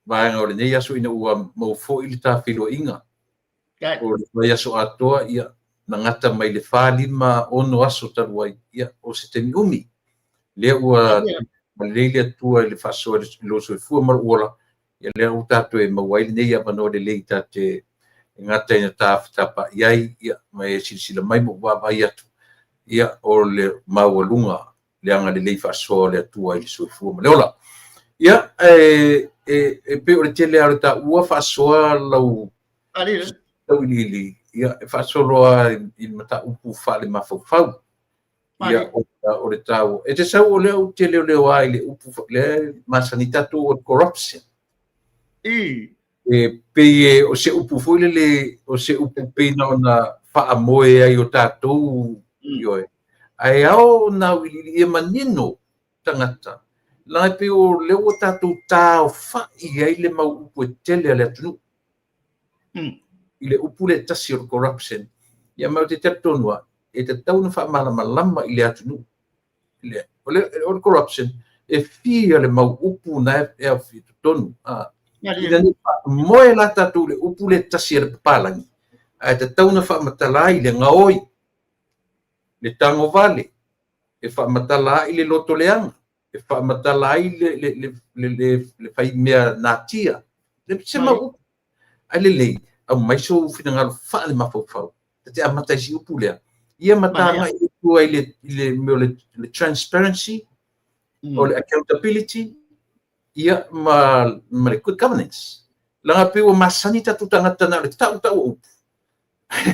A: vaega o lenei aso ina ua maua foi le ta feiloaiga o le vaiaso atoa, ia na gata mai le 4, 5, 6 aso talu ai, ia, o se taimi umi. Lea ua lelei le Atua i le faasoa i lou soifua ma lou ola, ia lea ua tatou e maua ai lenei avanoa lelei ta te e gata ina tafatapaai ai, ia, ma e silasila mai ma ou vaavaai atu, ia, o le maualuga, le agalelei faasoa o le Atua i le soifua ma le ola. Ia, e pei o le tele lava o le taua faasoa lau tauiliili, ia, e faasolo lava i le mataupu faale-mafaufau. Ia, o le taua. E te sau o lea ou te leoleo lava i le upu lea e masani tatou o le corruption. E pei o se upu foi lele, o se upu pei na ona faamoe ai o tatou, ioe. Ae ao ona auiliili ia manino tagata, leaga e pei o lea ua tatou taofai ai le mau upu e tele a le atunuu i le upu lea e tasi o le corruption. Ia ma ou te talitonu lava, e tatau ona faamalamalama i le atunuu. O le corruption, e fia le mau upu na e aofia i totonu. Ina ne i faamoe la tatou i le upu lea e tasi a le papalagi, ae tatau ona faamatala ai le gaoi, le tagovale, e faamatala ai le loto leaga, e faamatala ai le faimea natia. Se mau upu. Ae lelei, aumai sou finagalo faale-mafaufau, ta te amata i si upu lea. Ia ma tagai i tua i le mea o le transparency, o le accountability, ia ma le good governance. Leaga pei ua masani tatou tagata na o le tautau o upu.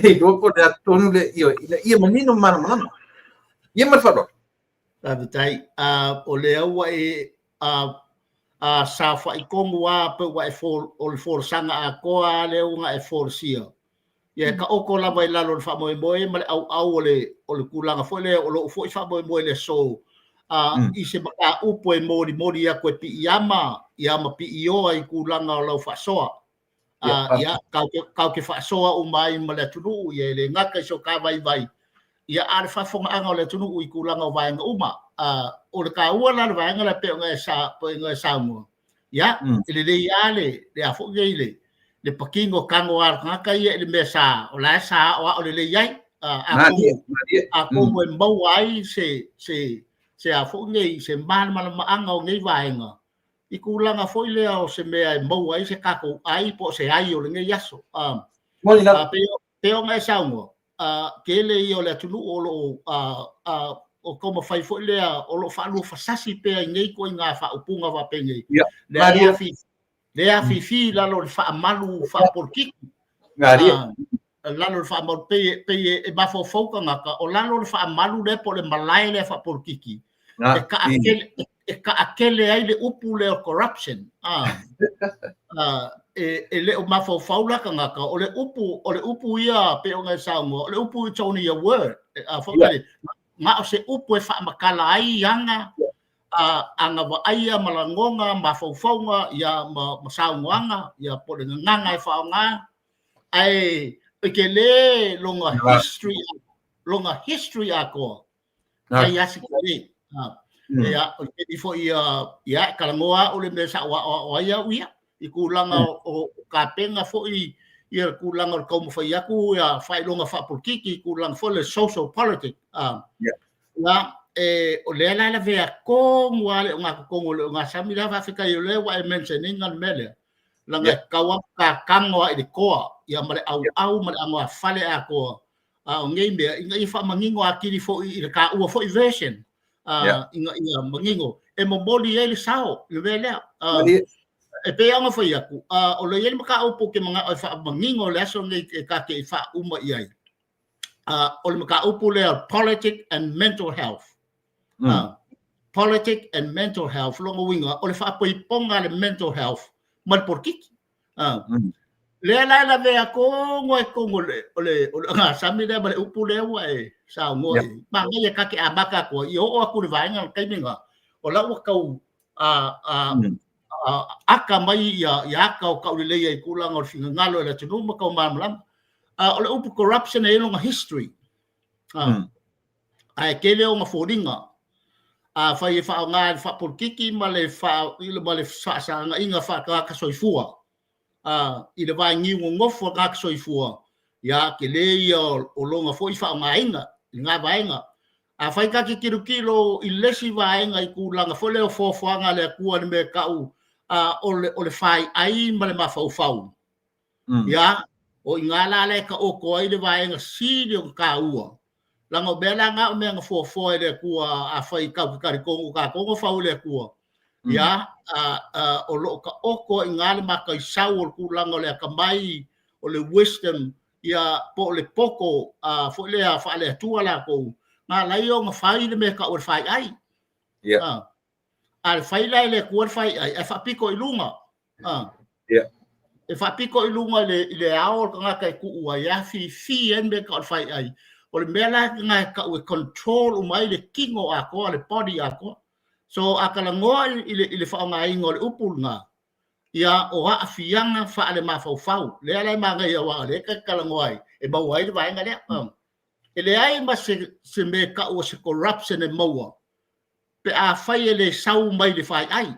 A: Iloa po o le a tonu le, ioe, ina ia manino ma malamalama. Ia ma le faaaloalo.
B: Faafetai. O lea ua e saofai tonu lava pe ua e o le folasaga atoa lava lea ua e folasia. Ia e taoto lava i lalo o le faamoemoe ma le auau o le tulaga foi lea o lou foi faamoemoe i le aso i se mataupu e molimoli atu e piiama ia ma piioa i tulaga o lau faasoa. Ia, tatou te faasoa uma ai ma le atunuu, ia e le gata i so ta vaivai, ia a o le faafofogaaga o le atunuu i tulaga o vaega uma. O le taua la o le vaega lea pei ona e saunoa, ia, e lelei lava le a foi nei le patino tago lava o le tagata ia i le mea sa, o la e sa aoao lelei ai. Atonu e maua ai se a foi nei, se malamalamaaga o nei vaega, i tulaga foi lea o se mea e maua ai se tatou ai po o se ai o lenei aso. Pei ona e saunoa, tele ia o le atunuu o lo o taumafai foi lea o lo o faaluafasasi pea i nei ituaiga faaupuga faapenei. Lea afifi i lalo o le faamalu faapolokiki. Lalo o le faamalu, pei e mafaufau tagata, o lalo o le faamalu lea po o le malae lea faapolokiki, e taatele ai le upu lea o corruption. E le o mafaufau la tagata, o le upu ia pei ona e saunoa, o le upu it's only a word. Na o se upu e faamatala ai aga, aga vaaia ma lagona, mafaufauga, ia ma saunoaga, ia po o le gagana e faaaoga. Ae e tele lona history atoa. Ai asi tele. Ia, o le taimi foi ia, e talanoa au le mea sa ou aoao ai au ia, i tulaga o tapena foi ia tulaga o le taumafai atu ia faailoga faapolokiki, i tulaga foi le social politic. Ia, o lea la e lavea tonu lava le ogatotonu o le ogasami lea faafetai o lea ua e mention ina le mea lea. Leaga e tatau lava ta tago lava i le toa, ia ma le auau ma le anoafale atoa. A o nei mea, ina ia faamanino atili foi i le taua foi version, ina ia manino, e momoli ai le sao i le mea lea. E pei ona fai atu, o lo o i ai le mataupu ou te manao e faamanino le aso lenei e ta te faauma i ai. O le mataupu lea, politic and mental health. Politic and mental health, lona uiga, o le faapoipoga le mental health ma le polokiki. Lea la e lavea tonu ai tonu o le ogasami lea ma le upu lea ua e saunoa i ai. Manaia ta te amata atu ai, ia oo atu i le vaega o le taimi lena, o la ua tau aka mai ia aka o tauleleia i tulaga o le finagalo e le atunuu ma tau malamalama. O le upu corruption e i ai lona history. Ae tele ona foliga. Afai e faaaoga i le faapolokiki ma le faasagaiga faatagata soifua, i le vaegiu nonofo a tagata soifua, Ia, tele ia o lona foi faaaogaina i lena vaega. Afai ta te tilotilo i le isi vaega i tulaga foi lea o foafoaga a le Atua i le mea e tau o le faiai ma le mafaufau, ia, o i ina la lea e taoto ai le vaega sili ona taua, leaga o mea la na o mea na foafoa e le Atua. Afai tatou te talitonu o tatou na fau e le Atua, ia, o lo o taoto ai i ina le mataisau o le tulaga o le atamai, o le wisdom, ia, po o le poto foi lea faale-Atua latou, na ala ai ona fai le mea e tau o le faiai. A le fai la e le Atua le faiai, ae faapito i luga. E faapito i luga i le ao o le tagata e tuu ai, e afifi ai le mea e tau o le faiai. O le mea la lena e tau e control uma ai le tino atoa, le body atoa. So a talanoa i le faaaogaina o le upu lena, ia, o aafiaga faalemafaufau, lea la e manaia aua o lea e talanoa ai, e maua ai le vaega lea. E leai ma se mea e tau o se corruption e maua pe afai e le sau mai le faiai.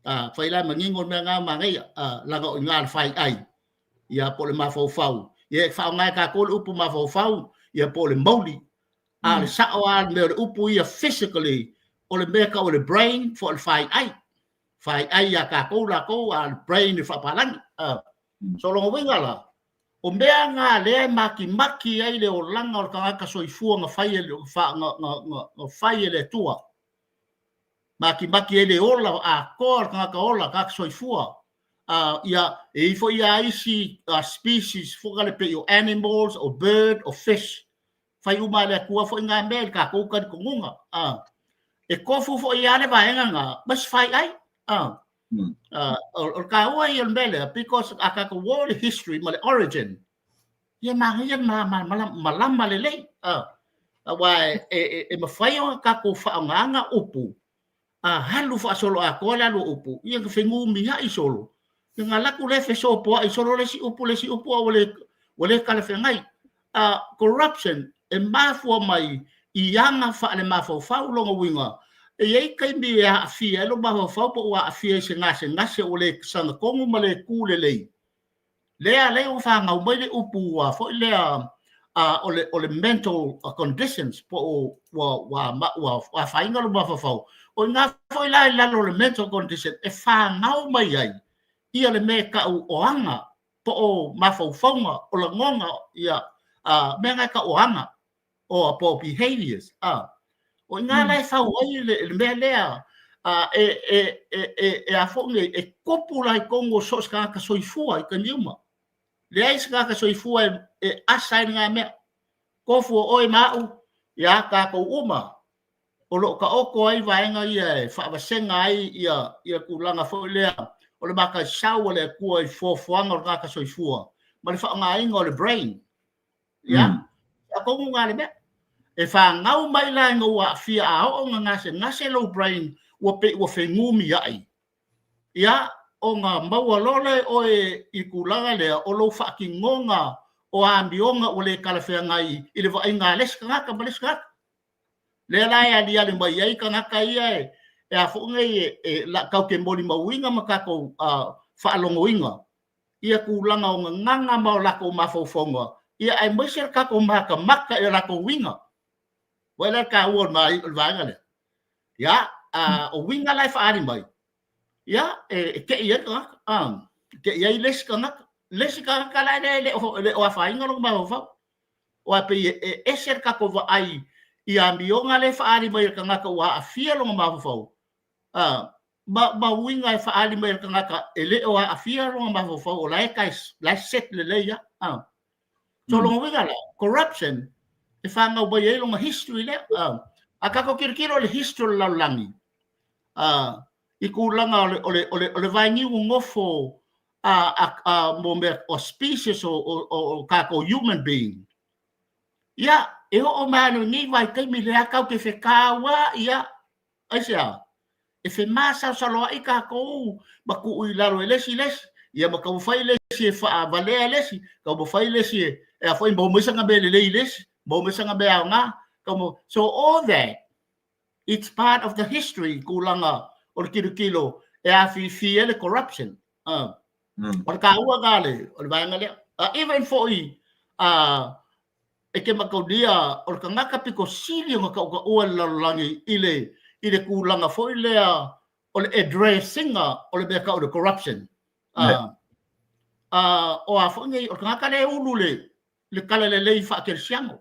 B: Afai la e manino le mea lena, manaia, leaga o i ina le faiai, ia, po o le mafaufau. Ia, e faaaoga e tatou le upu mafaufau, ia, po o le mauli. A o le sao lava le mea o le upu ia physically, o le mea e tau o le brain, po o le faiai. Faiai ia tatou latou, a o le brain e faapalagi. So lona uiga la, o mea na lea e makimaki ai le olaga o le tagata soifua na fai e, na fai e le Atua. Makimaki ai le ola atoa o le tagata ola, tagata soifua. Ia, e i ai foi ia isi species foi le pei o animals, o bird, o fish. Fai uma e le Atua foi ngā mea i le tatou talitonuga. E tofu foi ia le vaega na, ma se fai ai. O le taua ia o le mea lea, because a tatou o i le history ma le origin, ia manaia le malama lelei. Aua e mafai ona tatou faaaogaina upu, a alu faasoloatoa le alu o upu, ia na fenumiai solo. Ia na alu atu lea fesopoai solo le isi upu, le isi upu, a ua le talafeagai. Corruption e mafua mai i aga faalemafaufau. Lona uiga, e i ai taimi e aafia ai lou mafaufau po ua aafia i se gasegase ua le sagatonu ma le tu lelei. Lea ala ai ona fanau mai le upu ua foi lea o le mental conditions po o ua afaina lou mafaufau. O i ina foi la i lalo o le mental condition e fanau mai ai ia le mea e tau o aga po o mafaufauga, o lagona, ia, mea na e tau o aga o po o behaviors. O i ina la e fau ai le mea lea e a foi nei, e tupu la i totonu o so o se tagata soifua i taimi uma. Leai se tagata soifua e asa ai lena mea. Tofu o oe ma au, ia tatou uma, o lo o taoto ai vaega ia e faavasega ai ia tulaga foi lea o le mataisau a le Atua i foafoaga o le tagata soifua ma le faaaogaina o le brain. Ia, atonu na le mea. E fanau mai la ina ua aafia a oo ona gasegase lou brain ua pei ua fenumiai. Ia, ona maua loa lea oe i tulaga lea o lou faatinoga o amioga ua le talafeagai i le vaaiga a le isi tagata ma le isi tagata. Lea la e aliali mai ai tagata ia e a foi nei e tatou te molimauina ma tatou faalogoina ia tulaga o gagana ma o latou mafaufauga, ia aemaise le tatou matamata i o latou uiga. Vaai la le taua o le vaega lea. Ia, o uiga la e faaali mai, ia, e tei ai le tagata, e tei ai le isi tagata. Le isi tagata la lea e le o afaina lona mafaufau. Aua e pei e ese le tatou vaai i amioga lea e faaali mai e le tagata ua aafia lona mafaufau, ma uiga e faaali mai e le tagata e le o aafia lona mafaufau, o la e set lelei lava. So lona uiga la, corruption e fanau mai ai lona history lea. A tatou tilotilo i le history o le lalolagi, i tulaga o le vainiu nonofo mo mea o species o tatou human being, ia, e oo mai lava i lenei vaitaimi lea tatou te fetauai lava. Aisea? E femasalosaloai tatou ma tuu i lalo e le isi le isi, ia ma taumafai le isi e faavalea le isi, taumafai le isi e a foi maua mai sana mea lelei i le isi, maua mai sana mea aoga. So all that, it's part of the history, tulaga o le tilotilo e afifi ai le corruption. O le taua lena o le vaega lea. Even foi e te mataulia o le tagata pito sili ona tautaua i le lalolagi i le i le tulaga foi lea o le address ina o le mea tau o le corruption. O a foi nei, o le tagata lea e ulu le le talalelei faakerisiano.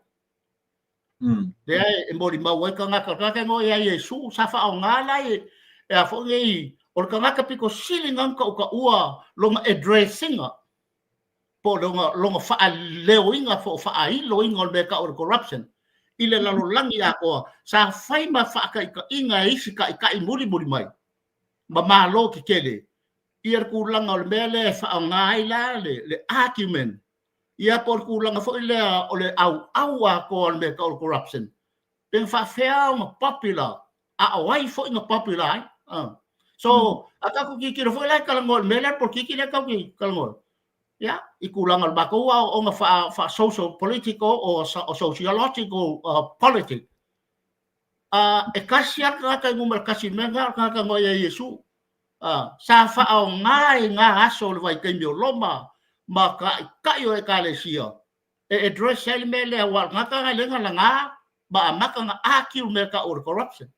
B: Lea e molimau ai tagata, o le tagata e igoa ia Iesu, sa faaaoga la e a foi nei, o le tagata pito sili na tautaua lona address ina po o lona faaleoina po o faailoina o le mea e tau o le corruption i le lalolagi atoa, sa fai ma faataitaiga e isi taitai mulimuli mai ma malo tetele ia le tulaga o le mea lea e faaaoga ai la le argument ia po o le tulaga foi lea o le auau atoa o le mea e tau o le corruption, pe na faafefea ona popular, a o ai foi na popular ai. So, a tatou tilotilo foi la e talanoa i le mea lea, le polokiki lea tatou te talanoa ia, i tulaga o le matou aoaoga faa-social political or sociological politics. E tasi lava le tagata e numera tasi i le mea lena, o le tagata na ia Iesu. Sa faaaoga i na aso o le vaitaimi o Roma ma taitai o Ekalesia e address ai le mea lea, aua o le tagata lena lea na laga ma amata ona argue le mea e tau o le corruption.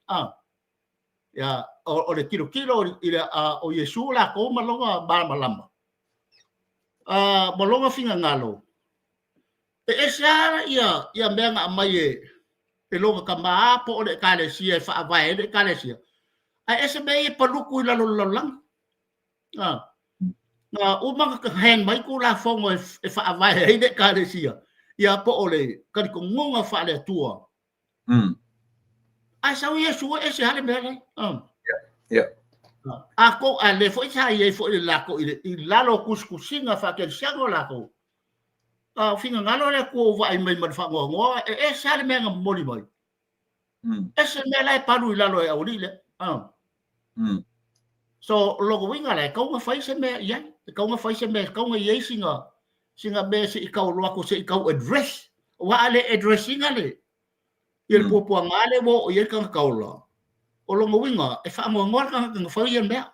B: Ia, o le tilotilo i le, o Iesu latou ma lona malamalama, ma lona finagalo, e ese lava ia mea na aumai e lona tama po o le Ekalesia e faavae ai le Ekalesia, ae ese mea ia e paluku i lalo o le lalolagi. Na uma ona hand mai Tulafono e faavae ai le Ekalesia, ia po o le talitonuga faale-Atua. Ae sau Iesu e ese lava le mea lea. A ko, a le foi sa i ai foi le lako i lalo o tusitusiga faakerisiano lakou. A o finagalo le Atua ua vaai mai ma le faanoanoa, e ese lava le mea na momoli mai. Ese le mea la e palu i lalo e aualii lea. So, o lona uiga la, e tatau ona fai se mea i ai. E tatau ona fai se mea, e tatau ona i ai sina mea se i tau alu atu, se i tau address. Aua a le address ina le, ia le puapuaga lea ua oo i ai le tagata ola, o lona uiga, e faanoanoa le tagata na fai ia mea.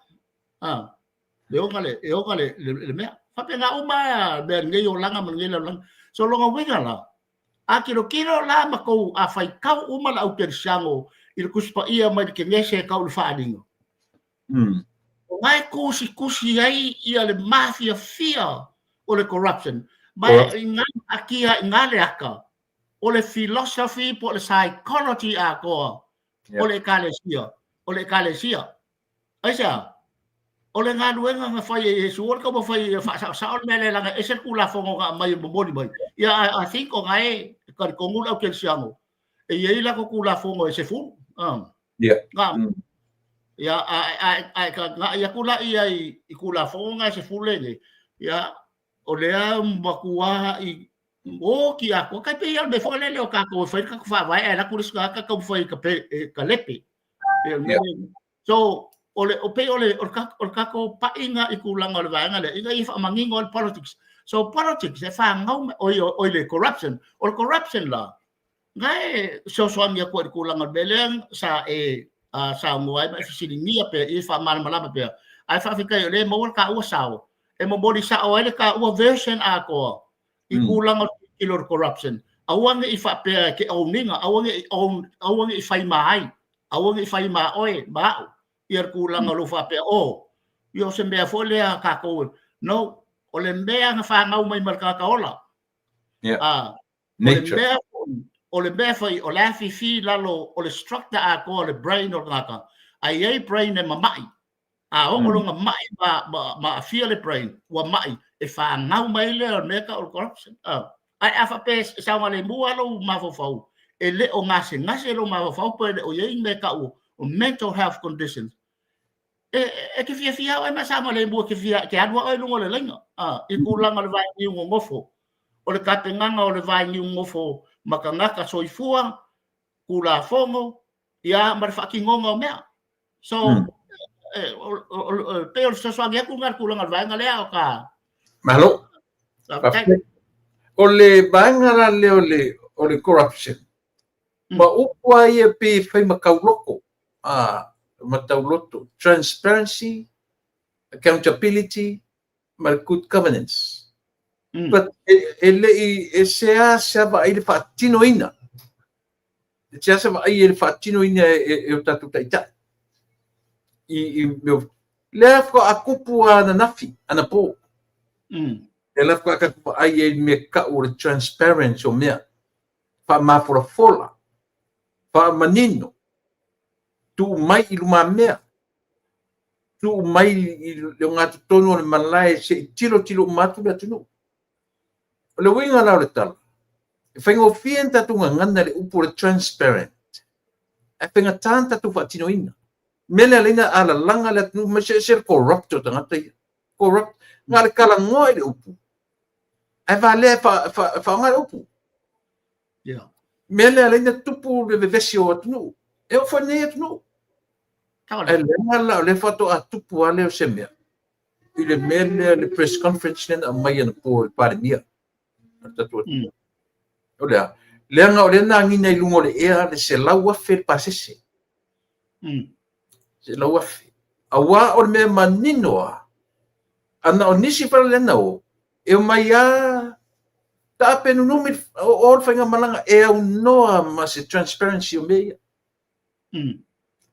B: E oga le, e oga le, le, le mea. Faapena uma mea lenei olaga ma lenei lalolagi. So, lona uiga la, a tilotilo la ma tou, a faitau uma le au kerisiano i le Tusi Paia mai le Kenese e tau i le Faaaliga, o na e tusitusi ai ia le mafiafia o le corruption. Ma i na atia i na le ata, o le philosophy po o le psychology atoa o le Ekalesia, o le Ekalesia. Aisea? O le galuega na fai e Iesu, o le taumafai ia faasaosao le mea lea leaga e ese le Tulafono na aumai e momoli mai. Ia, I think o na e talitonu le au kerisiano e i ai latou Tulafono e 10. Na. Ia, a e tagai atu la i ai i Tulafono na e 10 lenei, ia, o lea matua i oti atoa, tai pei lava o le mea foi lele o tatou e fai le tatou faavae ae alu atu le isi tagata taumafai e talepe. So, o le, o pei o le, o le, o le tatou pa'iga i tulaga o le vaega lea, ina ia faamanino ai le politics. So, politics e fanau mai, oi, oi le corruption. O le corruption la, na e fesoasoani atu ai i le tulaga o le mea lea sa e saunoa ai ma e fesiligia pea, ia faamalamalama pea. Ae faafetai o lea e maua le taua sao, e momoli sao ai le taua version atoa i tulaga o le tilotilo o le corruption. Aua ne i faapea e te own ina, aua ne i own, aua ne i fai ma ai, aua ne i fai ma oe, ma au, ia le tulaga o lou faapea, oh, ia o se mea foi lea a tatou. No, o le mea na fanau mai ma le tagata ola. O le mea o le mea foi o le afifi i lalo o le structure atoa o le brain o le tagata, a i ai brain e mama'i, a oo lona ma'i ma aafia le brain, ua ma'i, e fanau mai lea o le mea tau o le corruption. Ae a faapea e saogalemu lava lou mafaufau, e le o gasegase lou mafaufau pe le o i ai ni mea e tau o mental health conditions, e te fiafia oe ma saogalemu, e te fia, e te alu lava oe i luga o le laina, i tulaga o le vainiu nonofo, o le tapenaga o le vainiu nonofo ma tagata soifua, Tulafono, ia ma le faatinoga o mea. So, pei o le fesoasoani atu lena i le tulaga o le vaega lea o ka...
A: Malo.
B: Faafetai.
A: O le vaega la lea o le corruption, ma upu lava ia pei e fai ma tauloto, ma tauloto, transparency, accountability ma le good governance. But e le i, e seasea vaai le faatinoina. E seasea vaai e le faatinoina e o tatou taitai. I mea, lea faatoa tupu ananafi, anapo. Lea la faatoa tatou vaai ai i le mea tau o le transparency o mea. Faamafolafola, faamanino, tuu mai i lumamea, tuu mai i le ogatotonu o le malae se i tilotilo uma atu le atunuu. O le uiga la o le tala, e faigofie ona tatou gagana le upu o le transparent, ae faigata ona tatou faatinoina. O le mea lea e ala ai ona alalaga le atunuu ma se ese le corrupt o tagata ia. Corrupt. Na o le talanoa i le upu, ae valea e faaaoga le upu. Mea lea e ala ai ona tupu le vevesi o atunuu. E oo foi i lenei atunuu. Ae leaga la o lea faatoa tupu lava lea o se mea i le mea lea, le press conference lea na aumai anapo e le Palemia o le tatou atunuu. O le a? Leaga o lea na agiga i luga o le ea le 100,000 le pasese. 100,000. Aua o le mea manino lava, ana o nisi fale lea na o, e omai lava taape nunumi o le faigamalaga e aunoa ma se transparency o mea ia.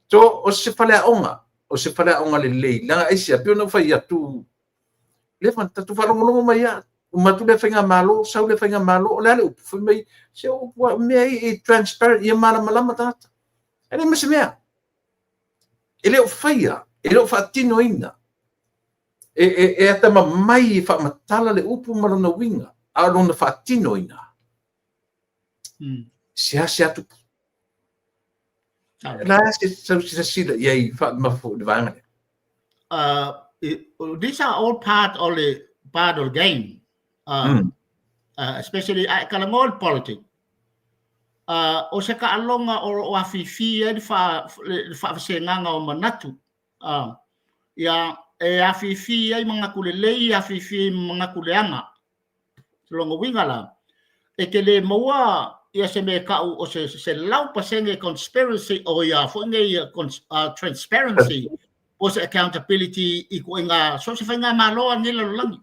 A: So, o se faleaoga, o se faleaoga lelei, leaga aisea, pei ona ou fai atu, leva ona tatou faalogologo mai lava, uma atu lea faigamalo, sau lea faigamalo, o le a le upu? Fai mai, se upu lava, mea ia e transparent, ia malamalama tagata. E leai ma se mea. E le o faia, e le o faatinoina. E atamamai e faamatala le upu ma lona uiga, a o lona faatinoina, seasea tupu. La se sau silasila i ai faamamafa foi i le vaega lea.
B: These are all part of the game. Especially a e talanoa i le politics. O se taaloga o lo o afifi ai le faavasegaga o manatu. Ia, e afifi ai manatu lelei, afifi ai ma manatu leaga. O lona uiga la, e te le maua ia se mea e tau o se 100% conspiracy o ia foi nei transparency o se accountability i ituaiga so o se faigamalo a lenei lalolagi.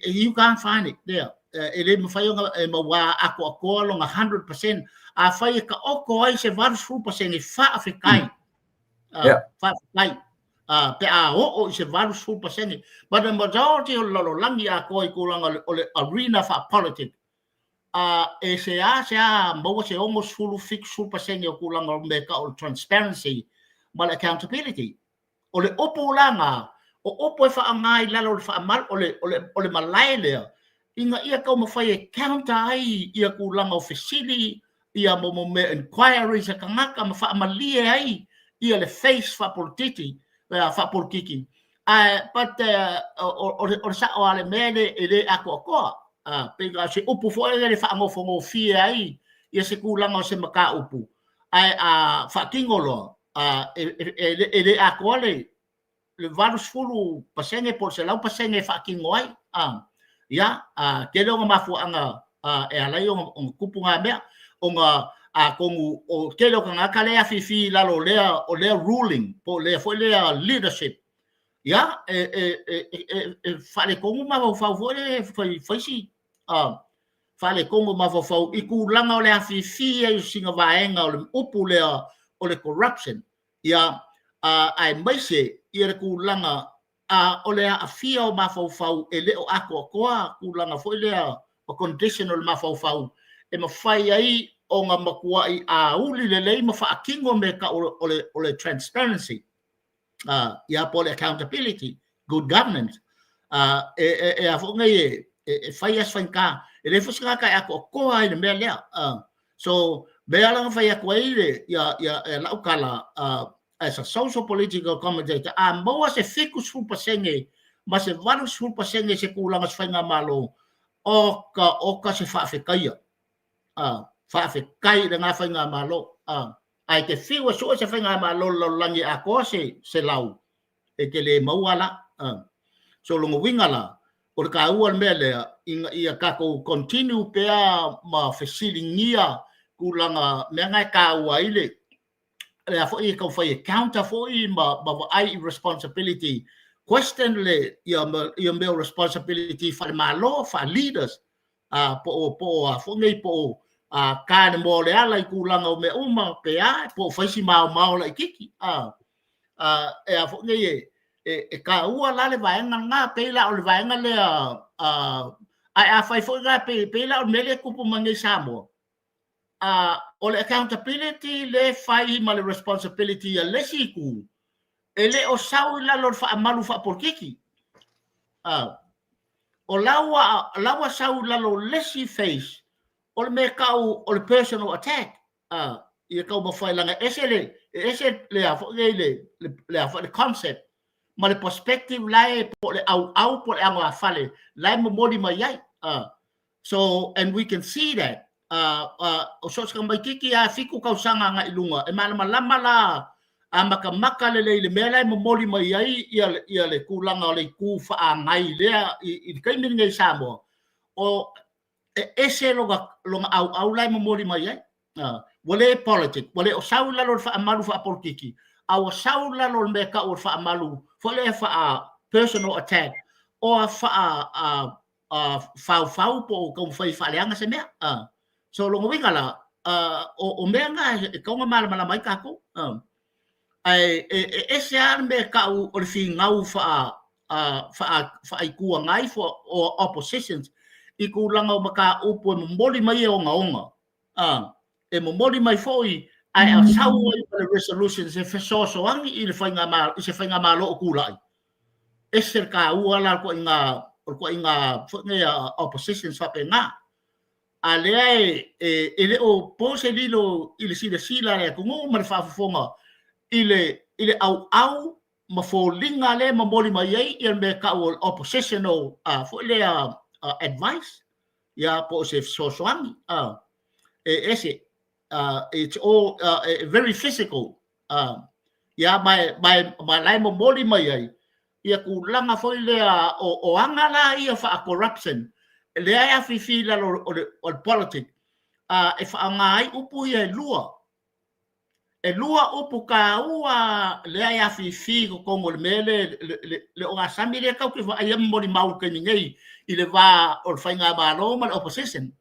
B: You can't find it there. E le mafai ona e maua atoatoa lona 100%. Afai e taoto ai se 80%, faafetai. Faafetai. Pe a oo i se 80%. But the majority o le lalolagi atoa i tulaga o le arena faa-politic, e seasea maua se 60, 70% o tulaga o mea tau o le transparency ma le accountability. O le upu la, o upu e faaaoga i lalo o le faamalu o le malae lea, ina ia taumafai e counter ai ia tulaga o fesili ia mo mea inquiries a tagata ma faamalie ai ia le face faapolitiki faapolitiki. But o le sao lava le mea e le atoatoa. Pei o se upu foi lea le faagofogofie ai ia se tulaga o se mataupu, ae a faatino loa, e le atoa le 80% po o le 100% e faatino ai. Ia, tele ona mafuaaga e ala ai ona tupu ngā mea, ona atonu o tele o tagata lea e afifi i lalo o lea ruling po o lea foi lea leadership, ia e faaletonu mafaufau foi le fai faisi faaletonu mafaufau i tulaga o le afifi ai o sina vaega o le upu lea o le corruption, ia aemaise ia le tulaga o le aafia o mafaufau e le o atoatoa tulaga foi lea o condition o le mafaufau e mafai ai ona matuai auli lelei ma faatino mea tau o le transparency, ia po o le accountability, good governance. E a foi nei e fai as faigata, e le foi se tagata e atoatoa ai le mea lea. So mea la na fai atu ai le ia ia e lau tala as a social political commentator, a maua se 70% ma se 80% se tulaga se faigamalo o ka se faafetaia, faafetai i lena faigamalo. Ae te fiu e sue se faigamalo le lalolagi atoa se lau e te le maua la. So lona uiga la o le taua le mea lea ina ia tatou continue pea ma fesiligia tulaga mea na e taua ai le a foi e taumafai e counter foi ma vaai i responsibility. question le ia ia mea o responsibility faale-Malo, faale-leaders, po o a foi nei, po o ta le moa o le ala i tulaga o mea uma, pe a, po o fai si maomao laitiiti. E a foi nei e taua la le vaega lena, pei la o le vaega lea, ae a fai foi la, pei la o le mea lea e tupu mai nei i Samoa, o le accountability lea e fai ma le responsibility a le isi itu, e le o sau i lalo o le faamalu faapolokiki. O la ua sau i lalo o le isi face, o le mea tau o le personal attack. Ia taumafai leaga ese le e ese le a foi nei le a foi le concept ma le perspective la e po o le auau po o le agafale la e momoli mai ai. So and we can see that o so o se tamaitiiti a 7 tausaga agai i luga e malamalama la a matamata lelei i le mea la e momoli mai ai ia le tulaga o le itu faagai lea i le taimi lenei i Samoa, o e ese lona auau la e momoli mai ai. Ua le politic, ua le o sau i lalo o le faamalu faapolokiki, a ua sau i lalo o le mea tau o le faamalu foi lea faa personal attack o a faa faufau po o taumafai e faaleaga se mea. So lona uiga la, o mea na e tatau ona malamalama ai tatou. Ae e ese lava le mea e tau o le finau faa-Itu Agai o oppositions i tulaga o mataupu e momoli mai e ogaoga, e momoli mai foi ae sau ai ma le resolutions e fesoasoani i le faigamalo, i se faigamalo o tulai. Ese le taua la o le ituaiga foi nei oppositions faapena. A lea e le o po se lilo i le silasila a le atunuu ma le faafofoga i le auau ma foliga lea e momoli mai ai ia le mea e tau o le oppositional foi lea advice ia po o se fesoasoani. E ese, it's all very physical ia ma la e momoli mai ai ia tulaga foi lea o aga la ia faa-corruption lea e afifi i lalo o le politic, e faaaoga ai upu ia e lua. E lua upu taua lea e afifi i totonu o le mea le ogasami lea tatou te vaaia ma molimau i le taimi nei i le va o le faigamalo ma le opposition.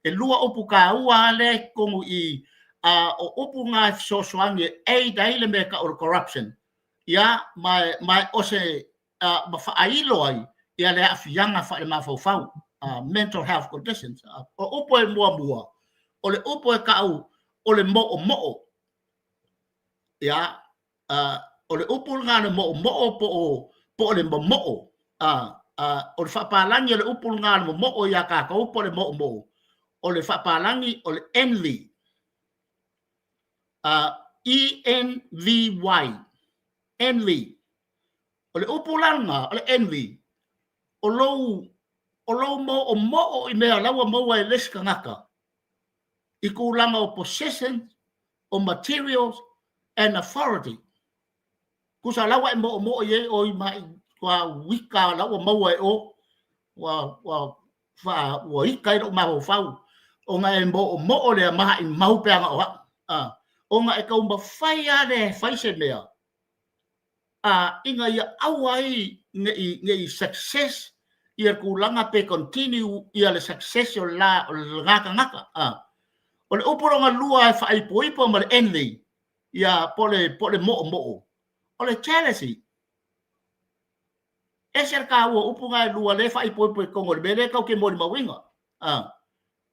B: E lua upu taua lea i totonu i o upu na e fesoasoani e aid ai le mea e tau o le corruption ia ma o se ma faailo ai ia le aafiaga faale-mafaufau, mental health conditions. O upu e muamua, o le upu e tau o le moomoo ia, o le upu lena le moomoo po o le momoo. O le faapalagi o le upu lena le momoo ia tatou po o le moomoo, o le faapalagi o le envy, E N V Y, envy. O le upu la lena o le envy, o lou moomoo i mea la ua maua e le isi tagata i tulaga o possession o materials and authority. Tusa la ua e moomoo i ai oi mai ua wika la ua maua e o ua fa ua ika i lou mafaufau ona e moomoo lea ma maumau pe aga o au ona e taumafai lava le fai se mea ina ia aua ai nei success ia tulaga pe continue ia le success o la o lena tagata. O le upu lona lua e faaipoipo ma le envy ia po o le moomoo, o le jealousy. Ese le taua o upu na e lua lea e faaipoipo i totonu o le mea lea tatou te molimauina.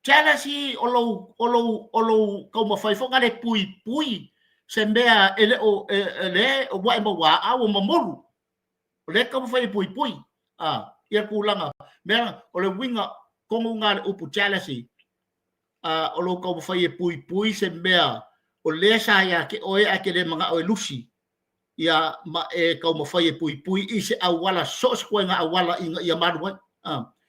B: Jealousy o lou taumafai foi na le puipui se mea e le o le ua e maua a ua mamulu, o lea taumafai e puipui ia tulaga mea. O le uiga tonu na le upu jealousy, o lou taumafai e puipui se mea o lea sa ia te oe ae te le manao e lusi ia ma e taumafai e puipui i se auala, so o se ituaiga auala ina ia malu ai.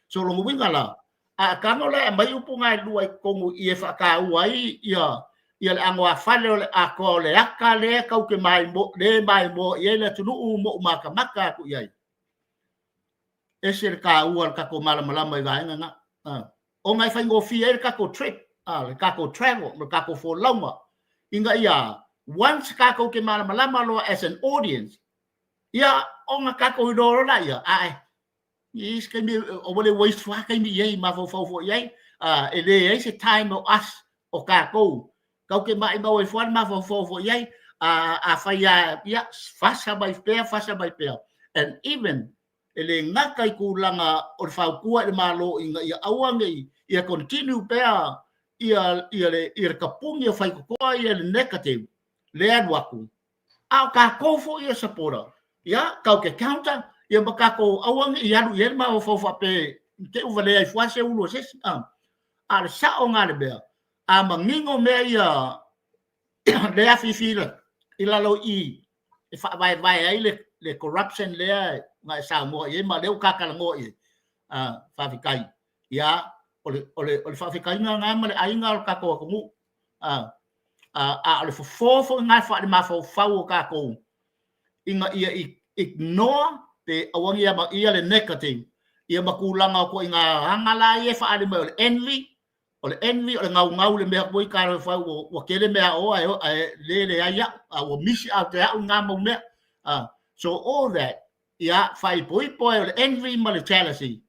B: So lona uiga la, a tago la e aumai upu na e lua i totonu i e faataua ai ia le anoāfale o le atoa o le ata lea tau te maimoa le maimoa i ai le atunuu mo matamata atu i ai. Ese le taua o le tatou malamalama i vaega na, ona e faigofie ai le tatou trip, le tatou travel, le tatou folauga, ina ia once tatou te malamalama loa as an audience. Ia, ona tatou iloa loa laia, ae i isi taimi aua le waste fua taimi i ai, mafaufau foi i ai, e leai se time o us, o tatou, tatou te maimau ai fua le mafaufau foi i ai, afai lava, ia, fasa mai pea, fasa mai pea. And even, e le gata i tulaga o le fautua i le Malo ina ia aua ne i, ia continue pea ia le tapuni o faitotoa ia le negative lea alu atu, a o tatou foi ia supporter, ia tatou te counter ia ma tatou aua ne i alu i ai le mafaufau faapea te i valea ai fua se ulu o se isi. A o le sao lena o le mea, a manino mea ia lea afifi i lalo i e faavaevae ai le corruption lea na e saunoa i ai ma lea ua tatalanoa i ai. Faafetai. Ia, o le faafetaiga lena ma le aiga o le tatou atunuu. A o le fofo foi lena faale-mafaufau o tatou ina ia ignore pe aua ne i amaia le negative ia ma tulaga o ituaiga aga la ia e faaali mai o le envy, o le envy, o le gaugau i le mea foi ta fai ua tele mea o ae le leai au, a ua misi out te au ngā mau mea. So all that, ia faaipoipo ai o le envy ma le jealousy,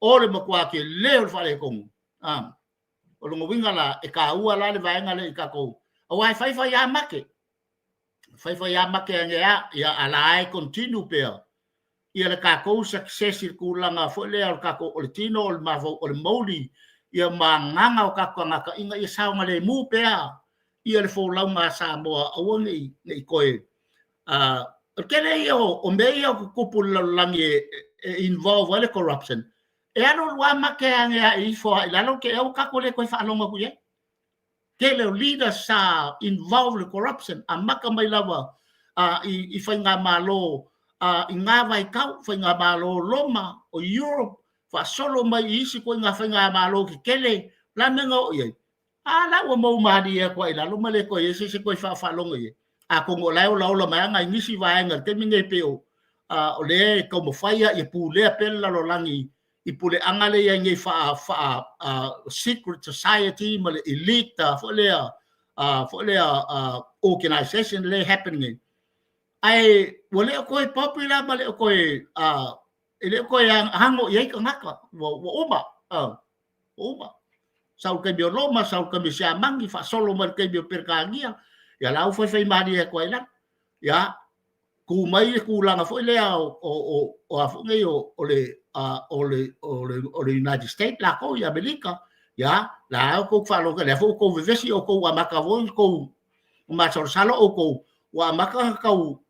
B: o le matua tele o le faaletonu. O lona uiga la, e taua la le vaega lea i tatou, aua e faifai lava make, faifai lava make ane a, ia a la e continue pea ia le tatou success i le tulaga foi lea o le tatou, o le tino o le mafau, o le mouli ia ma agaga o tatou tagata ina ia saogalemu pea ia le folauga a Samoa, aua ne i toe o le tele ia o mea ia o tutupu i le lalolagi e involve ai le corruption, e alu alu lava make ane a ifo i lalo te au tatou le toe faalogo atu i ai. Tele o leaders sa involve le corruption, amata mai lava i faigamalo i ngā vaitau, faigamalo Roma o Europe, faasolo mai i isi ituaiga faigamalo tetele la mea na oo i ai. A la ua mou malie atu ai i lalo ma le toe i ai se toe faafaalogo i ai. Atonu o la e olaola mai lava nai nisi vaega i le taimi nei pei o lea e taumafai ia pulea pea le lalolagi i puleaga lea i ai nei faa secret society ma le elite foi lea organization lea e happen nei. Ae ua le o toe popular ma le o toe e le o toe ago i ai tagata, ua uma, ua uma. Sau le taimi o Roma, sau le taimi o Siamani, faasolo mai le taimi o Peretania, ia la ua faifai malie atu ai lalo. Ia, tu mai le tulaga foi lea o a foi nei o le United States latou i Amerika, ia, la tou faalogo, lea foi ua tou vevesi outou ua amata foi ona tou masalosalo outou, ua amata ona tau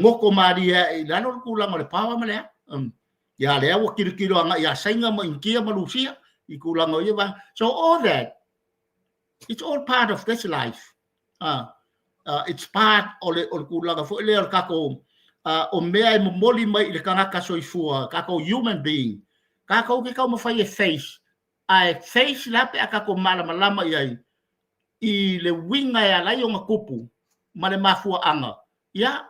B: goto malie ae i lalo le tulaga o le power ma le a. Ia, lea ua tilotilo agai ia Saina ma Initia ma Lusia i tulaga o ia vaega. So all that, it's all part of this life. It's part o le tulaga foi lea o le tatou o mea e momoli mai i le tagata soifua, tatou human being. Tatou te taumafai e face, ae face la pe a tatou malamalama i ai i le uiga e ala ai ona tupu ma le mafuaaga. Ia,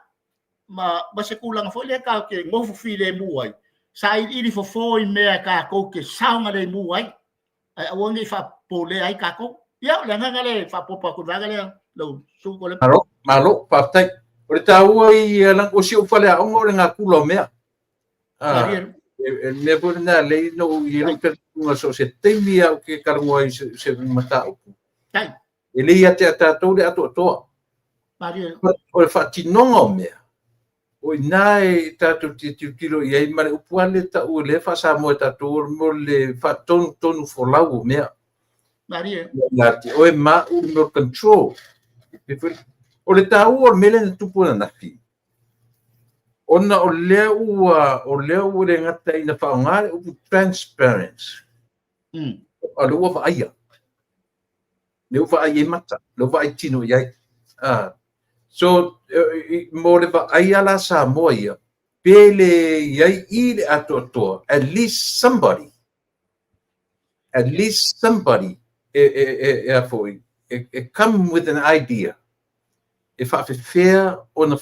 B: ma se tulaga foi lea tatou te nofo filemu ai, sailiili fofo i mea e tatou te saogalemu ai, ae aua ne i faapolea ai tatou. Ia, o le agaga lea e faaopoopo atu i le vaega lea, lau susuga Tuilaepa.
A: Malo, malo, faafetai. O le taua i o si ou faleaoga o le gakula o mea.
B: Malie.
A: E mea foi lena lei no i lou talitonuga so o se taimi au ke talanoa i se mataupu.
B: Tai.
A: E le ia te a tatou le atoatoa.
B: Malie.
A: O le faatinoga o mea, o i ina e tatou te tilotilo i ai ma le upu lava lea tau o lea faa-Samoa e tatou o le faatonutonu folau o mea.
B: Malie.
A: Ia te oe ma au no control. O le taua o le mea lea na tupu ananafi, ona o lea ua le gata ina faaaoga le upu transparency. O lea ua vaaia. Lea ua vaai ai mata, lea ua vaai tino i ai. So, mo le vaaia la Samoa ia, pe le i ai i le atoatoa, at least somebody e a foi, e come with an idea e faafefea ona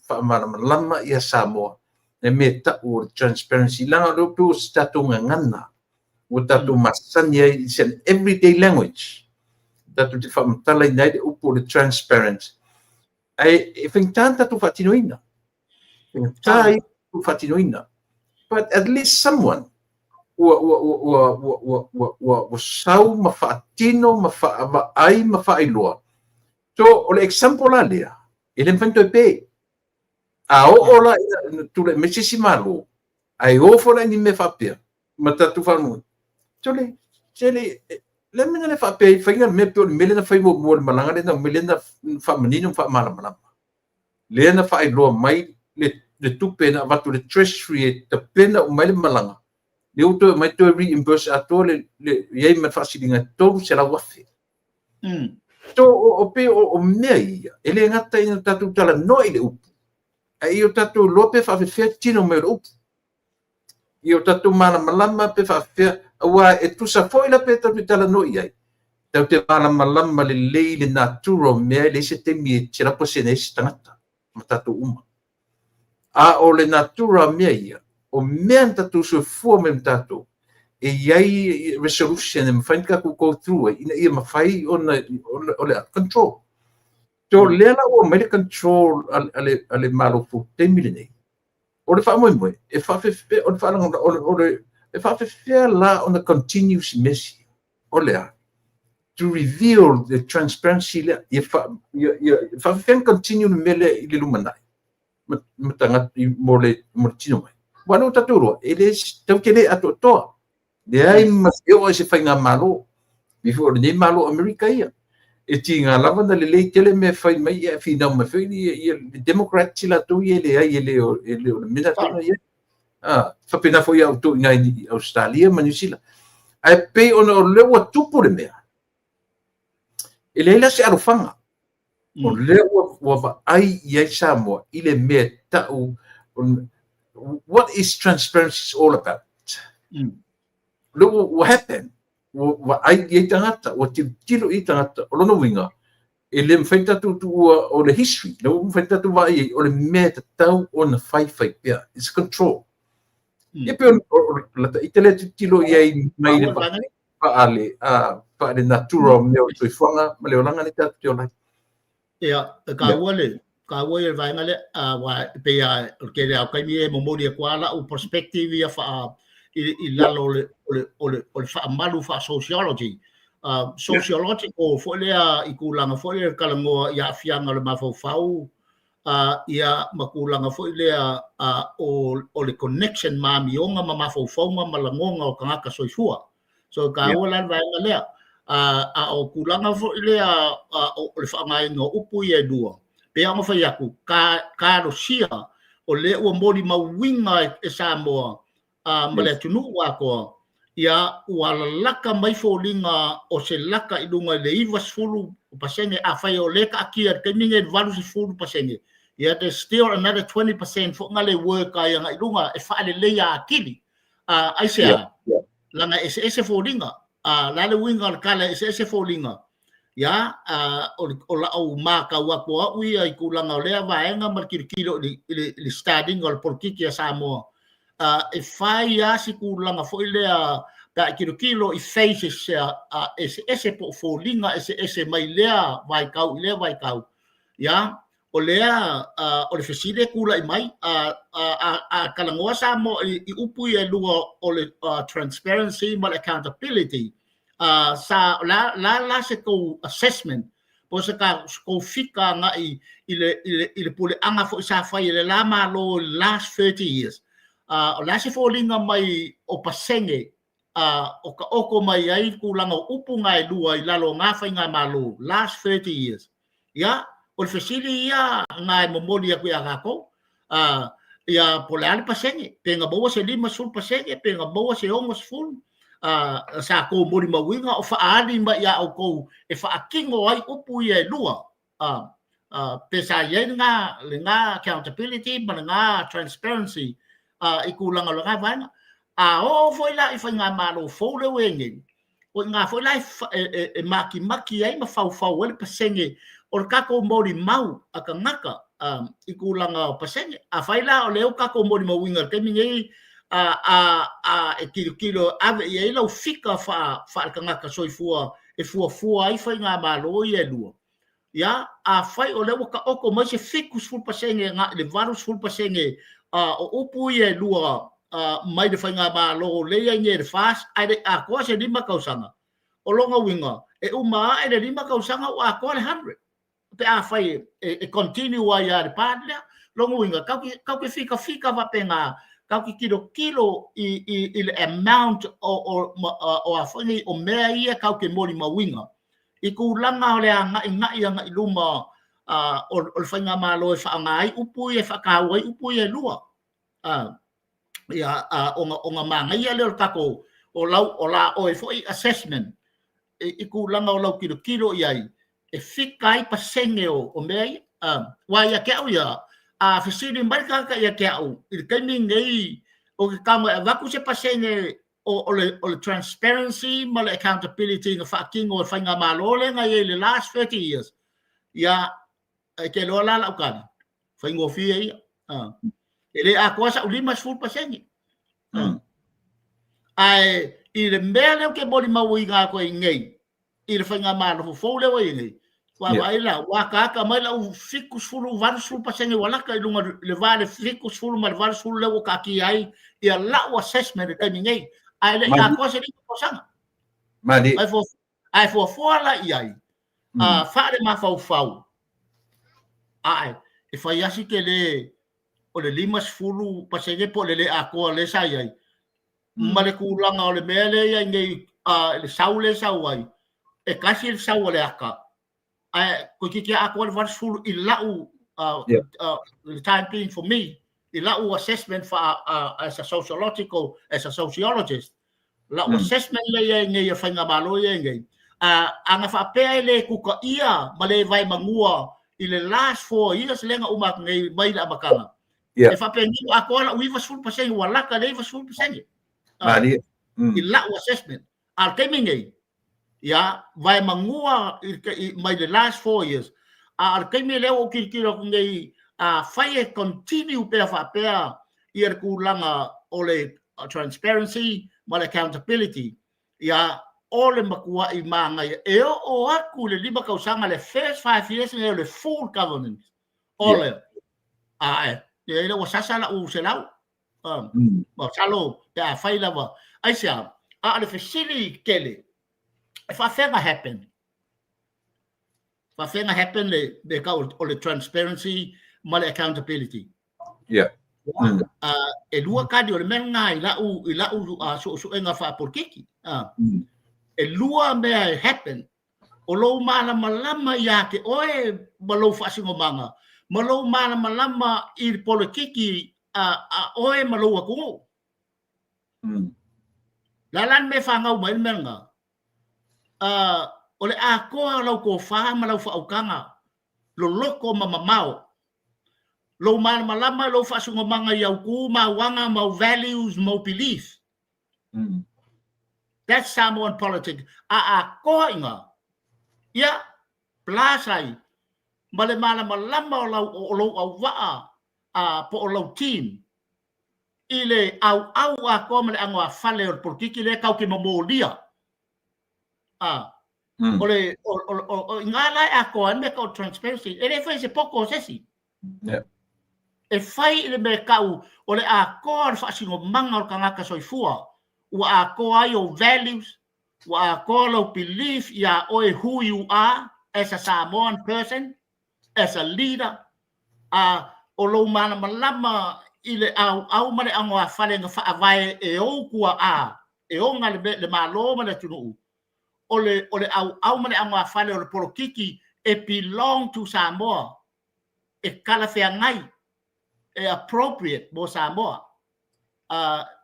A: faamalamalama ia Samoa e mea tau o le transparency leaga o lea pe o se tatou gagana ua tatou masani ai. It's an everyday language tatou te faamatalaina ai le upu o le transparent, ae e faigata na tatou faatinoina. Faigata ia le faatinoina. But at least someone ua ua ua ua ua ua ua ua ua sau ma faatino ma faavaai ma faailoa. So o le example la lea, e le mafai ona toe pe. A oo la ina tulai mai se isi Malo, ae o foi la i ni mea faapea, ma tatou faalogologo, sole, se le, le mea na le faapea ai, faiga le mea pei o le mea lea na fai muamua i le malaga lea na aumai, lea na faamanino ma faamalamalama. Lea na faailoa mai le tupe na avatu i le Treasury e tapena uma ai le malaga, lea ua toe aumai toe reimburse atoa le, le i ai ma le faasiliga e $300,000. So, o pei o mea ia, e le gata ina tatou talanoa i le upu, ae ia o tatou iloa pe faafefea tino mai o le upu. Ia o tatou malamalama pe faafefea, aua e tusa foi la pe tatou te talanoa i ai, tatou te malamalama lelei i le natura o mea, e leai se taimi e 100% ai se tagata ma tatou uma. A o le natura o mea ia, o mea na tatou soifua mai ma tatou, e i ai resolution e mafai ona tatou go through ai, ina ia mafai ona o le control. So lea la ua aumai le control a le Malo fou i le taimi lenei. O le faamoemoe, e faafefea, o le faalagolago, o le, e faafefea la ona continue si mea sia? O le a? To reveal the transparency lea, ia faafefea ona continue le mea lea i le lumanai ma tagata mo le tino mai. Aua o lea ua tatou iloa, e le, tatou te le atoatoa. Leai ma se oo i se faigamalo. E pei foi o lenei Malo o Amerika ia. E tiga lava ona lelei tele mea e fai mai, ia finau mai foi ia le Democrats i latou ia e leai, e le o le mea latou na i ai. Faapena foi ia outou i ina i Ausetalia ma Niu Sila. Ae pei ona o lea ua tupu le mea, e leai la se alofaga. O lea ua vaai i ai Samoa i le mea e tau, what is transparency all about? Lea ua happen, ua vaai i ai tagata, ua tilotilo i ai tagata. O lona uiga, e le mafai tatou tuua o le history, le ua mafai tatou vaai i ai, o le mea e tatau ona fai fai pea. It's control. Ia pei o lata ita lea tilotilo i ai mai le faale natura o mea o le soifuaga ma le olaga lea tatou te ola ai.
B: Ia, e kāua le, kāua ia le vaega lea, aua e pei lava o le tele lava o taimi e momoli atu lava lau perspective ia faa, i lalo o le, o le, o le, o le faamalu faa-sociology. Sociological foi lea i tulaga foi lea talanoa i aafiaga o le mafaufau, ia ma tulaga foi lea o le connection ma amioga ma mafaufauga ma lagona o tagata soifua. So e kāua la le vaega lea. A o tulaga foi lea o le faaaogaina o upu ia e lua, pei ona fai atu, talosia o lea ua molimauina e Samoa ma le atunuu atoa, ia ua lalaka mai foliga o se laka i luga i le 90%, afai o lea e taatia i le taimi lenei i le 80%, ia there's still another 20% foi na le work ai agai i luga e faaleleia atili. Aisea? Leaga e eseese foliga. O le a le uiga o le tala e eseese foliga? Ia, o lau matau atu o au ia i tulaga o lea vaega ma le tilotilo i le start ina o le polokiki a Samoa, e fai lava si tulaga foi lea pe a e tilotilo i phases eseese po o foliga eseese mai lea vaitau i lea vaitau. Ia, o lea o le fesili e tulai mai, a talanoa Samoa i upu ia e lua o le transparency ma le accountability, sa la la la se tou assessment po o se tou fika agai i le puleaga foi sa fai e le la Malo i le last 30 years, o le a se foliga mai o pasene o taoto mai ai tulaga o upu na e lua i lalo o na faigamalo last 30 years? Ia, o le fesili ia na e momoli atu ia tatou, ia po o le a le pasene, pe na maua se 50%, pe na maua se 60, sa tou molimauina o faaali mai ia outou e faatino ai upu ia e lua, pe sa i ai lena accountability ma lena transparency i tulaga o lena vaega. A oo foi la i faigamalo fou lea ua i ai nei, o i ina foi la e makimaki ai ma faufau ai le pasene o le tatou molimau a tagata i tulaga o pasene. Afai la o lea ua tatou molimauina i le taimi nei, e tilotilo e ave i ai lau fika faale-tagata soifua e fuafua ai faigamalo ia e lua. Ia, afai o lea ua taoto mai se 70% agai i le 80% o upu ia e lua mai le faigamalo lea e i ai nei i le FAST ae le i atoa se 5 tausaga, o lona uiga, e uma ae le 5 tausaga ua atoa le 100 pe afai e continue ai lava i le path lea. O lona uiga, tatou te fitafita faapena, tatou te tilotilo i le amount o a foi nei, o mea ia tatou te molimauina i tulaga o le agaigai agai i luma o le faigamalo e faaaoga ai upu ia, e faataua ai upu ia e lua. Ia, ona manaia lea o le tatou, o lau, o la oe foi assessment i tulaga o lau tilotilo i ai, e fika ai pasene o mea ia. Aua ia te au ia, a fesili mai le tagata ia te au i le taimi lenei, ou te tago e avatu se pasene o le transparency ma le accountability na faatino e le faigamalo lea na i ai i le last 30 years, ia, e te iloa la lau tali, faigofie ia. E le atoa sau 50%. Ae i le mea lea ou te molimauina atu ai nei, i le faigamalo fou lea ua i ai nei, ua vaai la, ua ataata mai lau 70, 80% ua lata i luga i le va o le 70 ma le 80 lea ua taatia ai ia lau assessment i le taimi nei, ae le i atoa se 5 tausaga.
A: Malie.
B: Ae fuafua la i ai, faale-mafaufau, ae e fai lava si tele o le 50% po o le le atoa lea sa i ai, ma le tulaga o le mea lea e i ai nei, le sau lea e sau ai, e tasi le sau a le ata, ae toeitiiti lava atoa le 80 i lau, the time being for me, i lau assessment as a sociological, as a sociologist, lau assessment lea i ai nei a faigamalo ia i ai nei, a na faapea e le tutaia ma le vaemanua i le last 4 years lea na uma atu nei mai le amataga, e faapeni ua atoa lau 90%, ua lata i le 90%
A: Malie.
B: I lau assessment. A o le taimi nei, ia, vaemanua mai le last 4 years, a o le taimi lea ua ou tilotilo atu nei, afai e continue pea faapea ia le tulaga o le transparency ma le accountability, ia, o le matuai manaia e oo atu i le 5 tausaga, le first 5 years nei o le full government o le ae ia ila ua sasa lau 100. Masalo pe a fai lava aisea, a o le fesili tele, e faafefea na happen? Faafefea na happen le mea tau o le transparency ma le accountability? E lua tali o le mea lena i lau suesuega faapolokiki. E lua mea e happen. O lou malamalama ia te oe ma lou faasinomaga, ma lou malamalama i le polokiki a oe ma lou atunuu. Le a la le mea e fanau mai ai le mea lena? O le atoa o lau tofa ma lau faautaga, loloto ma mamao. Lou malamalama i lou faasinomaga i au tu ma au aga ma au values ma au beliefs. That's Samoan politics. A atoa i ina, ia, plus ai, ma le malamalama o lau, o lou auvaa po o lau team i le auau atoa ma le anoāfale o le polokiki lea tatou te momolia. O le, o, o, o, o, ina la e atoa ai le mea tau transparency, e le fai i se poto o se isi. E fai i le mea tau o le atoa o le faasinomaga o le tagata soifua, ua atoa ai ou values, ua atoa lou belief iā oe who you are as a Samoan person, as a leader, a o lou malamalama i le auau ma le anoāfale na faavae e ou tuaa e ona le Malo ma le atunuu, o le, o le auau ma le anoāfale o le polokiki e belong to Samoa, e talafeagai, e appropriate mo Samoa.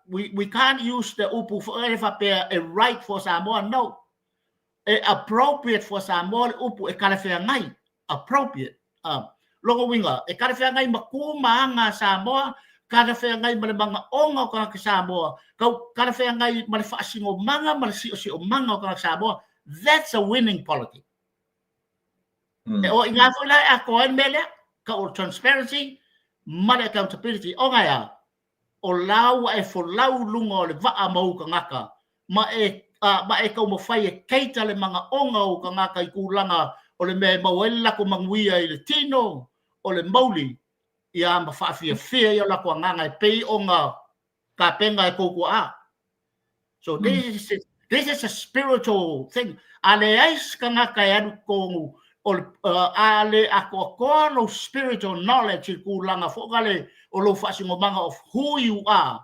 B: We can't use the upu foi lea faapea e right for Samoa, no. E appropriate for Samoa le upu e talafeagai, appropriate. Lona uiga, e talafeagai ma tu ma aga a Samoa, talafeagai ma le manaoga o tagata Samoa, tau talafeagai ma le faasinomaga ma le siosiomaga o tagata Samoa. That's a winning politic. E o i ina foi la e atoa ai le mea lea, tau o le transparency ma le accountability. Ona e a? O la ua e folau i luga o le vaa ma ou tagata, ma e, ma e taumafai e cater le manaoga o ou tagata i tulaga O le mea e maua ai le latou manuia i le tino, o le mauli, ia ma faafiafia ai o latou agaga e pei ona tapena e tou tuaa. So this is a spiritual thing. A leai se tagata e alu i totonu o le, a le atoatoa lou spiritual knowledge i le tulaga foi lale o lou faasinomaga of who you are,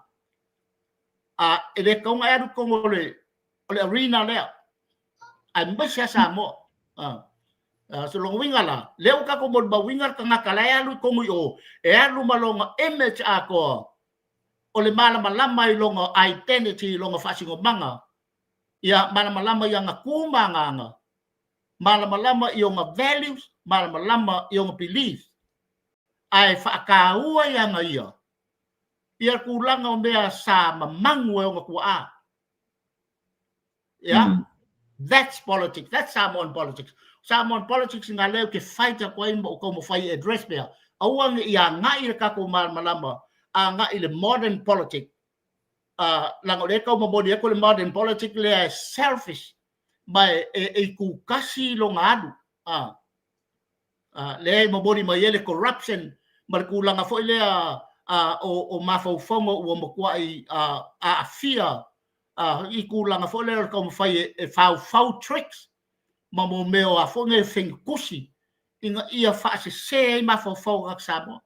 B: e le tatau ona e alu i totonu o le arena lea, aemaise lava Samoa. So lona uiga la, lea ua tatou molimauina le tagata la e alu i totonu i o, e alu ma lona image atoa o le malamalama i lona identity, i lona faasinomaga, ia malamalama i ana tu ma ana aga, malamalama i ona values, malamalama i ona beliefs, ae faataua i ana ia ia tulaga o mea sa mamagu e ona tuaa. Yeah. That's politics. That's Samoan politics. Samoan politics ngā leo ke fight atu ai ma o taumafai e address pea. Aua ne i agai le tatou malamalama, agai le modern politics. Leaga o lea e tau momoli atu le modern politics lea e selfish ma e itutasi lona alu. Lea e momoli mai ai le corruption ma le tulaga foi lea o mafaufauga ua matuai aafia i tulaga foi lea o le taumafai e faufau tricks ma mo mea o a foi nei faiga tusi ina ia faasese ai mafaufau o tagata Samoa.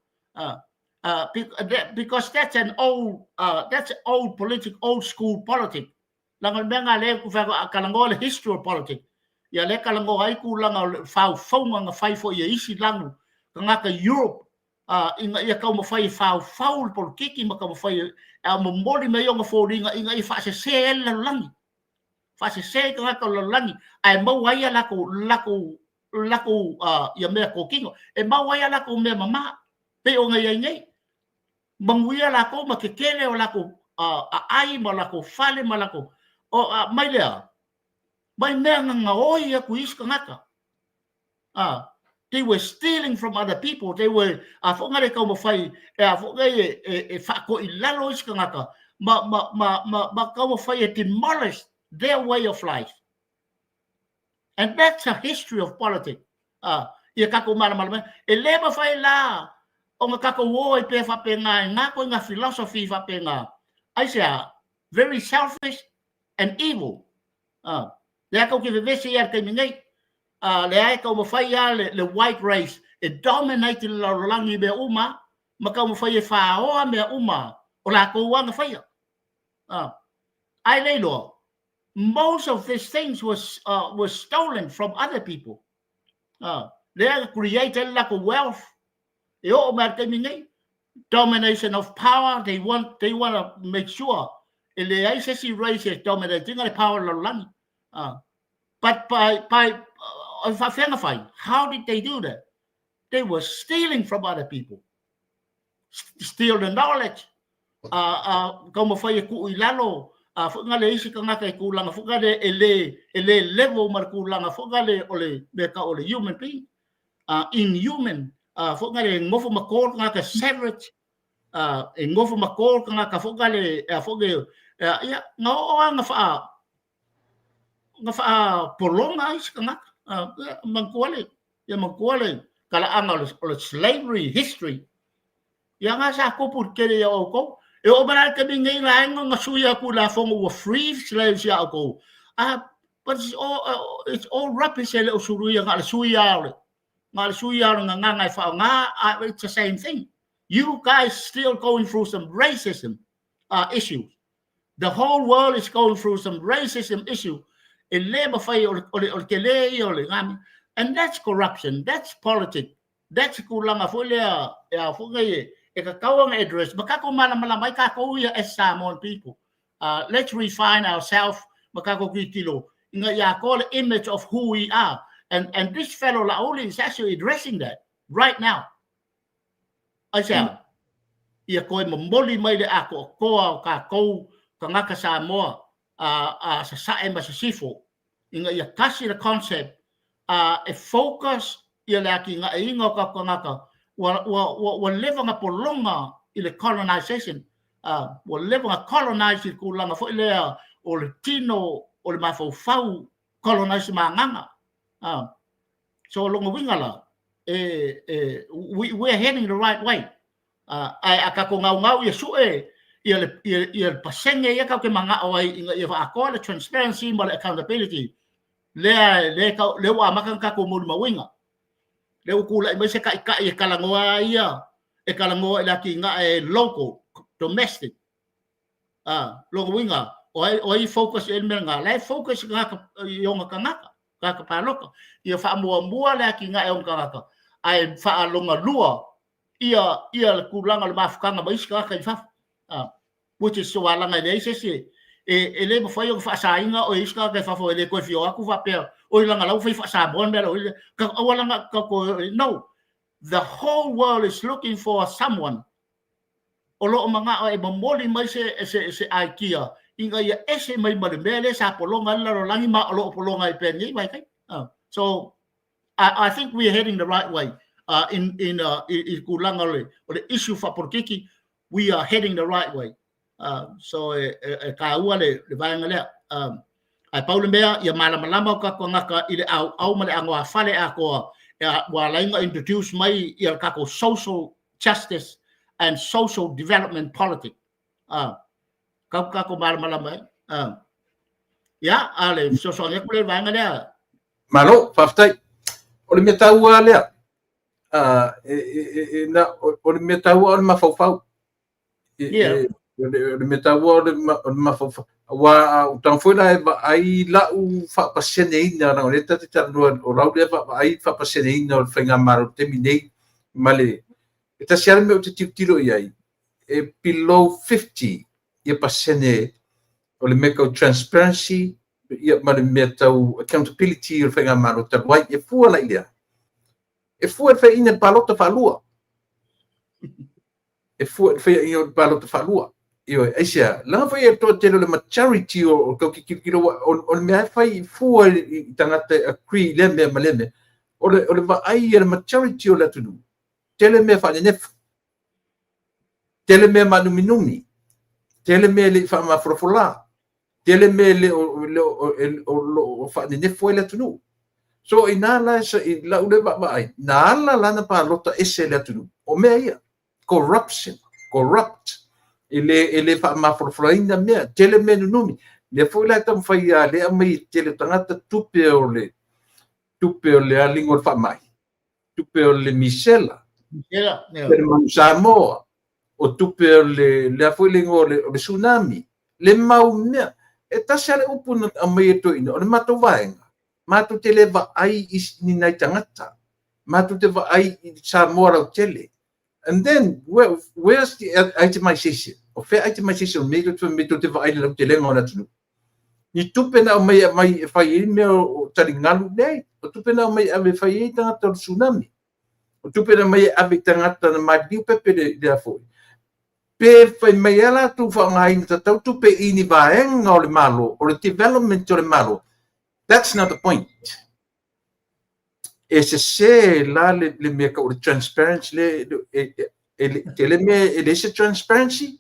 B: Because that's an old that's old politic, old school politics. Leaga o le mea lena lea ou te fai atu, a talanoa le history of politics, ia lea e talanoa ai tulaga o le faufauga na fai foi e isi lanu tagata Europe ina ia taumafai e faufau le polokiki ma taumafai e momoli mai ona foliga ina ia faasese ai le lalolagi, faasese ai tagata o le lalolagi, ae maua ai a latou ia mea totino, e maua ai a latou mea mama, pei ona i ai nei. Manuia latou ma tetele o latou aai ma latou fale ma latou mai lea, mai mea na gaoi atu i isi tagata. They were stealing from other people. They were a foi ngale taumafai e a foi nei e faatoilalo isi tagata ma taumafai e demolish their way of life. And that's a history of politics. Ia tatou malamalama. E le mafai la ona tatou o ai pea faapena i ngā koe ngā philosophy faapena. Aisea, very selfish and evil. Lea tou te vevesi ai i le taimi nei. Lea e taumafai lava le white race e dominate le lalolagi i mea uma ma taumafai e faoa mea uma o latou lava na faia. Ae le iloa, most of these things was stolen from other people. Lea na create ai le latou wealth e oo mai le taimi nei. Domination of power, they want to make sure e leai se isi race e dominate ina le power o le lalolagi. But by faafeaga fai, how did they do that? They were stealing from other people. Steal the knowledge. Taumafai e tuu i lalo foi ngale isi tagata i tulaga foi ngale e le level ma le tulaga foi ngale o le mea tau o le human being. Inhuman. Foi ngale e nofo ma to le tagata savage. E nofo ma to le tagata foi ngale e foi ngale ia na oo lava na faapologa ai isi tagata. Ia, manatua le ia manatua le talaaga o le slavery history. Ia nga sa tupu i le tele ia outou. E oo mai la le taimi nei la e na sui atu i lafoga ua free slaves ia outou. But it's all rubbish e le o suluia na o le sui lava o le na o le sui lava o le gagana e faaaoga. It's the same thing. You guys still going through some racism issues. The whole world is going through some racism issue. E le mafai o le tele ia o le gami. And that's corruption. That's politics. That's tulaga foi lea e a foi nei e tatau ona address. Ma tatou malamalama ai tatou ia as Samoan people. Let's refine ourselves ma tatou tilotilo ina ia atoa le image of who we are. And this fellow Laauli is actually addressing that right now. Aisea, ia koe momoli mai le atoatoa o tatou tagata Samoa a sasae ma sisifo ina ia tasi le concept e focus ia le atinaeina o tatou tagata ua leva na pologa i le colonization, ua leva na colonize i le tulaga foi lea o le tino o le mafaufau, colonize ma agaga. So lona uiga la, e we are heading the right way. Ae a tatou gaugau ia sue ia le ia le pasene ia tatou te manao ai ina ia faaatoa le transparency ma le accountability lea lea tau lea ua amata ona tatou molimauina. Lea ua tulai mai se taitai e talanoa ia e talanoa i le atinae local domestic. Lona uiga o ai focus i ai le mea lena? La e focus i tagata i ona tagata, tagata palota. Ia faamuamua le atinae o ona tagata ae faalonalua ia le tulaga o le mafutaga ma isi tagata i fafo. Which is ua laga e leai se isi e le mafai ona faasaina oe e isi tagata i fafo e le toe fia o atu faapea oi leaga la ua fai faa-Samoa le mea la ua i aua la no, the whole world is looking for someone o lo o manao e momoli mai se idea ina ia ese mai ma le mea lea sa pologa ai le lalolagi ma o lo o pologa ai pea i lenei vaitaimi. So I think we are heading the right way in i tulaga o le issue faapolokiki, we are heading the right way. So e taua le vaega lea. Ae pau le mea ia malamalama o tatou tagata i le auau ma le anoāfale atoa ua ala ai ona introduce mai ia le tatou social justice and social development politics. Kau tatou malamalama ai. Ia, a le fesoasoani atu lea i le vaega lea.
A: Malo, faafetai. O le mea taua lea, o le mea taua o le mafaufau. O le mea taua o le mafaufau. Aua a ou tago foi la e vaai lau faapaseneina, leaga o lea ta te talanoa, o lau lea vaavaai faapaseneina o le faigamalo i le taimi nei, ma le, e tasi lava le mea ou te tilotilo i ai, e below 50 ia pasene o le mea tau transparency ia ma le mea tau accountability o le faigamalo talu ai. E fua la i lea. E fua i le faiaina i le palota faalua. E fua i le faiaina o le palota faalua. Ioe, aisea, leaga foi e toatele o le majority o tau tilotilo, o le mea e fai fua i tagata e agree i lea mea ma lea mea. O le vaai a le majority o le atunuu, tele mea faanenefu, tele mea maanuminumi, tele mea e le i faamafolafola, tele mea le o faanenefu ai le atunuu. So ina la i lau le vaavaai, na ala la na palota ese le atunuu. O mea ia, corruption, corrupt, e le faamafolafolaina mea, tele mea nunumi. Lea foi la e taumafai a lea aumai e tele tagata tupe o le aliga o le faamai, tupe o le misela, le manu Samoa, o tupe o le lea foi le igoa o le tsunami, le mau mea. E tasi lava le upu na aumai e toeaiina, o le matou vaega, matou te le vaai i ni nai tagata, matou te vaai i Samoa lautele. And then, where's the itemization? O fea itemization o mea tou te vaai i le lautelega o le atunuu? Ni tupe na aumai aumai e fai ai mea o taligalu, leai. O tupe na aumai ave e fai ai tagata o le tsunami. O tupe na aumai e ave i tagata na maliliu pepe lea foi. Pe fai mai a latou faaaogaina tatau tupe i ni vaega o le Malo, o le development o le Malo. That's not the point. E sese la le mea tau o le transparency, le tele mea e leai se transparency,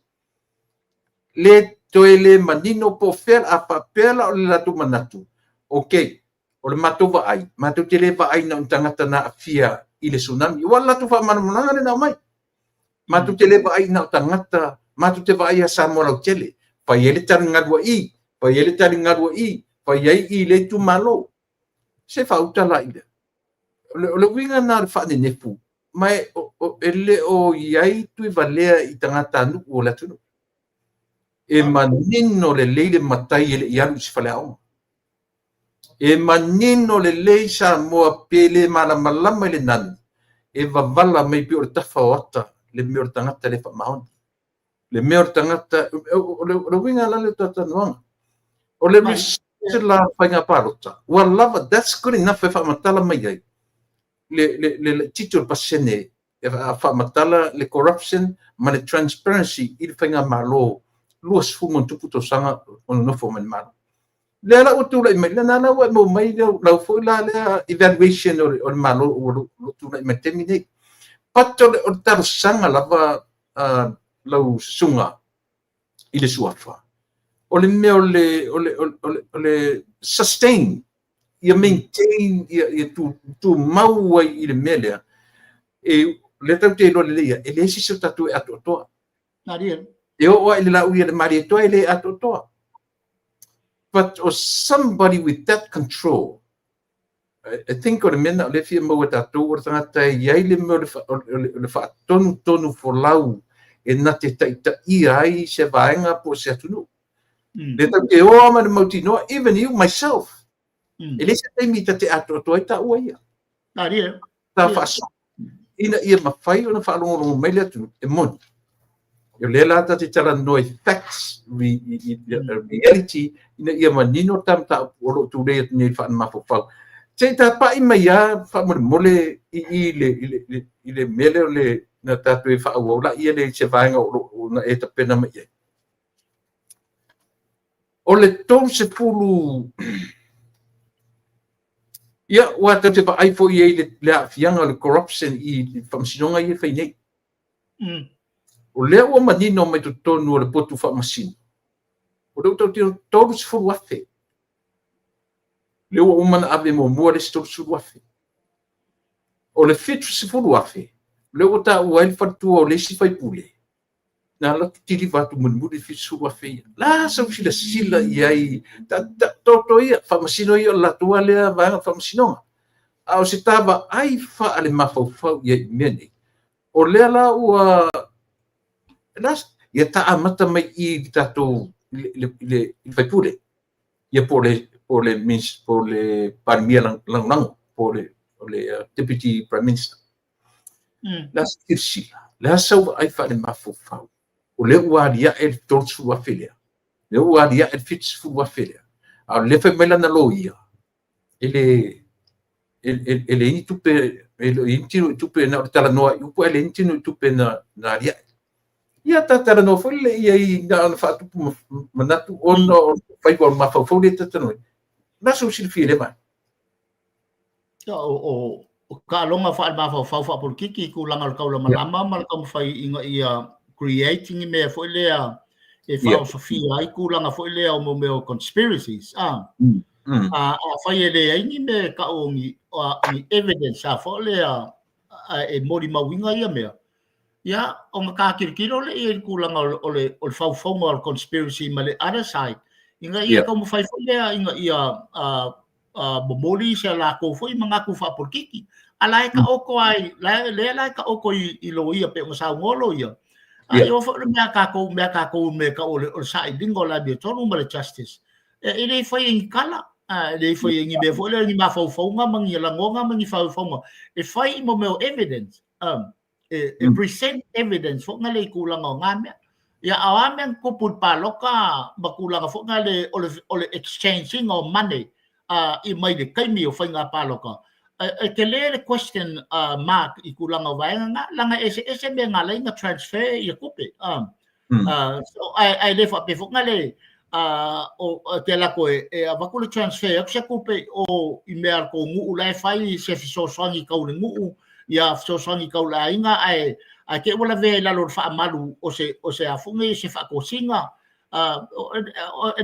A: le toe le manino po o fea, a faapea la o le latou manatu, okay, o le matou vaai, matou te le vaai na o ni tagata na aafia i le tsunami. Ua o le latou faamalamalamaga lea na aumai. Matou te le vaai na o tagata, matou te vaai ia Samoa lautele. Fai ai le taligalu a i, fai ai le taligalu a i, fai ai i le itumalo. Se faauta la i lea. O le uiga na o le faanenefu, ma e le o i ai tuivalea i tagatanuu o le atunuu. E manino lelei le matai e le i alu i se faleaoga. E manino lelei Samoa pe le malamalama i le nanu, e vavala mai pei o le tafa o ata le mea o le tagata le faamaoni. Le mea o le tagata, o le uiga la le talanoaga. O le result la faiga palota, ua lava, that's good enough e faamatala mai ai le laitiiti o le pasene e faamatala le corruption ma le transparency i le faigamalo 20 ma tupu tausaga o nonofo mai le Malo. Lea la ua tulai mai, lena la ua e maua mai lau foi la lea evaluation o le Malo ua tulai mai taimi nei. But o le talosaga lava lau susuga i le suafa, o le mea o le sustain Ia maintain, ia tumau ai i le mea lea, e lea tatou te iloa lelei e leai se isi o tatou e atoatoa. E oo lava i le laui a le Malietoa e le atoatoa. But o somebody with that control, I think o le mea lena o lea e fia maua e tatou, o le tagata e i ai le mea o le faatonutonu folau e na te taitaia ai se vaega po o se atunuu. Lea tatou te o lava ma le mautinoa, even you, myself, e leai se taimi ta te atoatoa ai taua ia. Ta faasoa ina ia mafai ona faalogologo mai le atunuu e moni. O lea la ta te talanoa i facts, reality, ina ia manino ta mataupu o lo o tulei atu nei i le faanamafaufau. Se i tapai mai lava faamolemole i le mea lea o le na tatou e faaauau laia le se vaega o lo o na e tapena mai i ai. O le 30, ia, ua tatou te vaai foi i ai le aafiaga o le corruption i faamasinoga ia e fai nei. O lea ua manino mai totonu o le potu faamasino, o lea ua tautino 30,000. Lea ua uma ona ave muamua le isi 30,000. O le 70,000, lea ua taua ai le faletua o le isi faipule, na alu atu kiliva atu mulimuli le 70,000 ia. La sau silasila i ai, toto ia, faamasino ia o le latou lea vaega faamasinoga. A o se ta vaai faale-mafaufau i ai i mea nei, o lea la ua ia ta amata mai i le tatou i le faipule, ia po o le Palemia lagolago, po o le Deputy Prime Minister. La silasila, la sau vaai faale-mafaufau, o lea ua aliae le 30,000 lea, lea ua aliae le 70,000 lea, a o lea fai mai lana loia, e leai ni tupe, e leai ni tino i tupe na o le talanoa i upu, e leai ni tino i tupe na aliae. Ia ta talanoa foi le ia i na ona faatupu manatu ona o faiva o le mafaufau lea talanoa. La sau silafia le mai.
B: O taaloga faale-mafaufau faapolitiki i tulaga o le taulamalama ma le taumafai ina ia create ni mea foi lea e faaosofia ai tulaga foi lea o mea o conspiracies. A fai e leai ni mea e tau ni evidence a foi lea e molimauina ia mea. Ia, ona tatilotilo lea i le tulaga o le faufauga o le conspiracy ma le other side ina ia taumafai foi lea ina ia momoli se latou foi manatu faapolitiki. A la e taoto ai, lea la e taoto i loia pe ona saunoa loia. A i o foi le mea tatou mea tau o le sailiga o le amiotonu ma le justice. E le fai e ni kala, e le fai e ni mea foi lea ni mafaufauga ma ni lagona ma ni faufauga. E fai i mo mea o evidence. E present evidence foi ngale i tulaga o ngā mea. Ia a o mea kupu i paloka ma tulaga foi ngale o le exchanging o money i mai le taimi o whainga paloka. E te le le question mark i tulaga o vaega ngā, langa ese ese mea ngā lai nga transfer i a kupe. So ai le whape foi ngale o te lako e avaku le transfer aku se kupe o i mea ko nguu la e whai se fesoasoani kau le nguu ia fesoasoani kau le aiga ae te ua lavea i lalo o le faamalu o se afuga i se faatosina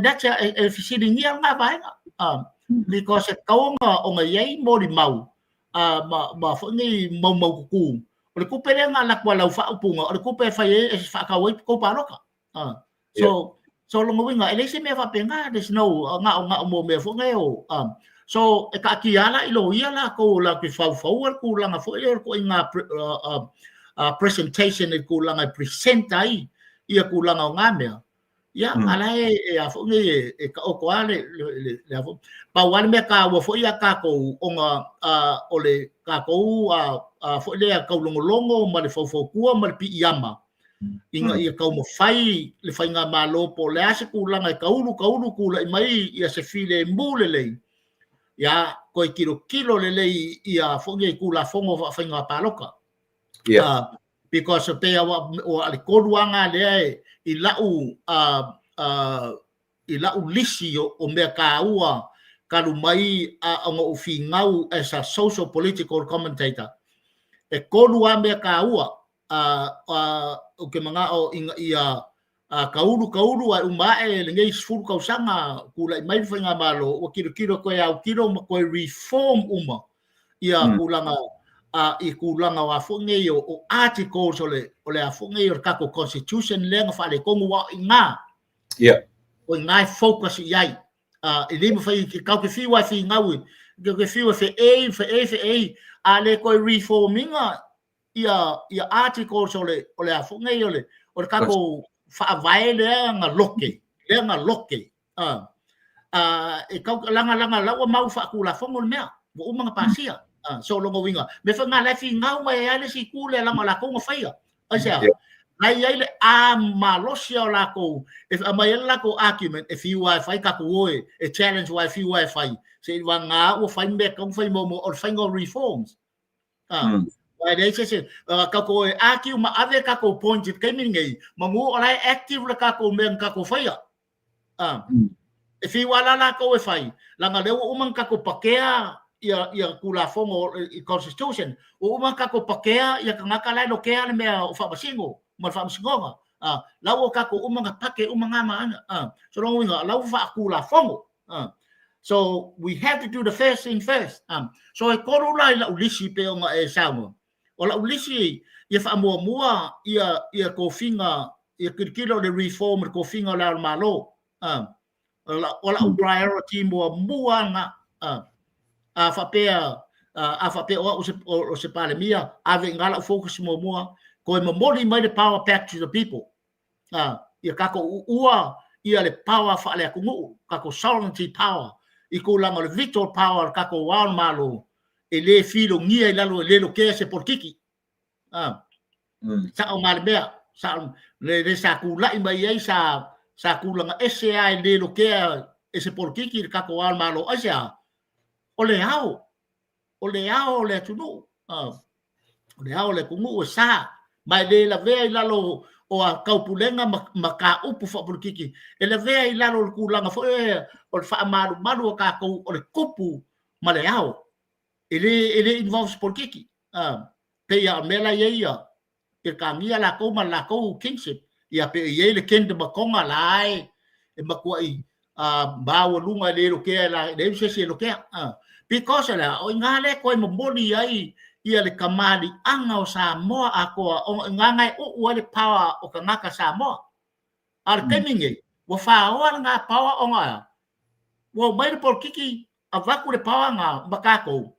B: that's e fesiligia ngā vaega because e tau ona iai molimau ma foi nei maumau kuku o le kupe lea ngā lako a lau faaupuga o le kupe e whai e whaakau ai kou paloka. So longa winga e leai se mea faapena, there's no nga'o mo mea foi nei o so e kaatia ala i loia lakou la ke faufau le tulaga foi lea o le ituaiga presentation i le tulaga e present ai ia tulaga o ngā mea. Ia ala e a foi nei e taoto lava le a foi. Pau lava le mea taua foi ia tatou ona o le tatou foi lea taulogologo ma le faufautua ma le piiama ina ia taumafai le faigamalo po o le a se tulaga e taulu tulai mai ia se filemu lelei ia toe tilotilo lelei ia foi nei Tulafono faafaiga paloka. Because pei ua le tolu lava lea i lau lisi o mea taua talu mai ona ou finau as a social political commentator. E tolu lava mea taua o ke manao ina ia Kaulu kaulu ae uma ae lenei 10 tausaga tulai mai le faigamalo ua tilotilo toe autilo ma toe reform uma ia tulaga i tulaga o a foi nei o articles o le a foi nei o le tatou constitution lea na faaletonu aua o i ina o i ina e focus i ai. E le mafai tatou te fiu lava e finau, tatou te fiu e feei feei feei, a le toe reform ina ia articles o le a foi nei o le tatou faavae lea na loke, lea na loke. E tau lagalaga la ua mau faatulafono le mea ua uma ona pasia. So lona uiga mea foi na la e finau mai ai le isi itu lea leaga o latou na faia. Aisea? La i ai le a malosi o latou e aumai ai le latou argument e fiu lava e fai tatou o e challenge aua e fiu lava e fai seiavagana ua fai mea e tatau ona fai muamua o le faiga o reforms. Aua e leai se isi tatou e argue ma ave tatou points i le taimi lenei manu o la e active le tatou mea na tatou faia. E fiu lava la latou e fai, leaga lea ua uma ona tatou pakea ia Tulafono i Constitution, ua uma ona tatou pakea ia tagata la e lokea le mea o faamasino ma le faamasinoga. La ua tatou uma ona pake uma na vaega. So lona uiga, la ua faatulafono. So we have to do the first thing first. So e tolu la i lau lisi pei ona e saunoa. O lau lisi ia faamuamua ia tofiga, ia tilotilo le reform i le tofiga o le Ao o le Malo. O lau priority muamua lena. A faapea a faapea o au o se Palemia, ave i ina lau focus muamua, toe momoli mai le power back to the people. Ia tatou uua ia le power faale-atunuu, tatou sovereignty power i tulaga o le veto power o le tatou Ao o le Malo, e le filogia i lalo, e le lokea se polokiki. Sao ma le mea, sao le sa tulai mai ai sa tulaga ese lava e le lokea e se polokiki le tatou Ao o le Malo. Aisea? O le ao, o le ao o le atunuu, o le ao o le atunuu e sa, ma e le lavea i lalo o a taupulega ma taupu faapolokiki, e lavea i lalo o le tulaga foi o le faamalumalu o tatou o le tupu ma le ao. E le involve se polokiki. Pei a o mea la i ai ia Peretania latou ma le latou kingship, ia pe i ai le kingdom of Tonga la e matuai maualuga e le lokea e la leai se isi e lokea. Because o le a, o i ina lea e toe momoli ai ia le kamaliaga o Samoa atoa, o i ina e uu ai le power o tagata Samoa. A o le taimi nei, ua faoa lena power ona ua omai le polokiki avatu le power na ma tatou.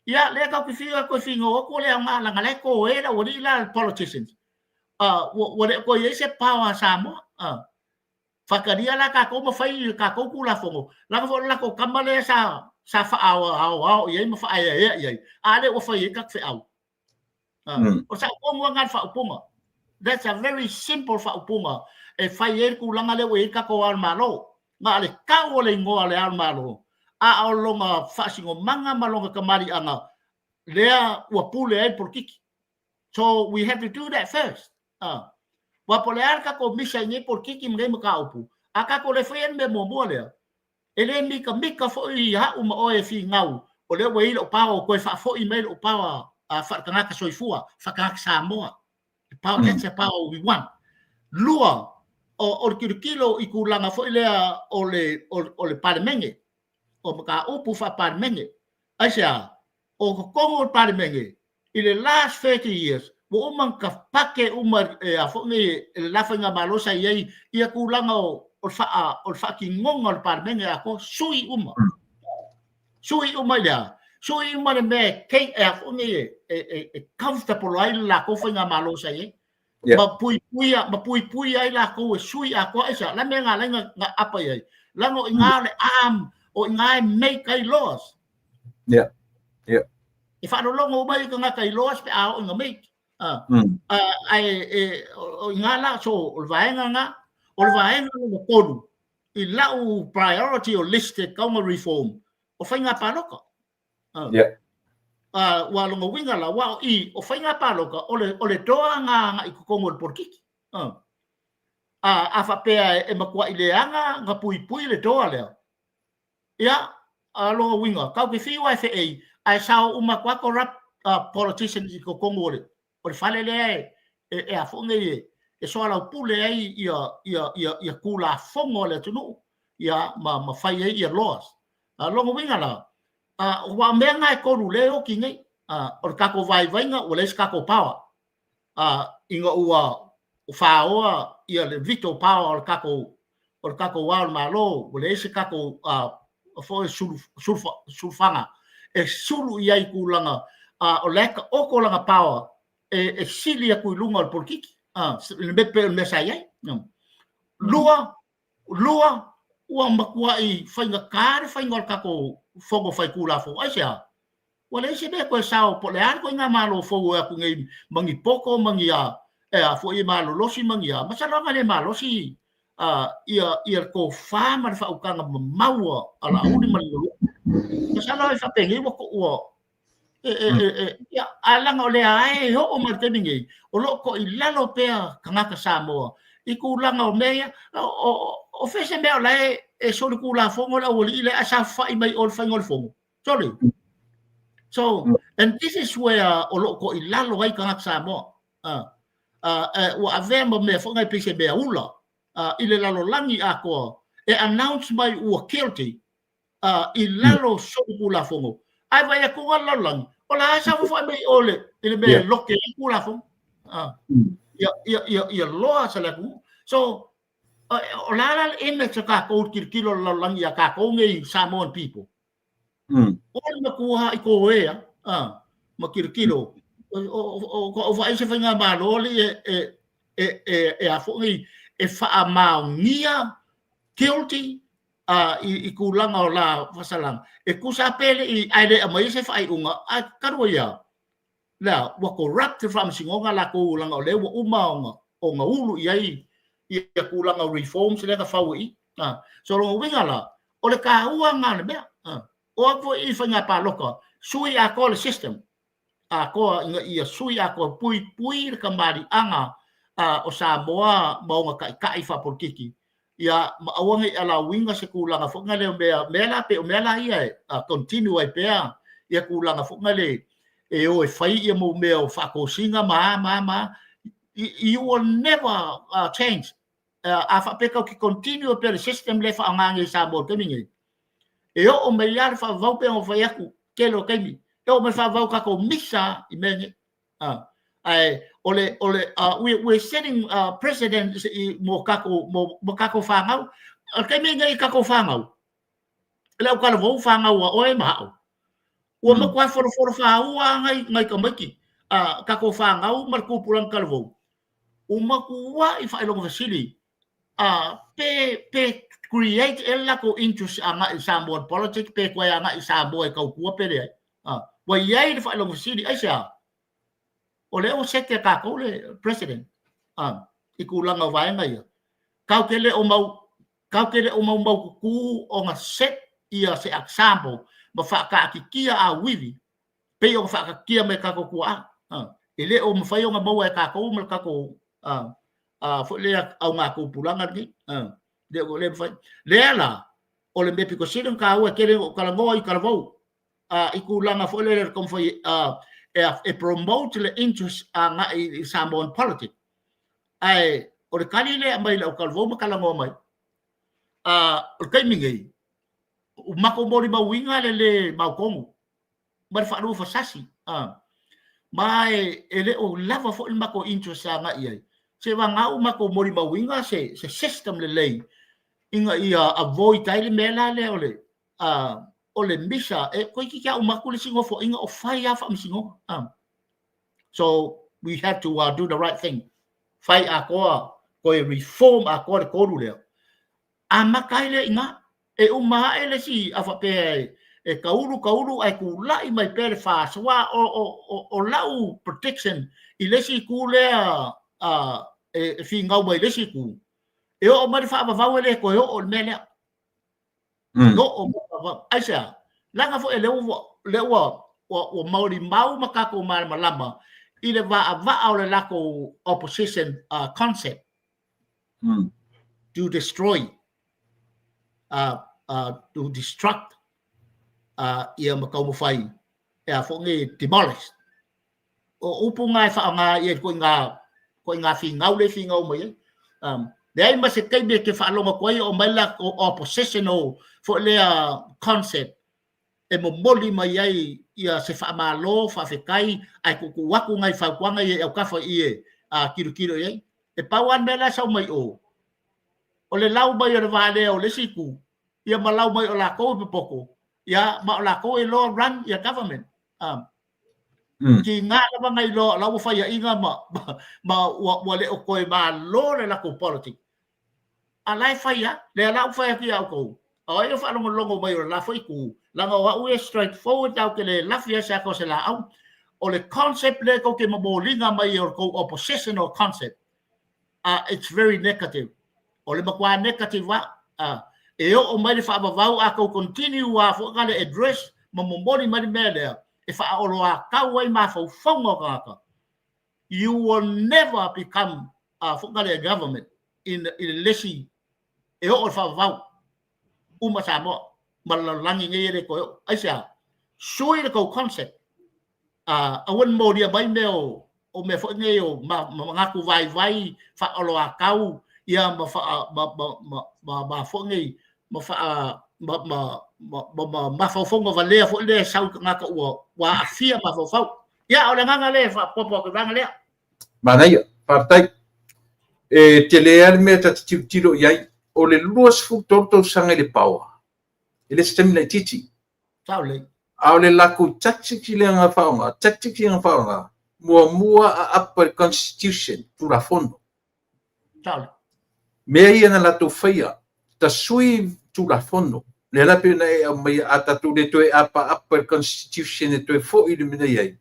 B: Ia, lea tatou te fiu e toe finau atu o le aoga, leaga la e toē le aualii la le politicians. Ua le o toe i ai se power a Samoa. Faatalia la tatou ma fai le tatou Tulafono, leaga foi o le latou tama lea sa faaaoao i ai ma faaeaea i ai, a lea ua fai ai tatou feau. O le faaupuga lena le faaupuga. That's a very simple faaupuga e fai ai le tulaga lea ua i ai le tatou Ao o le Malo. Na o le tau o le igoa o le Ao o le Malo, a o lona faasinomaga ma lona kamaliaga lea ua pule ai le polokiki. So we have to do that first. Aua po o le a le tatou misa i nei polokiki ma nei mataupu, a tatou le faia le mea muamua lea, e le mikamika foi au ma oe e finau, o lea ua i ai lou power ua toe faafoi mai lou power faaletagata soifua, faaletagata Samoa. The power, that's the power we want. Lua, o le tilotilo i tulaga foi lea o le Palemene, o mataupu faa-Palemene. Aisea? O totonu o le Palemene, i le last 30 years, ua uma ona tapake uma e a foi nei e le la faigamalo sa i ai ia tulaga o le faatinoga o le Palemene atoa, sui uma. Sui uma i le a? Sui uma le mea e take e a foi nei e comfortable ai le latou faigamalo sa i ai. Ma puipui ai latou e sui atoa aisea? La mea na ala ai na apa i ai. Leaga o i ina le arm, o i ina e make ai laws. E faalologo uma ai tagata i laws pe a oo ina make. Ae o i ina la, so o le vaega lena, o le vaega lona tolu, i lau priority o list e tatau ona reform, o faiga palota. Ua lona uiga la, aua o i, o faiga palota, o le doa na agai i totonu o le polokiki. A faapea e matuai leaga na puipui le doa lea, ia, a lona uiga, tatou te fiu lava e feei, ae sao uma atu lava corrupt politicians i totonu o le fale lea e a foi nei e soalaupule ai ia ia ia ia Tulafono a le atunuu ia ma ma fai ai ia laws. A lona uiga la, a aua o mea na e tolu lea e oti nei, a o le tatou vaivaiga ua leai se tatou power, a ina ua faoa ia le veto power o le tatou o le tatou Ao o le Malo, ua leai se tatou foi sulu sulu sulufaga e sulu i ai tulaga, a o la e taoto lana power e sili atu i luga o le polokiki, a le mea pei o le mea sa i ai. Lua, lua, ua matuai faigata le faiga o le tatou Fono Faitulafono. Aisea? Ua leai se mea e toe sao po o le a le ituaiga Malo fou e o atu nei ma ni poto ma ni a, e a foi e malolosi ma ni a. Masalo ana le malosi a, ia, ia le tofa ma le faautaga mamau a Laauli ma le Lolo. Masalo e faapenei ua, ua, e, e, e, e, ia, ae leaga o lea e oo mai i le taimi nei, o lo o toilalo pea tagata Samoa i tulaga o mea ia. O, o, o fea se mea o la e, e solitulafono le aualii lea ae saofafai mai o le faiga o le fono? Sorry. So, and this is where o lo o toilalo ai tagata Samoa. Ua avea ma mea foi nai pei se mea ula i le lalolagi atoa e announce mai ua guilty i lalo o solitulafono. Ae vaai atu le lalolagi, o la e saofafai mai o le, i le mea e lote ai Tulafono. Ia, ia, ia, ia loa sa le atunuu. So, o le a la le image a tatou i le tilotilo a le lalolagi iā tatou nei Samoan people? O le matua i koea, ma tilotilo, o vaai se faigamalo alii e, e, e, e, e a foi nei, e faamaonia guilty i, i tulaga o la faasalaga, e tusa pe le i, ae le aumaia se faaiuga, ae talu ai lava, lea, ua corrupt le faamasinoga latou leaga o lea ua uma ona, ona ulu i ai ia tulaga o reforms lea na fau i i. So lona uiga la, o le taua lena o le mea. O atu foi i faiga palota, sui atoa le system, atoa ina ia sui atoa puipui le kamaliaga o Samoa ma ona taitai faapolokiki, ia ma aua ne i alauina se tulaga foi lea o mea, mea la pei o mea la ia e continue ai pea ia tulaga foi lea e o e fai ia mau mea o faatosina ma a ma a ma a. You will never change. A faapea tatou te continue pea le system lea e faaaoga nei i Samoa i le taimi nei, e oo mai lava le faavavau pei ona fai atu tele o taimi, e oo mai le faavavau tatou misa i mea nei. Ae o le, o le, we, we're setting precedent i, mo tatou, mo, mo tatou fanau. O le taimi nei i tatou fanau, le au talavou fanau a oe ma a'u, ua matua folofolo fāua nai, nai tamaiti, tatou fanau ma le tupulaga talavou, ua matua'i faailoga fesili, pe, pe create ea le latou interest agai i Samoan politics, pe toe agai i Samoa e tautua pe leai. Ua i ai le faailoga fesili, aisea? O lea ua set e tatou le president i tulaga o vaega ia. Tatou te le o mau, tatou te le o maumaututu ona set ia se example ma faataatitia auivi pei ona faataatitia mai e tatou tuaa. E le o mafai ona maua e tatou ma le tatou foi lea augatupulaga lenei. Le o le mafai. Lea la, o le mea pito sili ona taua e tele ona ou talanoa i talavou i tulaga foi lele o le taumafai e promote le interest agai i Samoan politics. Ae o le tali lea e aumai i le au talavou ma talanoa mai, o le taimi nei, ua matou molimauina le le mautonu ma le faalua fasasi, ma e le o lava foi le matou interest agai i ai. Seiavagana ua matou molimauina se system lelei ina ia avoid ai le mea la lea o le o le misa e toeitiiti lava uma atu le isi nofoaiga o fai lava faamasinoga. So we had to do the right thing. Fai atoa, toe reform atoa le tolu lea. Amata ai lea i ina. E uma ae le isi a faapea e taulu taulu ae tulai mai pea le FAST. Aua o, o, o, o lau prediction i le isi itu lea e finau mai i le isi itu, e oo mai le faavavau e le toe oo i le mea lea. Oo mai le faavavau. Aisea? Leaga foi lea ua, lea ua, ua, ua molimau ma tatou malamalama i le vaavaa o le latou opposition concept to destroy, to destruct ia ma taumafai e a foi nei demolish. O upu na e faaaoga i ai ituaiga Ituaiga finau lea e finau mai ai. Leai ma se taimi e te faalogo atu ai o aumai le oppositional foi lea concept e momoli mai ai ia se faamalo, faafetai, ae tuutuu atu nai fautuaga ia i autafa i i e tilotilo i ai. E pau lava le mea la e sau mai o, o le lau mai o le valea o le isi itu, ia ma lau mai o latou e popoto, ia ma o latou e iloa run ia government. Tiga lava na iloa o la ua faiaina ma ua le o toe malo le latou politics. A la e fai lava, lea la ua fai atu ia outou, o ai o faalogologo mai o le la foi itu, leaga o au e straight forward tatou te le lafi ai se ata o se laau. O le concept lea tou te momoliga mai o le tou oppositional concept, it's very negative. O le matua negative lava. E oo mai le faavavau a tou continue lava foi na le address ma momoli mai le mea lea e faaoloatau ai mafaufauga o tagata. You will never become foi na le government i le isi e oo le faavavau uma Samoa ma le lalolagi nei e le toe oo. Aisea? Sui le tou concept. Aua ne molia mai mea o mea foi nei o manatu vaivai faaoloatau ia ma faa ma ma ma ma ma foi nei ma faa ma ma ma ma ma mafaufauga valea foi lea e sau i tagata ua aafia mafaufau. Ia, o le agaga lea e faaopoopo atu i vaega lea.
A: Manaia, faafetai. E tele lava le mea ta te tilotilo i ai. O le 23 tausaga i le power, e le se taimi laitiiti.
B: Sao lelei.
A: A o le latou tactic lea na faaaoga, tactic ia na faaaoga, muamua aapa i le constitution, Tulafono.
B: Sao lelei.
A: Mea ia na latou faia, tasui Tulafono. Lea la pei ona e aumaia, a tatou le toe apaapa i le constitution e toe foi le mea na i ai,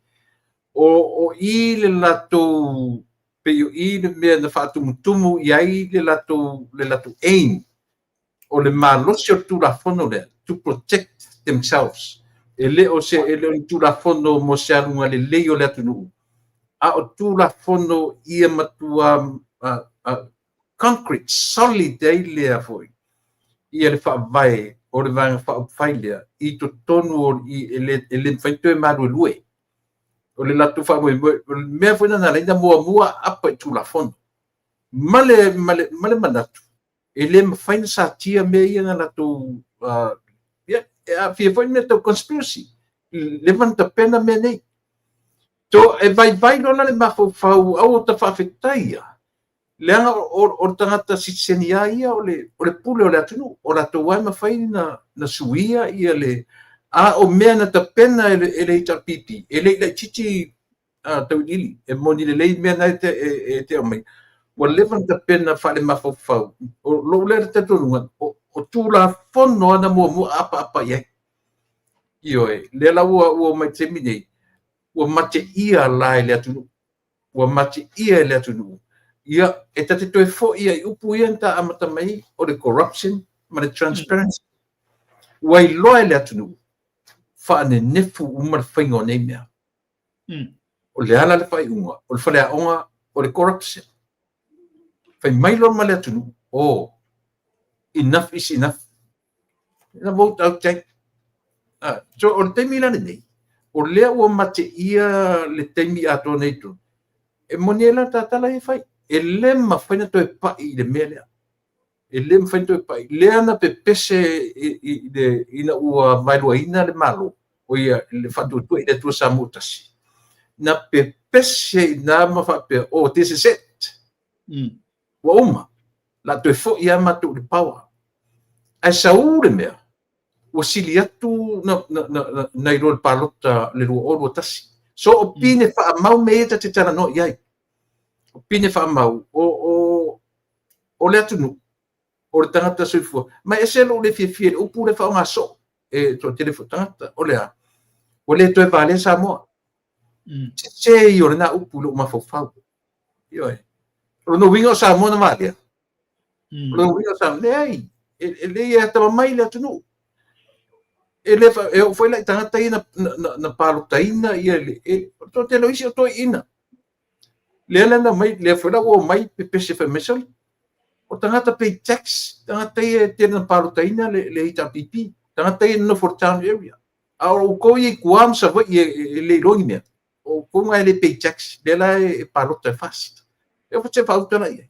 A: o i le latou, pei o i le mea na faatumutumu i ai le latou aim, o le malosi o le Tulafono lea, to protect themselves. E le o se e le o ni Tulafono mo se aluga lelei o le atunuu, a o Tulafono ia matua concrete, solid ai lea foi ia le faavae o le Vaega Faaupufai lea i totonu o i, e le mafai toe maluelue. O le latou faamoemoe, o le mea foi na ala ai na muamua aapa i Tulafono. Ma le manatu, e le mafai na satia mea ia na latou ia, e aafia foi mea tau conspiracy. Leva na tapena mea nei. To e vaivai loa la le mafaufau au o ta faafetai leaga o le tagata sitiseni a ia o le pule o le atunuu o latou ai mafai na suia ia le a o mea na tapena e le HRPP e le i laitiiti tauiliili e moni lelei mea na e te aumai ua leva na tapena faale-mafaufau. O lou lea talitonuga o Tulafono ana muamua apaapa i ai. Ioe, lea la ua mai taimi nei ua mateia la e le atunuu, ua mateia e le atunuu ia e tate toe foi ai upu ia na ta amata mai o le corruption ma le transparency. Ua iloa e le atunuu faanenefu uma le faiga o nei mea. O le ala le faaiuga o le faleaoga o le corruption. Fai mai loa ma le atunuu, oh, enough is enough. Na vote out ai. So o le taimi la lenei, o lea ua mateia le taimi atoa nei tonu. E moni ai la tatala e fai. E le mafai na toe pai i le mea lea. E le mafai na toe pai. Lea na pepese ina ua vaeluaina le Malo, o ia le Faatuatua i le Atua Samoa Tasi. Na pepese i na ma faapea, oh, this is it. Ua uma. La toe foi lava matou i le power. Ae sau le mea, ua sili atu na iloa le palota le 2021. So o pine faamau me ia ta te talanoa i ai. O pine faamau, o le atunuu, o le tagata soifua. Ma e ese lou le fiafia i le upu le faaaoga soo e toatele foi tagata. O le a? Ua le toe valea Samoa. Sese ia o lena upu i lou mafaufau. Ioe. O lona uiga o Samoa na valea. O lona uiga o Samoa, leai, e le ia atamamai le atunuu. E le e oo foi la i tagata ia na palotaina ia le o le toatele o isi o toeaiina. Lea la na mai, lea foi la ua omai pepese fai mai sole. O tagata pay tax, tagata ia e tele na palotaina le HRPP, tagata ia nonofo i le town area. A o outou ia i tua ma Savaii e le iloa ni mea. O outou na e le pay tax, lea la e palota e FAST. E ofa se faautala i ai.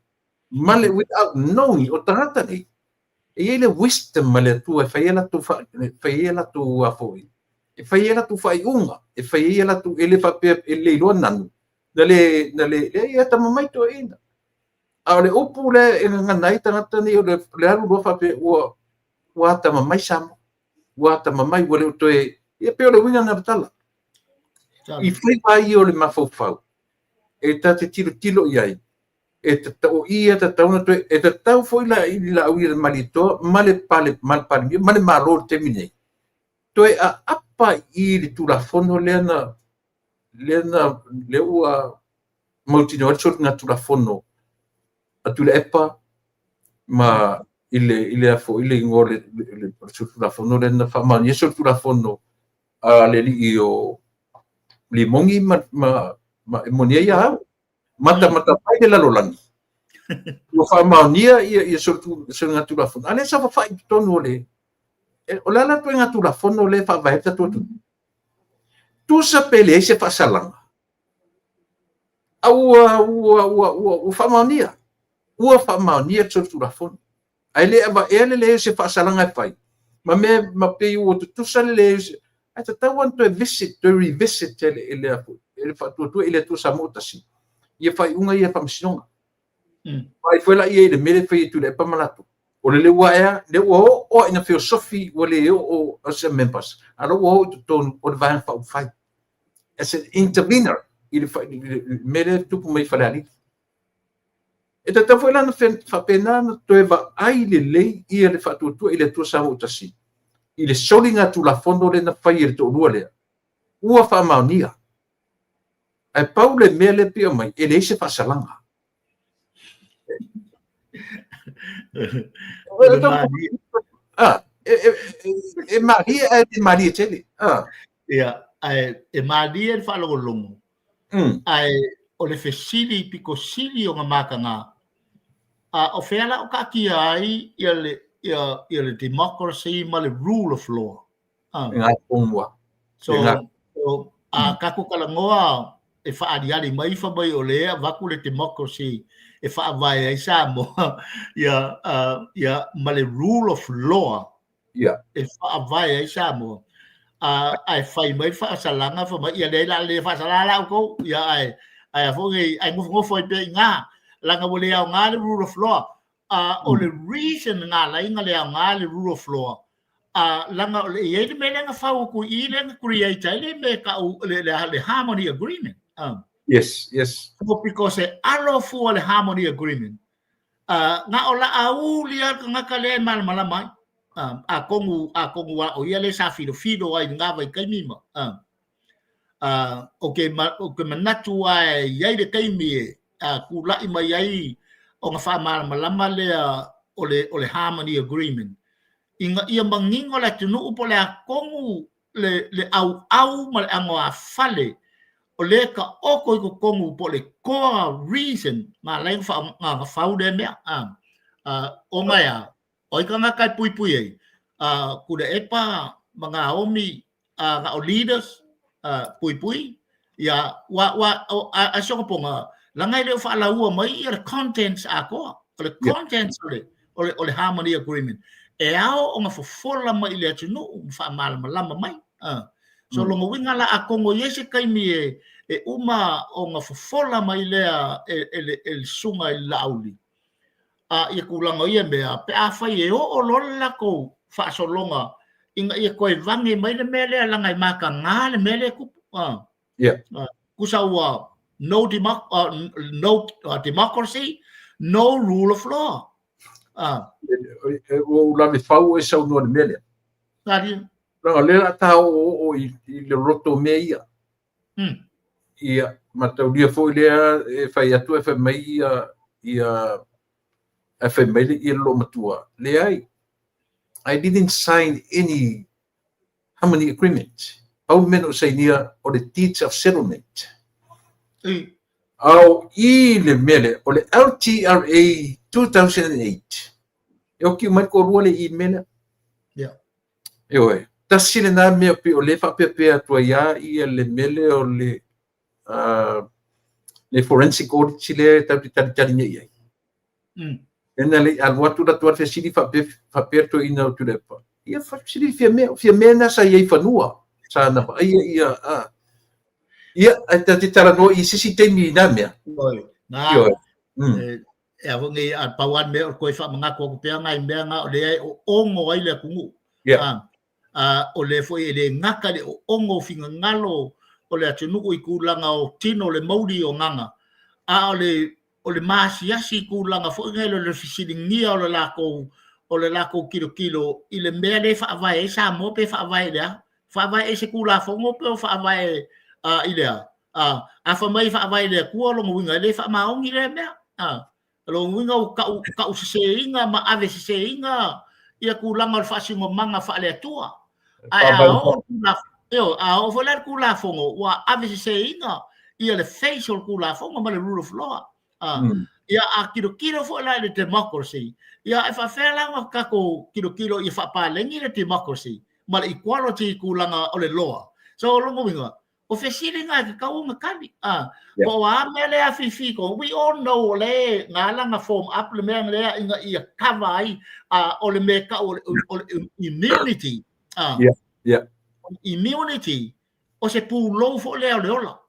A: Ma le without knowing, o tagata nei, e i ai le wisdom ma le Atua e fai ai latou fa, e fai ai latou a foi, e fai ai latou faaiuga, e fai ai latou, e le faapea, e le iloa nanu, na le, na le, leai, e atamamai toeaiina. A o le upu lea e gagana ai tagata nei, o le, le alu loa faapea, ua, ua atamamai Samoa, ua atamamai, ua le o toe, ia pei o le uiga lena o le tala. I faiva ia o le mafaufau, e ta te tilotilo i ai, e tatau, o i e tatau ona toe, e tatau foi la i Laauli Malietoa ma le pale, ma le Palemia ma le Malo i le taimi nei, toe aapa i le Tulafono lea na, lea na, lea ua mautinoa ai le soligatulafono a Tuilaepa ma i le, i le afo, i le igoa o le, le, le solitulafono lea na faamaonia solitulafono a le alii o Limogi ma, ma, ma e moni ai au. Matamata mai le lalolagi. Ua faamaonia ia, ia soligatulafono. A lea sa faafai i totonu o le, o le a la le ituaiga Tulafono lea e faavae ai le tatou atunuu? Tusa pe leai se faasalaga, a ua, ua, ua, ua, ua faamaonia. Ua faamaonia le solitulafono. Ae le avaea le leai o se faasalaga e fai, ma mea, ma pei ua tutusa le leai o se, ae tatau lava ona toe visit, toe revisit e le, e le, e le Faatuatua i le Atua Samoa Tasi ia faaiuga ia a le Faamasinoga. Vaai foi la i ai i le mea lea e fai e Tuilaepa ma latou. O le leu aea, lea ua oo lava ina feosofi, ua le oo as a members, a o la ua oo i totonu o le Vaega Faaupufai as an intervener i le mea lea e tupu mai i Falealili. E tatau foi la ona faapena ona toe vaai lelei ia le Faatuatua i le Atua Samoa Tasi i le soligatulafono lea na fai e le toalua lea, ua faamaonia. Ae pau le mea lea e pei mai, e leai se faasalaga. E malie ae le malie tele.
B: Ia, ae e malie le faalogologo, ae o le fesili pito sili ona mataga, a o fea la o taatia ai ia le, ia, ia le democracy ma le rule of law? So, so a tatou talanoa e faaaliali mai fai mai o lea e avatu le democracy e faavae ai Samoa, ia, ia, ma le rule of law e faavae ai Samoa, ae fai mai le faasalaga fai mai, ia leai la le faasala la outou, ia ae ae a foi nei ae nofonofo ai pea i ina leaga ua le aoga le rule of law. O le reason na ala ai ona le aoga le rule of law, leaga o le i ai le mea lea na fau atu i i lea na create ai le mea e tau le, le, le harmony agreement.
A: Yes, yes.
B: So because e alo fua le harmony agreement, na o Laauli lava le tagata lea e malamalama ai. Atonu, atonu lava o ia lea sa filofilo ai i lena vaitaimi ma, Ou te, ou te manatu lava e i ai le taimi e tulai mai ai ona faamalamalama lea o le, o le Harmony Agreement, ina ia manino le atunuu po o le a tonu le, le ʻauʻau ma le ʻanoafale o lea e taoto i totonu po o le core reason na ala ai ona fau lea mea. Ona e a? O ai tagata e puipui ai? Tuilaepa ma Naomi, na o leaders puipui, ia, ua, ua, a, a sogopoga, leaga e le o faalaua mai ia le contents atoa. O le contents o le, o le, o le Harmony Agreement, e ao ona fofola mai i le atunuu ma faamalamalama mai. So lona uiga la atonu e i ai se taimi e, e uma ona fofola mai lea e, e, le, e le susuga i le Laauli, a ia tulaga o ia mea, pe afai e oo loa le latou faasologa ina ia toe vage mai le mea lea leaga e mataga le mea lea e tupu.
A: Yeah.
B: Tusa ua no, democ no democracy, no rule of law.
A: Ua ou lave fau oe saunoa i le mea lea.
B: Talia.
A: Leaga o lea o le a ta oooo i le loto o mea ia. Ia, mataulia foi lea e fai atu e fai mai ia, ia, ae fai mai le ia le loomatua, leai, I didn't sign any harmony agreement. Pau le mea na ou sainia o le deeds of settlement. A o i le mea lea, o le LTRA 2008, e oki uma ai le toalua lea i i le mea lea.
B: Yeah.
A: Ioe, tasi lena mea pei o lea e faapeapea atu ai lava ia le mea lea o le Le forensic audit lea tatou te talitali nei i ai. Ena le alu atu la tua fesili faapea faapea toeaina o Tuilaepa. Ia fesili Fiamē, o Fiamē na sa i ai i fanua. Sa na vaaia ia a. Ia, ae tatou te talanoa i se isi taimi i nā mea.
B: Oi, nā,
A: Ioe.
B: E a foi nei, a pau lava le mea o le toe faamanatu atu pea nai mea na o lea e oono ai le atunuu.
A: Yeah.
B: A, o lea foi e le gata le oono o finagalo o le atunuu i tulaga o tino o le mauli o agaga, a o le o le maasiasi i tulaga foi nei o le fesiligia o le latou o le latou tilotilo i le mea lea e faavae ai Samoa pe faavae i le a? Faavae i se Tulafono pe o faavae i le a? A fai mai e faavae i le Atua, o lona uiga e le faamaoni lea mea. O lona uiga ua tau, tau seseina ma ave seseina ia tulaga o le faasinomaga faale-Atua. Ae a oo a oo foi la le Tulafono, ua ave seseina ia le face o le Tulafono ma le rule of law. Ia a tilotilo foi la i le democracy, ia e faafefea la ona tatou tilotilo ia faapaleni le democracy ma le equality i tulaga o le law. So o lona uiga, o fesili na e tatau ona tali. Po o a mea lea afifi ko, we all know o le na ala na form up le mea lea ina ia cover ai o le mea tau o le immunity.
A: Yeah.
B: Immunity o se pulou foi lea o le ola.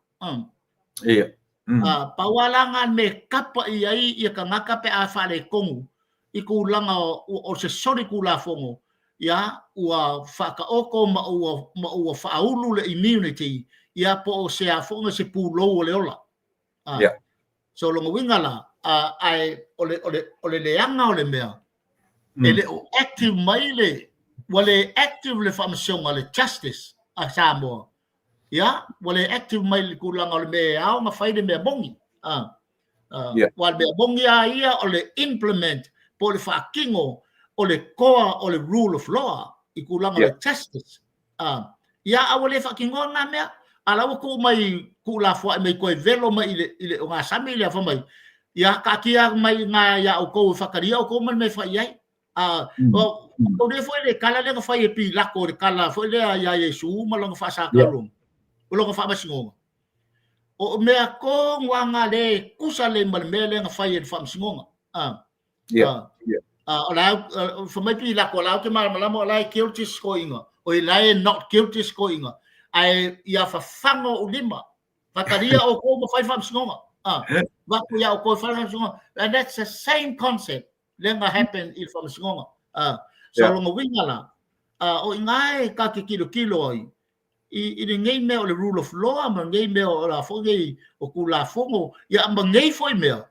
A: Yeah.
B: Pau lava la na mea kapa i ai ia tagata pe a faaletonu i tulaga o se soli Tulafono, ia, ua faataoto ma ua, ma ua faaulu le immunity, ia, po o se a foi se pulou o le ola.
A: Yeah.
B: So lona uiga la, ae o le, o le, o le leaga o le mea, e le o active mai le, ua le active le faamasinoga, le justice a Samoa, ia, ua le active mai le tulaga o le mea e ao ona fai le mea moni. Aua le mea moni lava ia o le implement po o le faatino o le koa o le rule of law i tulaga o le justice. Ia, a ua le faatinoa lena mea, a la ua tuu mai, tuulafoai mai toe velo mai i le, i le ogasami lea fai mai, ia, taatia mai i ina iā outou e faatalia outou ma le mea e fai i ai. O lea foi le tala lea na fai e Pilato, le tala foi lea iā Iesu ma lona faasakaluga, o lona faamasinoga. O mea tonu lava na lea e tusa lelei ma le mea lea na fai e le faamasinoga. O la, fai mai Pilato, o la ou te malamalama o la e guilty si toeaina, o la e not guilty si toeaina, ae ia fafaga ou lima, faatalia outou ma fai le faamasinoga. Avatu ia outou e fai le faamasinoga. And that's the same concept lea na happen i le faamasinoga. So lona uiga la, o i ina e tatou te tilotilo ai i lenei mea o le rule of law ma lenei mea o la foi nei o Tulafono, ia ma nei foi mea,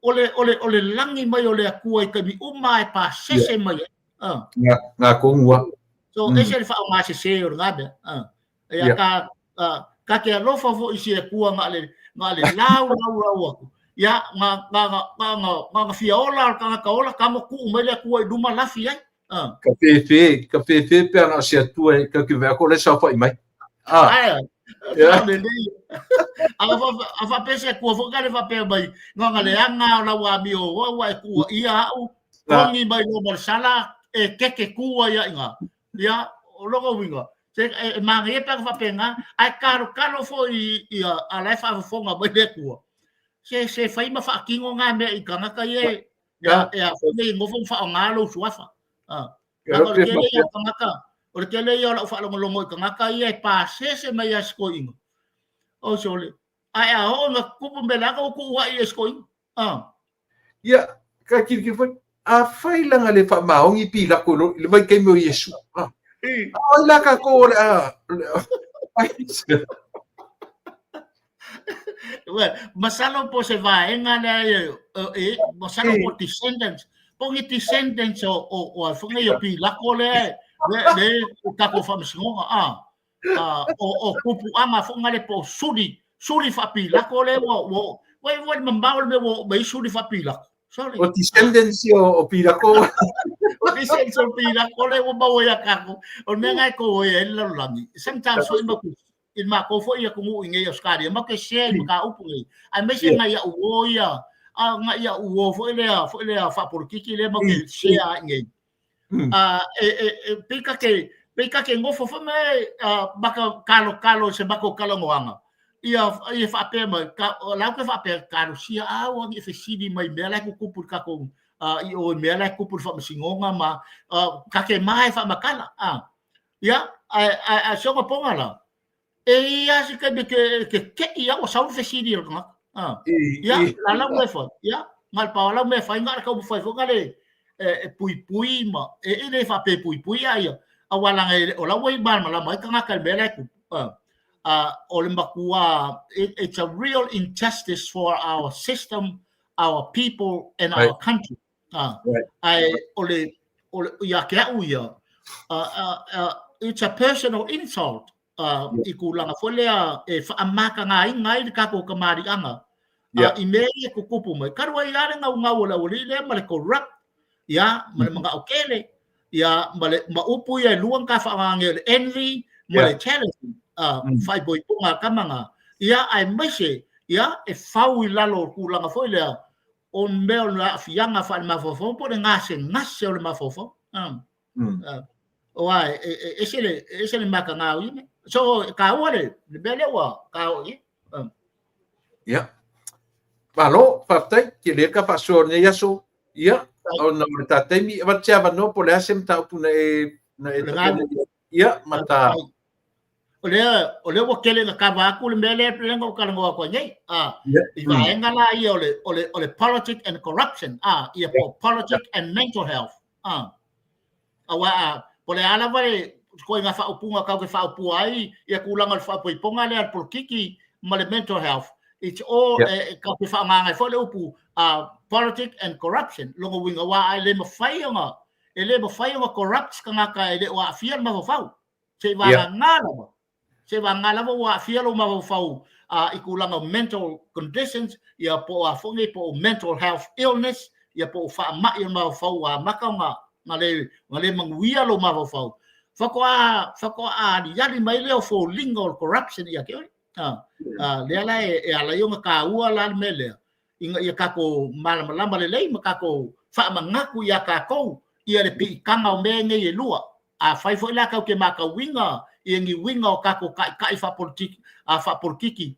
B: o le, o le, o le lagi mai o le Atua i taimi uma e pasese mai ai.
A: Ngā kongua.
B: So, ese le faaaogasese o lena mea. Ia, ka, ka te alofa foi i si Atua na le, na le lau lau lau atu. Ia, na, na, na, na, na, na, na fia ola o le tagata ola, tamo tuu mai le Atua i luma lafi ai.
A: Ka fefe, ka fefe pe ana o se Atua e kau ki wea ko le saofai mai.
B: Ae, lelei. A faapea se Atua foi ka le faapea mai, na na leaga o lau amio ua ua e kuua ia au, togi mai loa ma le sala, e keke ku ai ia ina. Ia, o lona uiga, se e manaia pe ana faapena, ae kalokalo foi ia a la e faafofoga mai le Atua. Se fai ma faatino na mea i tagata ia e e a foi nei nofo ma faaaoga lou suafa. Leaga o le tele ia o tagata, o le tele ia o lau faalogologo i tagata ia e pasese mai lava i si toeaina. O sole, ae a oo ina tutupu mea leaga ua tuuai e si toeaina.
A: Ia, ka kilikili foi, afai laga le faamaoni Pilato i le vaitaimi o Iesu. A o ai la tatou o le a
B: Well, masalo po se vaega lea e, masalo po descendants, po ni descendants o, o, o a foi nei o Pilato lea, le, le o tatou faamasinoga, o, o tupuaga foi ngale po suli, suli faa-Pilato lea ua, ua, ua, ua mamao le mea ua oo mai ai suli faa-Pilato.
A: Sorry. O descendants o Pilato.
B: O descendants o Pilato lea ua maua ia tatou. O le mea lena e to ai le lalolagi. Sometimes foi ma i le matou foi atunuu i nei Australia, matou te share i mataupu nei, aemaise nai au uo ia, a nai au uo foi lea, foi lea faapolokiki lea matou te share ai nei. E, e, e, pei ka te, pei ka te nofo foi me maka kalokalo i se matou talanoaga. Ia, ia faapea mai, ka, o lau ke faapea, talosia a ua ni fesili mai mea la e tutupu i le tatou, i o i mea la e tutupu i le faamasinoga ma, ta te ma e faamatala, Ia, ae, ae, ae se ona poga la, e i ai lava se taimi e te, e te te'i lava ua sau le fesili a le tagata. Ia, la lau mea e fai, ia, na o le pau lava lau mea e fai, na o le taumafai foi na le, e puipui ma, e le faapea e puipui a ia, aua leaga e le, o la ua malamalama ai tagata i le mea la e tupu. O le matua, it's a real injustice for our system, our people and our country. Ae o le, o le, ia te au ia, it's a personal insult i tulaga foi lea e faamatagaina ai le tatou tamaliiaga i mea ia e tutupu mai. Talu ai lava le naunau o le aualii lea ma le corrupt, ia, ma le manao tele, ia, ma le, ma upu ia e lua na ta faaaoga nei o le envy ma le jealousy, faaipoipoga a tama na, ia, aemaise, ia, e fau i lalo o le tulaga foi lea o mea o le aafiaga faalemafaofao po o le gasegase o le mafaufau. Aua e ese le, ese le mataga o ia mea. So, e taua le, le mea lea ua ta oo i ai.
A: Ia. Malo, faafetai, tele ka faasoa o lenei aso. Ia, ona o le ta taimi, avatu se avanoa po o le a se mataupu na e, na e tapena. Ia, ma ta.
B: O lea, o lea ua tele na kava atu le mea lea lea na ou talanoa atu ai nei. I vaega la ia o le, o le, o le politic and corruption, ia po o politic and mental health. Aua a, po o le a lava le ituaiga faaupuga tatou te faaupua ai ia tulaga o le faapoipoga lea a le polokiki ma le mental health, it's all, tatou te faaaogaina ai foi le upu politic and corruption, lona uiga aua e le mafai ona, e le mafai ona corrupt se tagata e le o aafia le mafaufau. Se i vagana lava, se i vagana lava ua aafia lou mafaufau i tulaga o mental conditions, ia po o a foi nei, po o mental health illness, ia po o faamai o le mafaufau ua amata ona na le, na le manuia lou mafaufau. Faatoa, faatoa aliali mai lea o foliga o le corruption ia te oe. Lea la e ala ai ona taua la le mea lea, ina ia tatou malamalama lelei ma tatou faamanatu ia tatou ia le piitaga o mea nei e lua. Afai foi la tatou te matauina ia ni uiga o tatou taitai faapolitiki, faapolitiki,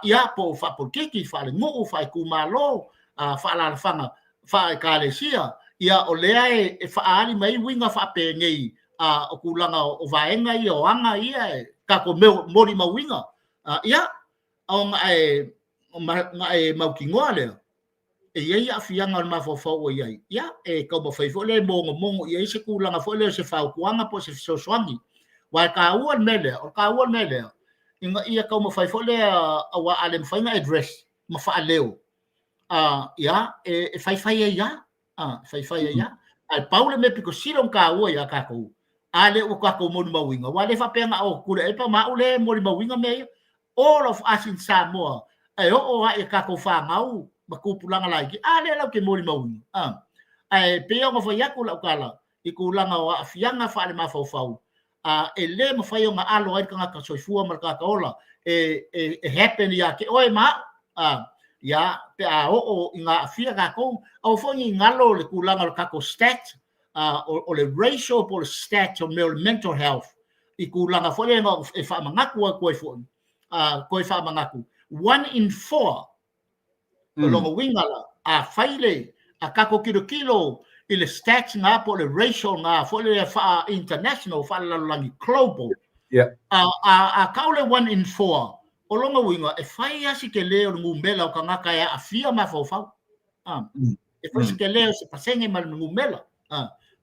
B: ia po o faapolitiki, faalenuu, faaitumalo, faaalaalafaga, faaekalesia, ia o lea e faaali mai ai uiga faapenei o tulaga o vaega ia o aga ia e tatou molimauina, ia ona e, ona e mautinoa lea e i ai aafiaga o le mafaufau ua i ai, ia, e taumafai foi lea e mogomogo i ai se tulaga foi lea o se fautuaga po o se fesoasoani. Aua e taua le mea lea, o le taua le mea lea, ina ia taumafai foi lea, aua a le mafai ona address ma faaleo, ia, e faifai ai lava, e faifai ai lava. Ae pau le mea pito sili ona taua ia tatou, a lea ua tatou molimauina, aua e le faapea na o Tuilaepa ma au lea e molimauina mea ia, all of us in Samoa, e oo lava i a tatou fanau ma tupulaga laiti, a lea latou te molimauina. Ae pei ona fai atu lau tala i tulaga o aafiaga faalemafaufau, e le mafai ona alo ai le tagata soifua ma le tagata ola, e happen ia te oe ma au, ia, pe a oo ina aafia tatou. Aua foi ne i galo le tulaga o le tatou stat, o le ratio po o le stat o mea o le mental health i tulaga foi lea e faamanatu atu ai foi, toe faamanatu, one in four. O lona uiga la, afai le, a tatou tilotilo i le stats na po o le ratio na foi lea faa-international, faalelalolagi, global, a tau le one in four, o lona uiga e fai lava si tele o le numera o tagata e aafia mafaufau. E fai si tele o se pasene ma le numera.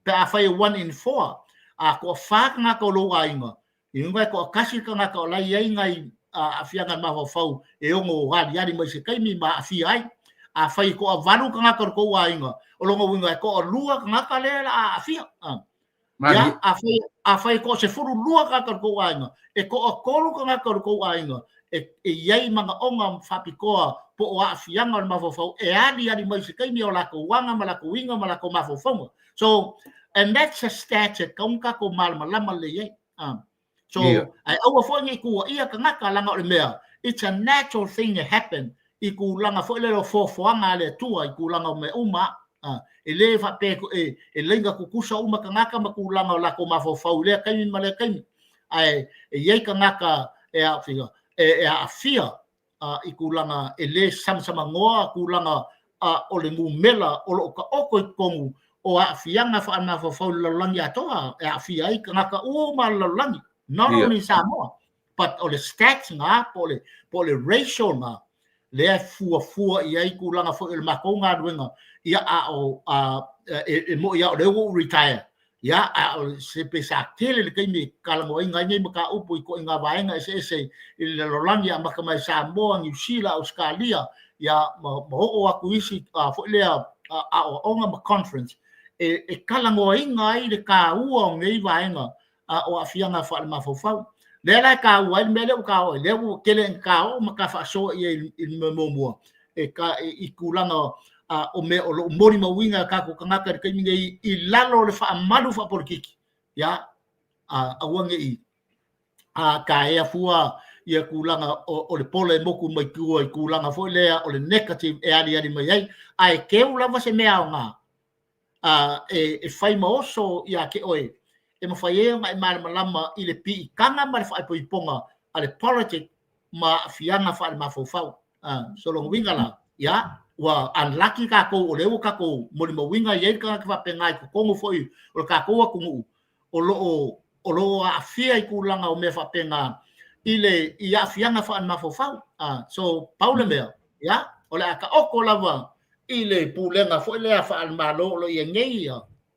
B: Pe afai e one in four, a toafa tagata o lou aiga, i uiga e toatasi le tagata o la e i ai nai aafiaga o le mafaufau e ono aliali mai i se taimi ma aafia ai. Afai e toavalu tagata o le tou aiga, o lona uiga e toalua tagata lea o le a aafia. Ia, afai, afai e toasefululua tagata o le tou aiga, e toatolu tagata o le tou aiga e i ai manaoga faapitoa po o aafiaga o le mafaufau e aliali mai i se taimi o latou aga ma latou uiga ma latou mafaufauga. So, and that's a stat e tatau ona tatou malamalama lelei ai. So, ae aua foi ne i tuuaia tagata leaga o le mea, it's a natural thing e happen i tulaga foi lele o foafoaga a le Atua i tulaga o mea uma. E le faapea e laina tutusa uma tagata ma tulaga o latou mafaufau i lea taimi ma lea taimi. Ae e i ai tagata e aafia. e aafia i tulaga e le samasamanoa tulaga o le numera o lo o taoto i totonu o aafiaga faamafaufau i le lalolagi atoa e aafia ai tagata uma o le lalolagi, not only in Samoa, but o le stats na po o le ratio na lea e fuafua i ai tulaga foi o le matou galuega. Ia, a o e moi lava o lea ua ou retire, ia, a o se pe sa tele le taimi e talanoaina ai nei mataupu i ituaiga vaega eseese i le lalolagi, amata mai Samoa, Niu Sila, Ausetalia, ia, ma oo atu isi foi lea aoaoga ma conference e talanoaina ai le taua o nei vaega o aafiaga faalemafaufau. Lea la e taua ai le mea lea ua taoa ai, lea ua tele ina taoo ma ta faasoa i ai i le mea muamua, e ta, i tulaga o mea o lo o molimauina e tatou tagata i le taimi nei i lalo o le faamalu faapolitiki, ia, aua ne i taea fua ia tulaga o le pola e motu mai tua i tulaga foi lea o le negative e aliali mai ai, ae keu lava se mea aoga e fai ma oso ia te oe, e mafai ai ona e malamalama i le piitaga ma le faaipoipoga a le politic ma aafiaga faalemafaufau. So lona uiga la, ia, ua unlucky tatou o lea ua tatou molimauina e i ai le tagata faapena i totonu foi o le tatou atunuu o lo o o lo o aafia i tulaga o mea faapena i le i aafiaga faalemafaufau. So pau le mea, ia, o le a taoto lava i le pulega foi lea faale-Malo o lo o i ai nei,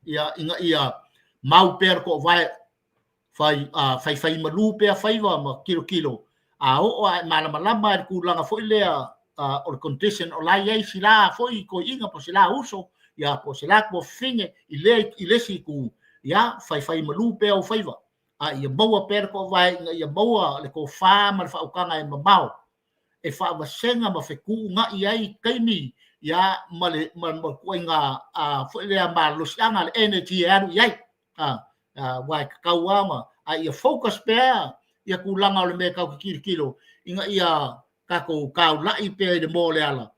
B: ia, ina ia mau pea le toovae, fai faifai malu pea faiva ma tilotilo, a oo a e malamalama i le tulaga foi lea o le condition o la e i ai si la foi toeaina po o se la uso, ia, po o se la tuafafine i le i le isi itu, ia, faifai malu pea ou faiva, a ia maua pea le toovae ina ia maua le tofa ma le faautaga e mamao e faavasega ma fetuunai ai taimi, ia, ma le ma ma ituaiga foi lea malosiaga le energy e alu i ai, aua e tatau lava ona a ia focus pea ia tulaga o le mea tatou te tilotilo ina ia tatou taulai pea i le moa o le ala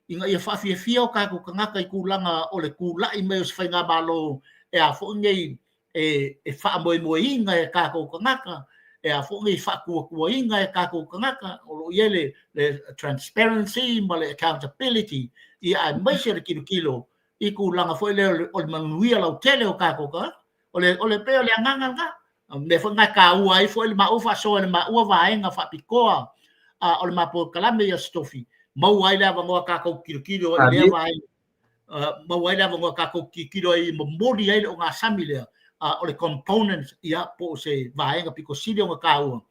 B: ina ia faafiafia o tatou tagata i tulaga o le tulai mai o se faigamalo e a foi nei e faamoemoeina e tatou tagata, e a foi nei faatuatuaina e tatou tagata, o lo o i ai le transparency ma le accountability, ia, aemaise le tilotilo i tulaga foi lea o le manuia lautele o tatou tagata. O le pei o le agaga lena. O le mea foi lena e taua ai foi le maua faasoa i le maua vaega faapitoa o le ma polokalame i Aso Tofi, maua ai le avanoa tatou tilotilo i lea vaega, maua ai le avanoa tatou tilotilo ai e momoli ai le ogasami lea o le component, ia, po o se vaega pito sili ona taua,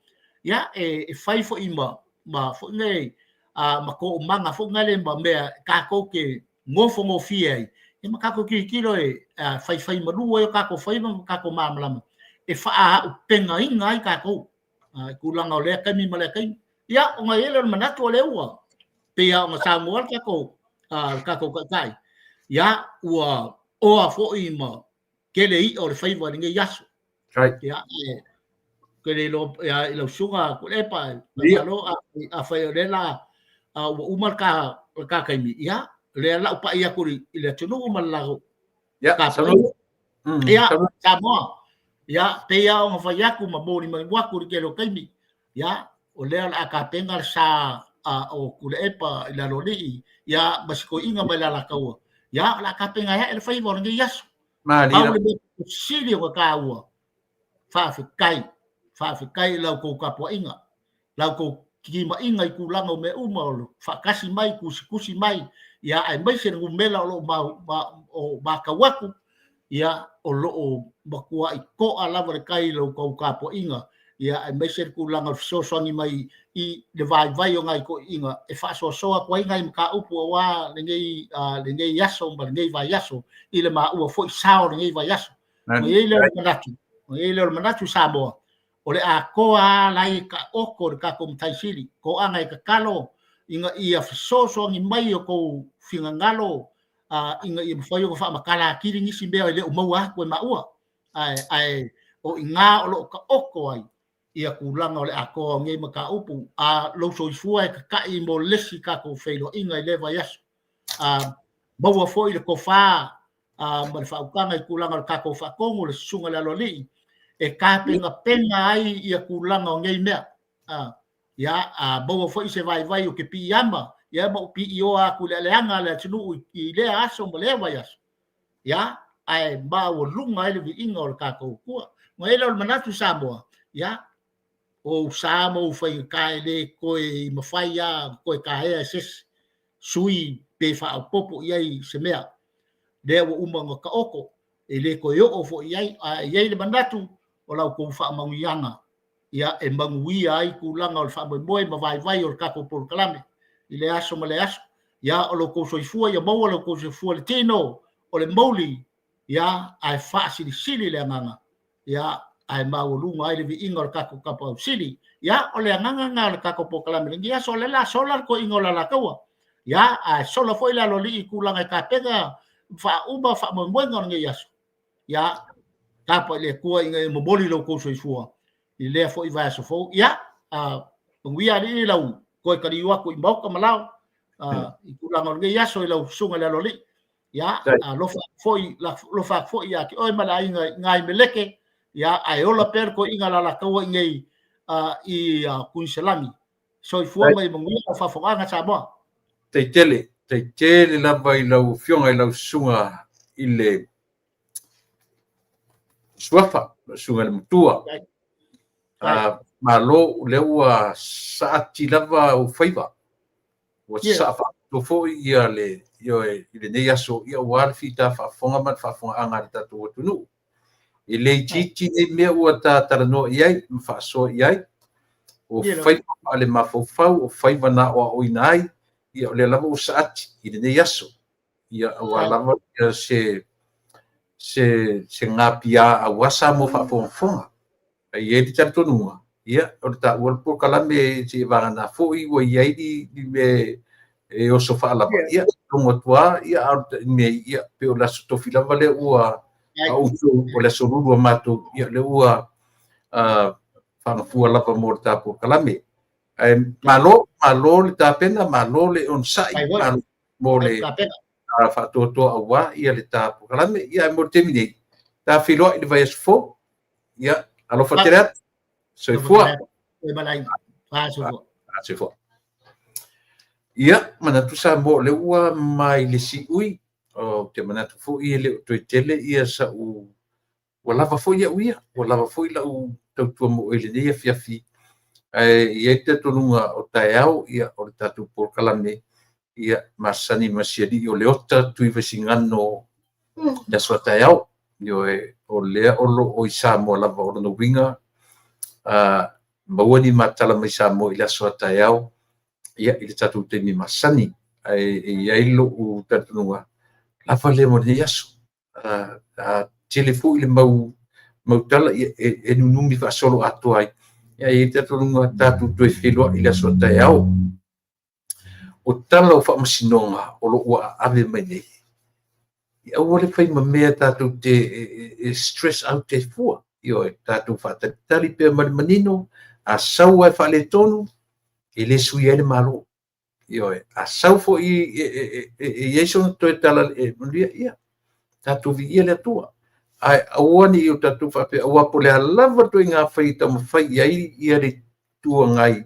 B: ia, e fai foi ma foi nei ma toomaga foi nale ma mea tatou te gofogofie ai, ia, ma tatou tilotilo e faifai malu ai o tatou faiva ma tatou malamalama e faaaupegaina ai tatou i tulaga o lea taimi ma lea taimi. Ia, ona i ai lea o le manatu o lea ua pei lava ona saunoa le tatou le tatou taitai, ia, ua oa foi ma tele i'a o le faiva i lenei aso. Ia, e ke le iloa ia, i lau susuga Tuilaepa, malo, afai o lea la ua uma le ta taimi, ia, lea la u pa'i atu i le atunuu ma le latou tapuaiga. Ia, Samoa, ia, pei lava ona fai atu ma molimau atu i le tele o taimi, ia, o lea o le a tapena le sa o Tuilaepa i le aloalii, ia, ma si toeaina mai le Alataua, ia, o le a tapena e ae le faiva o lenei aso. Pau le mea sili ona taua, faafetai, faafetai i la outou tapuaiga, la outou timaiga i tulaga o mea uma o le faatasi mai, tusitusi mai, ia, aemaise le numera o lo o matau atu, ia, o lo o matuai to'a lava le tai i la outou tapuaiga, ia, aemaise le tulaga o le fesoasoani mai i le vaivai o nai toeaiina e faasoasoa atu ai nai mataupu aua lenei aso ma lenei vaiaso i le maua foi sao o lenei vaiaso. Ona i ai lea o le manatu, ona i ai lea o le manatu Samoa, o le atoa lava la e taoto i le tatou Matai Sili, toaga e tatalo ina ia fesoasoani mai o tou finagalo ina ia mafai ona faamatala atili nisi mea e le o maua atu e maua, ae o i ina o lo o taoto ai ia tulaga o le atoa o nei mataupu. A lou soifua e tata'i mo le isi tatou feiloaiga i lea vaiaso. Maua foi le tofa ma le faautaga i tulaga o le tatou faatonu, le susuga i le Aloalii, e tapenapena ai ia tulaga o nei mea. Ia, a maua foi se vaivai o ke piiama, ia ma ou piioa aku i le aleaga a le atunuu i lea aso ma lea vaiaso. Ia, ae maualuga ai le viiga o le tatou Atua. Ona i ai lea o le manatu Samoa, ia, o ou sa ma ou faigata e le toe mafai lava ona toe taea e se isi sui pe faaopoopo i ai se mea. Lea ua uma ona taoto, e le toe oo foi i ai, ae i ai le manatu o la outou faamanuiaga, ia, e manuia ai tulaga o le faamoemoe ma vaivai o le tatou polokalame i lea aso ma lea aso. Ia, o lo outou soifua, ia maua lo outou soifua i le tino o le mouli, ia, ae faasilisili le agaga, ia, ae maualuga ai le viiga o le tatou Tapaau Sili. Ia, o le agaga lena o le tatou polokalame i lenei aso, o lea o le a sola le toeaina o le Alataua, ia, ae sola foi le Aloalii i tulaga e tapena faauma faamoemoega o lenei aso. Ia, tapa i le Atua ina ia momoli lo outou soifua i lea foi vaiaso fou. Ia, manuia alii lau toe taliu atu i maota ma lao i tulaga o lenei aso i lau susuga i le Aloalii. Ia, alofa foi, alofa atu foi ia te oe ma le aiga i ina i Meleke. Ia, ae ola pea le toeaina a le Alataua i inei i Kuiniselani. Soifua ma ia manuia lau faafofogaaga Samoa.
A: Tai tele, tai tele lava i lau Afioga i lau susuga i le Suafa, lau susuga i le Matua. Malo, lea ua saati lava ou faiva. Ua sasaa faapitoa foi ia le ioe i lenei aso, ia aua le fita faafofoga ma le faafofogaaga a le tatou atunuu. E le itiiti nei mea ua ta talanoa i ai ma faasoa i ai. O faiva faalemafaufau, o faiva na aoaoina ai, ia o lea lava ua saati i lenei aso. Ia aua lava ia se se se gapia aua Samoa faafogafoga. Ae i ai le talitonuga, ia o le taua o le polokalame seia vagana foi ua i ai ni mea e oso faalava, ia logo atu lava, ia a o le mea ia pei o le aso tofi lava lea ua a outou, o le aso lulu a matou, ia lea ua faagafua lava mo le ta polokalame. Ae malo, malo le tapena, malo le onosai, malo mo le faatoatoa aua ia le ta polokalame. Ia ae mo le taimi nei, ta feiloai i le vaiaso fou. Ia, alofa tele atu. Soifua. Soifua. Ia, manatu Samoa o lea ua mai le siui, ou te manatu foi e le o toe tele ia sa'u, ua lava foi au ia, ua lava foi la'u tautua mo oe i lenei afiafi. Ae i ai le talitonuga o taeao, ia, o le tatou polokalame, ia, masani ma si alii o Leota Tuivaisigano i le aso a taeao. Ioe, o lea o lo o i Samoa lava, o lona uiga, maua ni matala mai Samoa i le aso a taeao, ia, i le tatou taimi masani. Ae e i ai lo'u talitonuga, lava lea mo lenei aso. A tele foi le mau mau tala, ia, e nunumi faasoloatoa ai. Ia, e i ai le talitonuga tatou toe feiloai i le aso a taeao. O tala o faamasinoga o lo o ua aave mai nei, e aua le fai ma mea tatou te e stress out ai fua. Ioe, tatou faatalitali pea ma le manino, a sau lava e faaletonu, e le suia ai le Malo. Ioe, a sau foi e i ai sona toe tala e manuia, ia, tatou viia le Atua. Ae aua ne i o tatou faapea, aua po o le a lava le ituaiga fai e taumafai i ai ia le Itu Agai.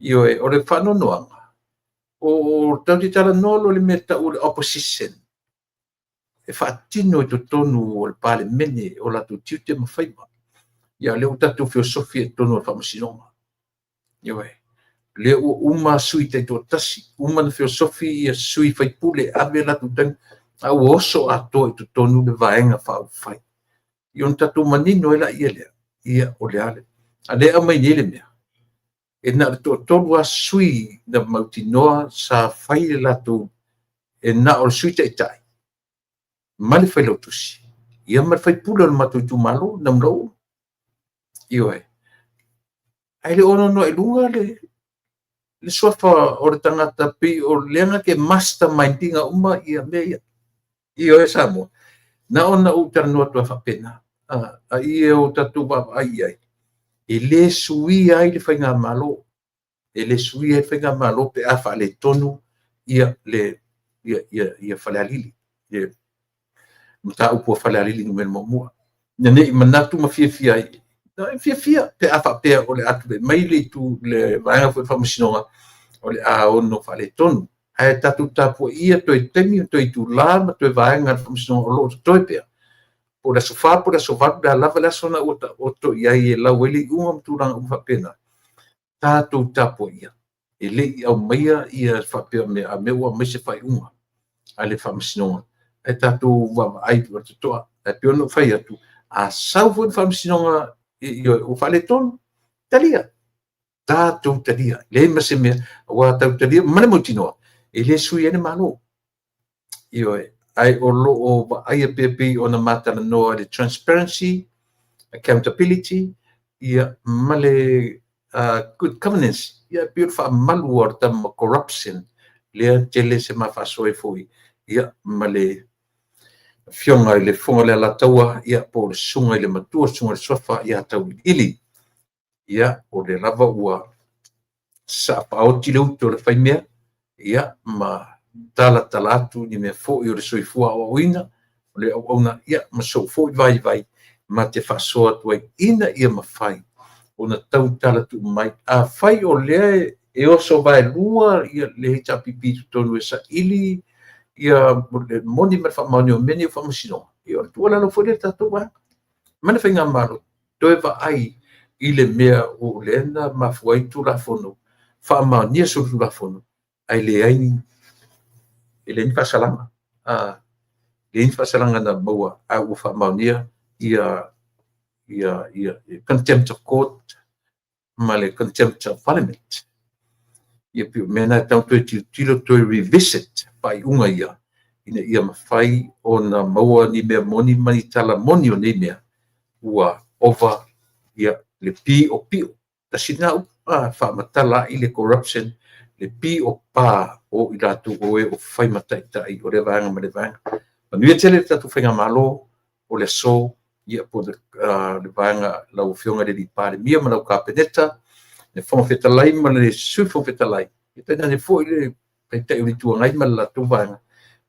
A: Ioe, o le faanoanoaga, o tatou te talanoa loa i le mea e tau o le opposition, e faatino i totonu o le Palemene o latou tiute ma faiva. Ia, o lea ua tatou feosofi i totonu o le Faamasinoga. Ioe, lea ua uma sui taitoatasi, uma ona feosofi ia sui faipule e ave latou tagi, a ua oso atoa i totonu le Vaega Faaupufai. Ia ona tatou manino ai laia lea, ia o le a le... A o lea e aumai nei le mea, e na o le toatolu lava sui na mautinoa sa fai le latou, e na o le Sui Taitai ma le Failautusi, ia ma le faipule o le matou itumalo, Namulauulu. Ioe. Ae le o anoanoai i luga le suafa o le tagata pei o lea na te mastermind ina uma ia mea ia. Ioe Samoa. Na ona ou talanoa atu lava faapena. A ia o tatou vaavaai i ai, e le suia ai le faigamalo. E le suia ai le faigamalo pe a faaletonu ia le ia Falealili, le mataupu a Falealili 1. Ina ne i manatu ma fiafia ai, E fiafia pe a faapea o le a tulai mai le itu le vaega foi o le faamasinoga o le a ono faaletonu. Ae tatou tapuaia toe taimi, toe itula ma toe vaega a le faamasinoga o lo o totoe pea. Po o le aso 4 po o le aso 8, o le a lava le aso na ua taoto i ai e lau ai le iuga ma tulaga uma faapena, tatou tapuaia. E le i aumaia ia faapea mea, a mea ua aumai se faaiuga a le faamasinoga, ae tatou vaavaai ma le totoa. Ae pei ona ou fai atu, a sau foi le faamasinoga ua faaletonu, talia, tatou talia, leai ma se mea, aua tatou te talia ma le mautinoa, e le sui ai le Malo. Ioe, ae o lo o vaaia pea pei ona ma talanoa i le transparency, accountability, ia, ma le good governance, ia, pei o le faamalu o le tama corruption, lea tele se ma faasoa ai foi, ia, ma le afioga i le Fofoga o le Alataua, ia, po o le susuga i le Matua, le susuga i le Suafa ia Tauiliili. Ia, o lea lava ua saa faaoti le utu a le faimea, ia, ma talatala atu ni mea foi o le soifua aoaoina, o le auauna, ia, ma sou foi vaivai, ma te faasoa atu ai ina ia mafai ona tautala tuu mai. Afai o lea e oso vaelua ia le HRPP i totonu e saili ia le moni ma le faamaoni o mea nei o faamasinoga, ia o le tuualalo foi lea i le tatou vaega ma le faigamalo, toe vaai i le mea o lea na mafua ai Tulafono, faamaonia solitulafono, ae leai ni, e leai ni faasalaga, leai ni faasalaga na maua, a ua faamaonia ia contempt of court ma le contempt of parliament. Ia pei o mea na e tatau ona toe tilotilo, toe revisit faaiuga ia, ina ia mafai ona maua ni mea moni ma ni tala moni o nei mea, ua ova ia le piopio. Tasi lena upu, faamatala ai le corruption, le piopa o i latou o e o fai ma taitai o lea vaega ma lea vaega. Manuia tele le tatou faigamalo o le aso, ia po o le vaega lau Afioga i le Palemia ma lau Kapeneta, le Fofoga Fetalai ma le Sui Fofoga Fetalai, ia tainane foi le Taitai o le Itu Agai ma le latou vaega.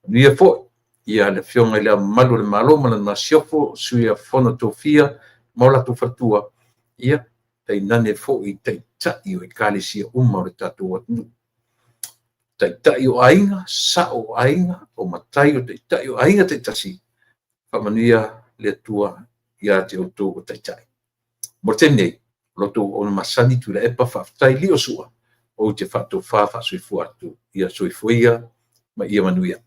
A: Manuia foi ia le Afioga i Le Ao Mamalu o le Malo ma lana Masiofo, Sui o le Fono a Tofia ma o latou faletua, ia tainane foi taitai o ekalesia uma o le tatou atunuu. Taitai o aiga, sao o aiga, o matai o taitai o aiga taitasi, faamanuia le Atua ia te outou o taitai. Mo le taimi nei, o la outou auauna masani Tuilaepa, faafetai Liosua, ou te faatofa faasoifua atu, ia soifua ia ma ia manuia.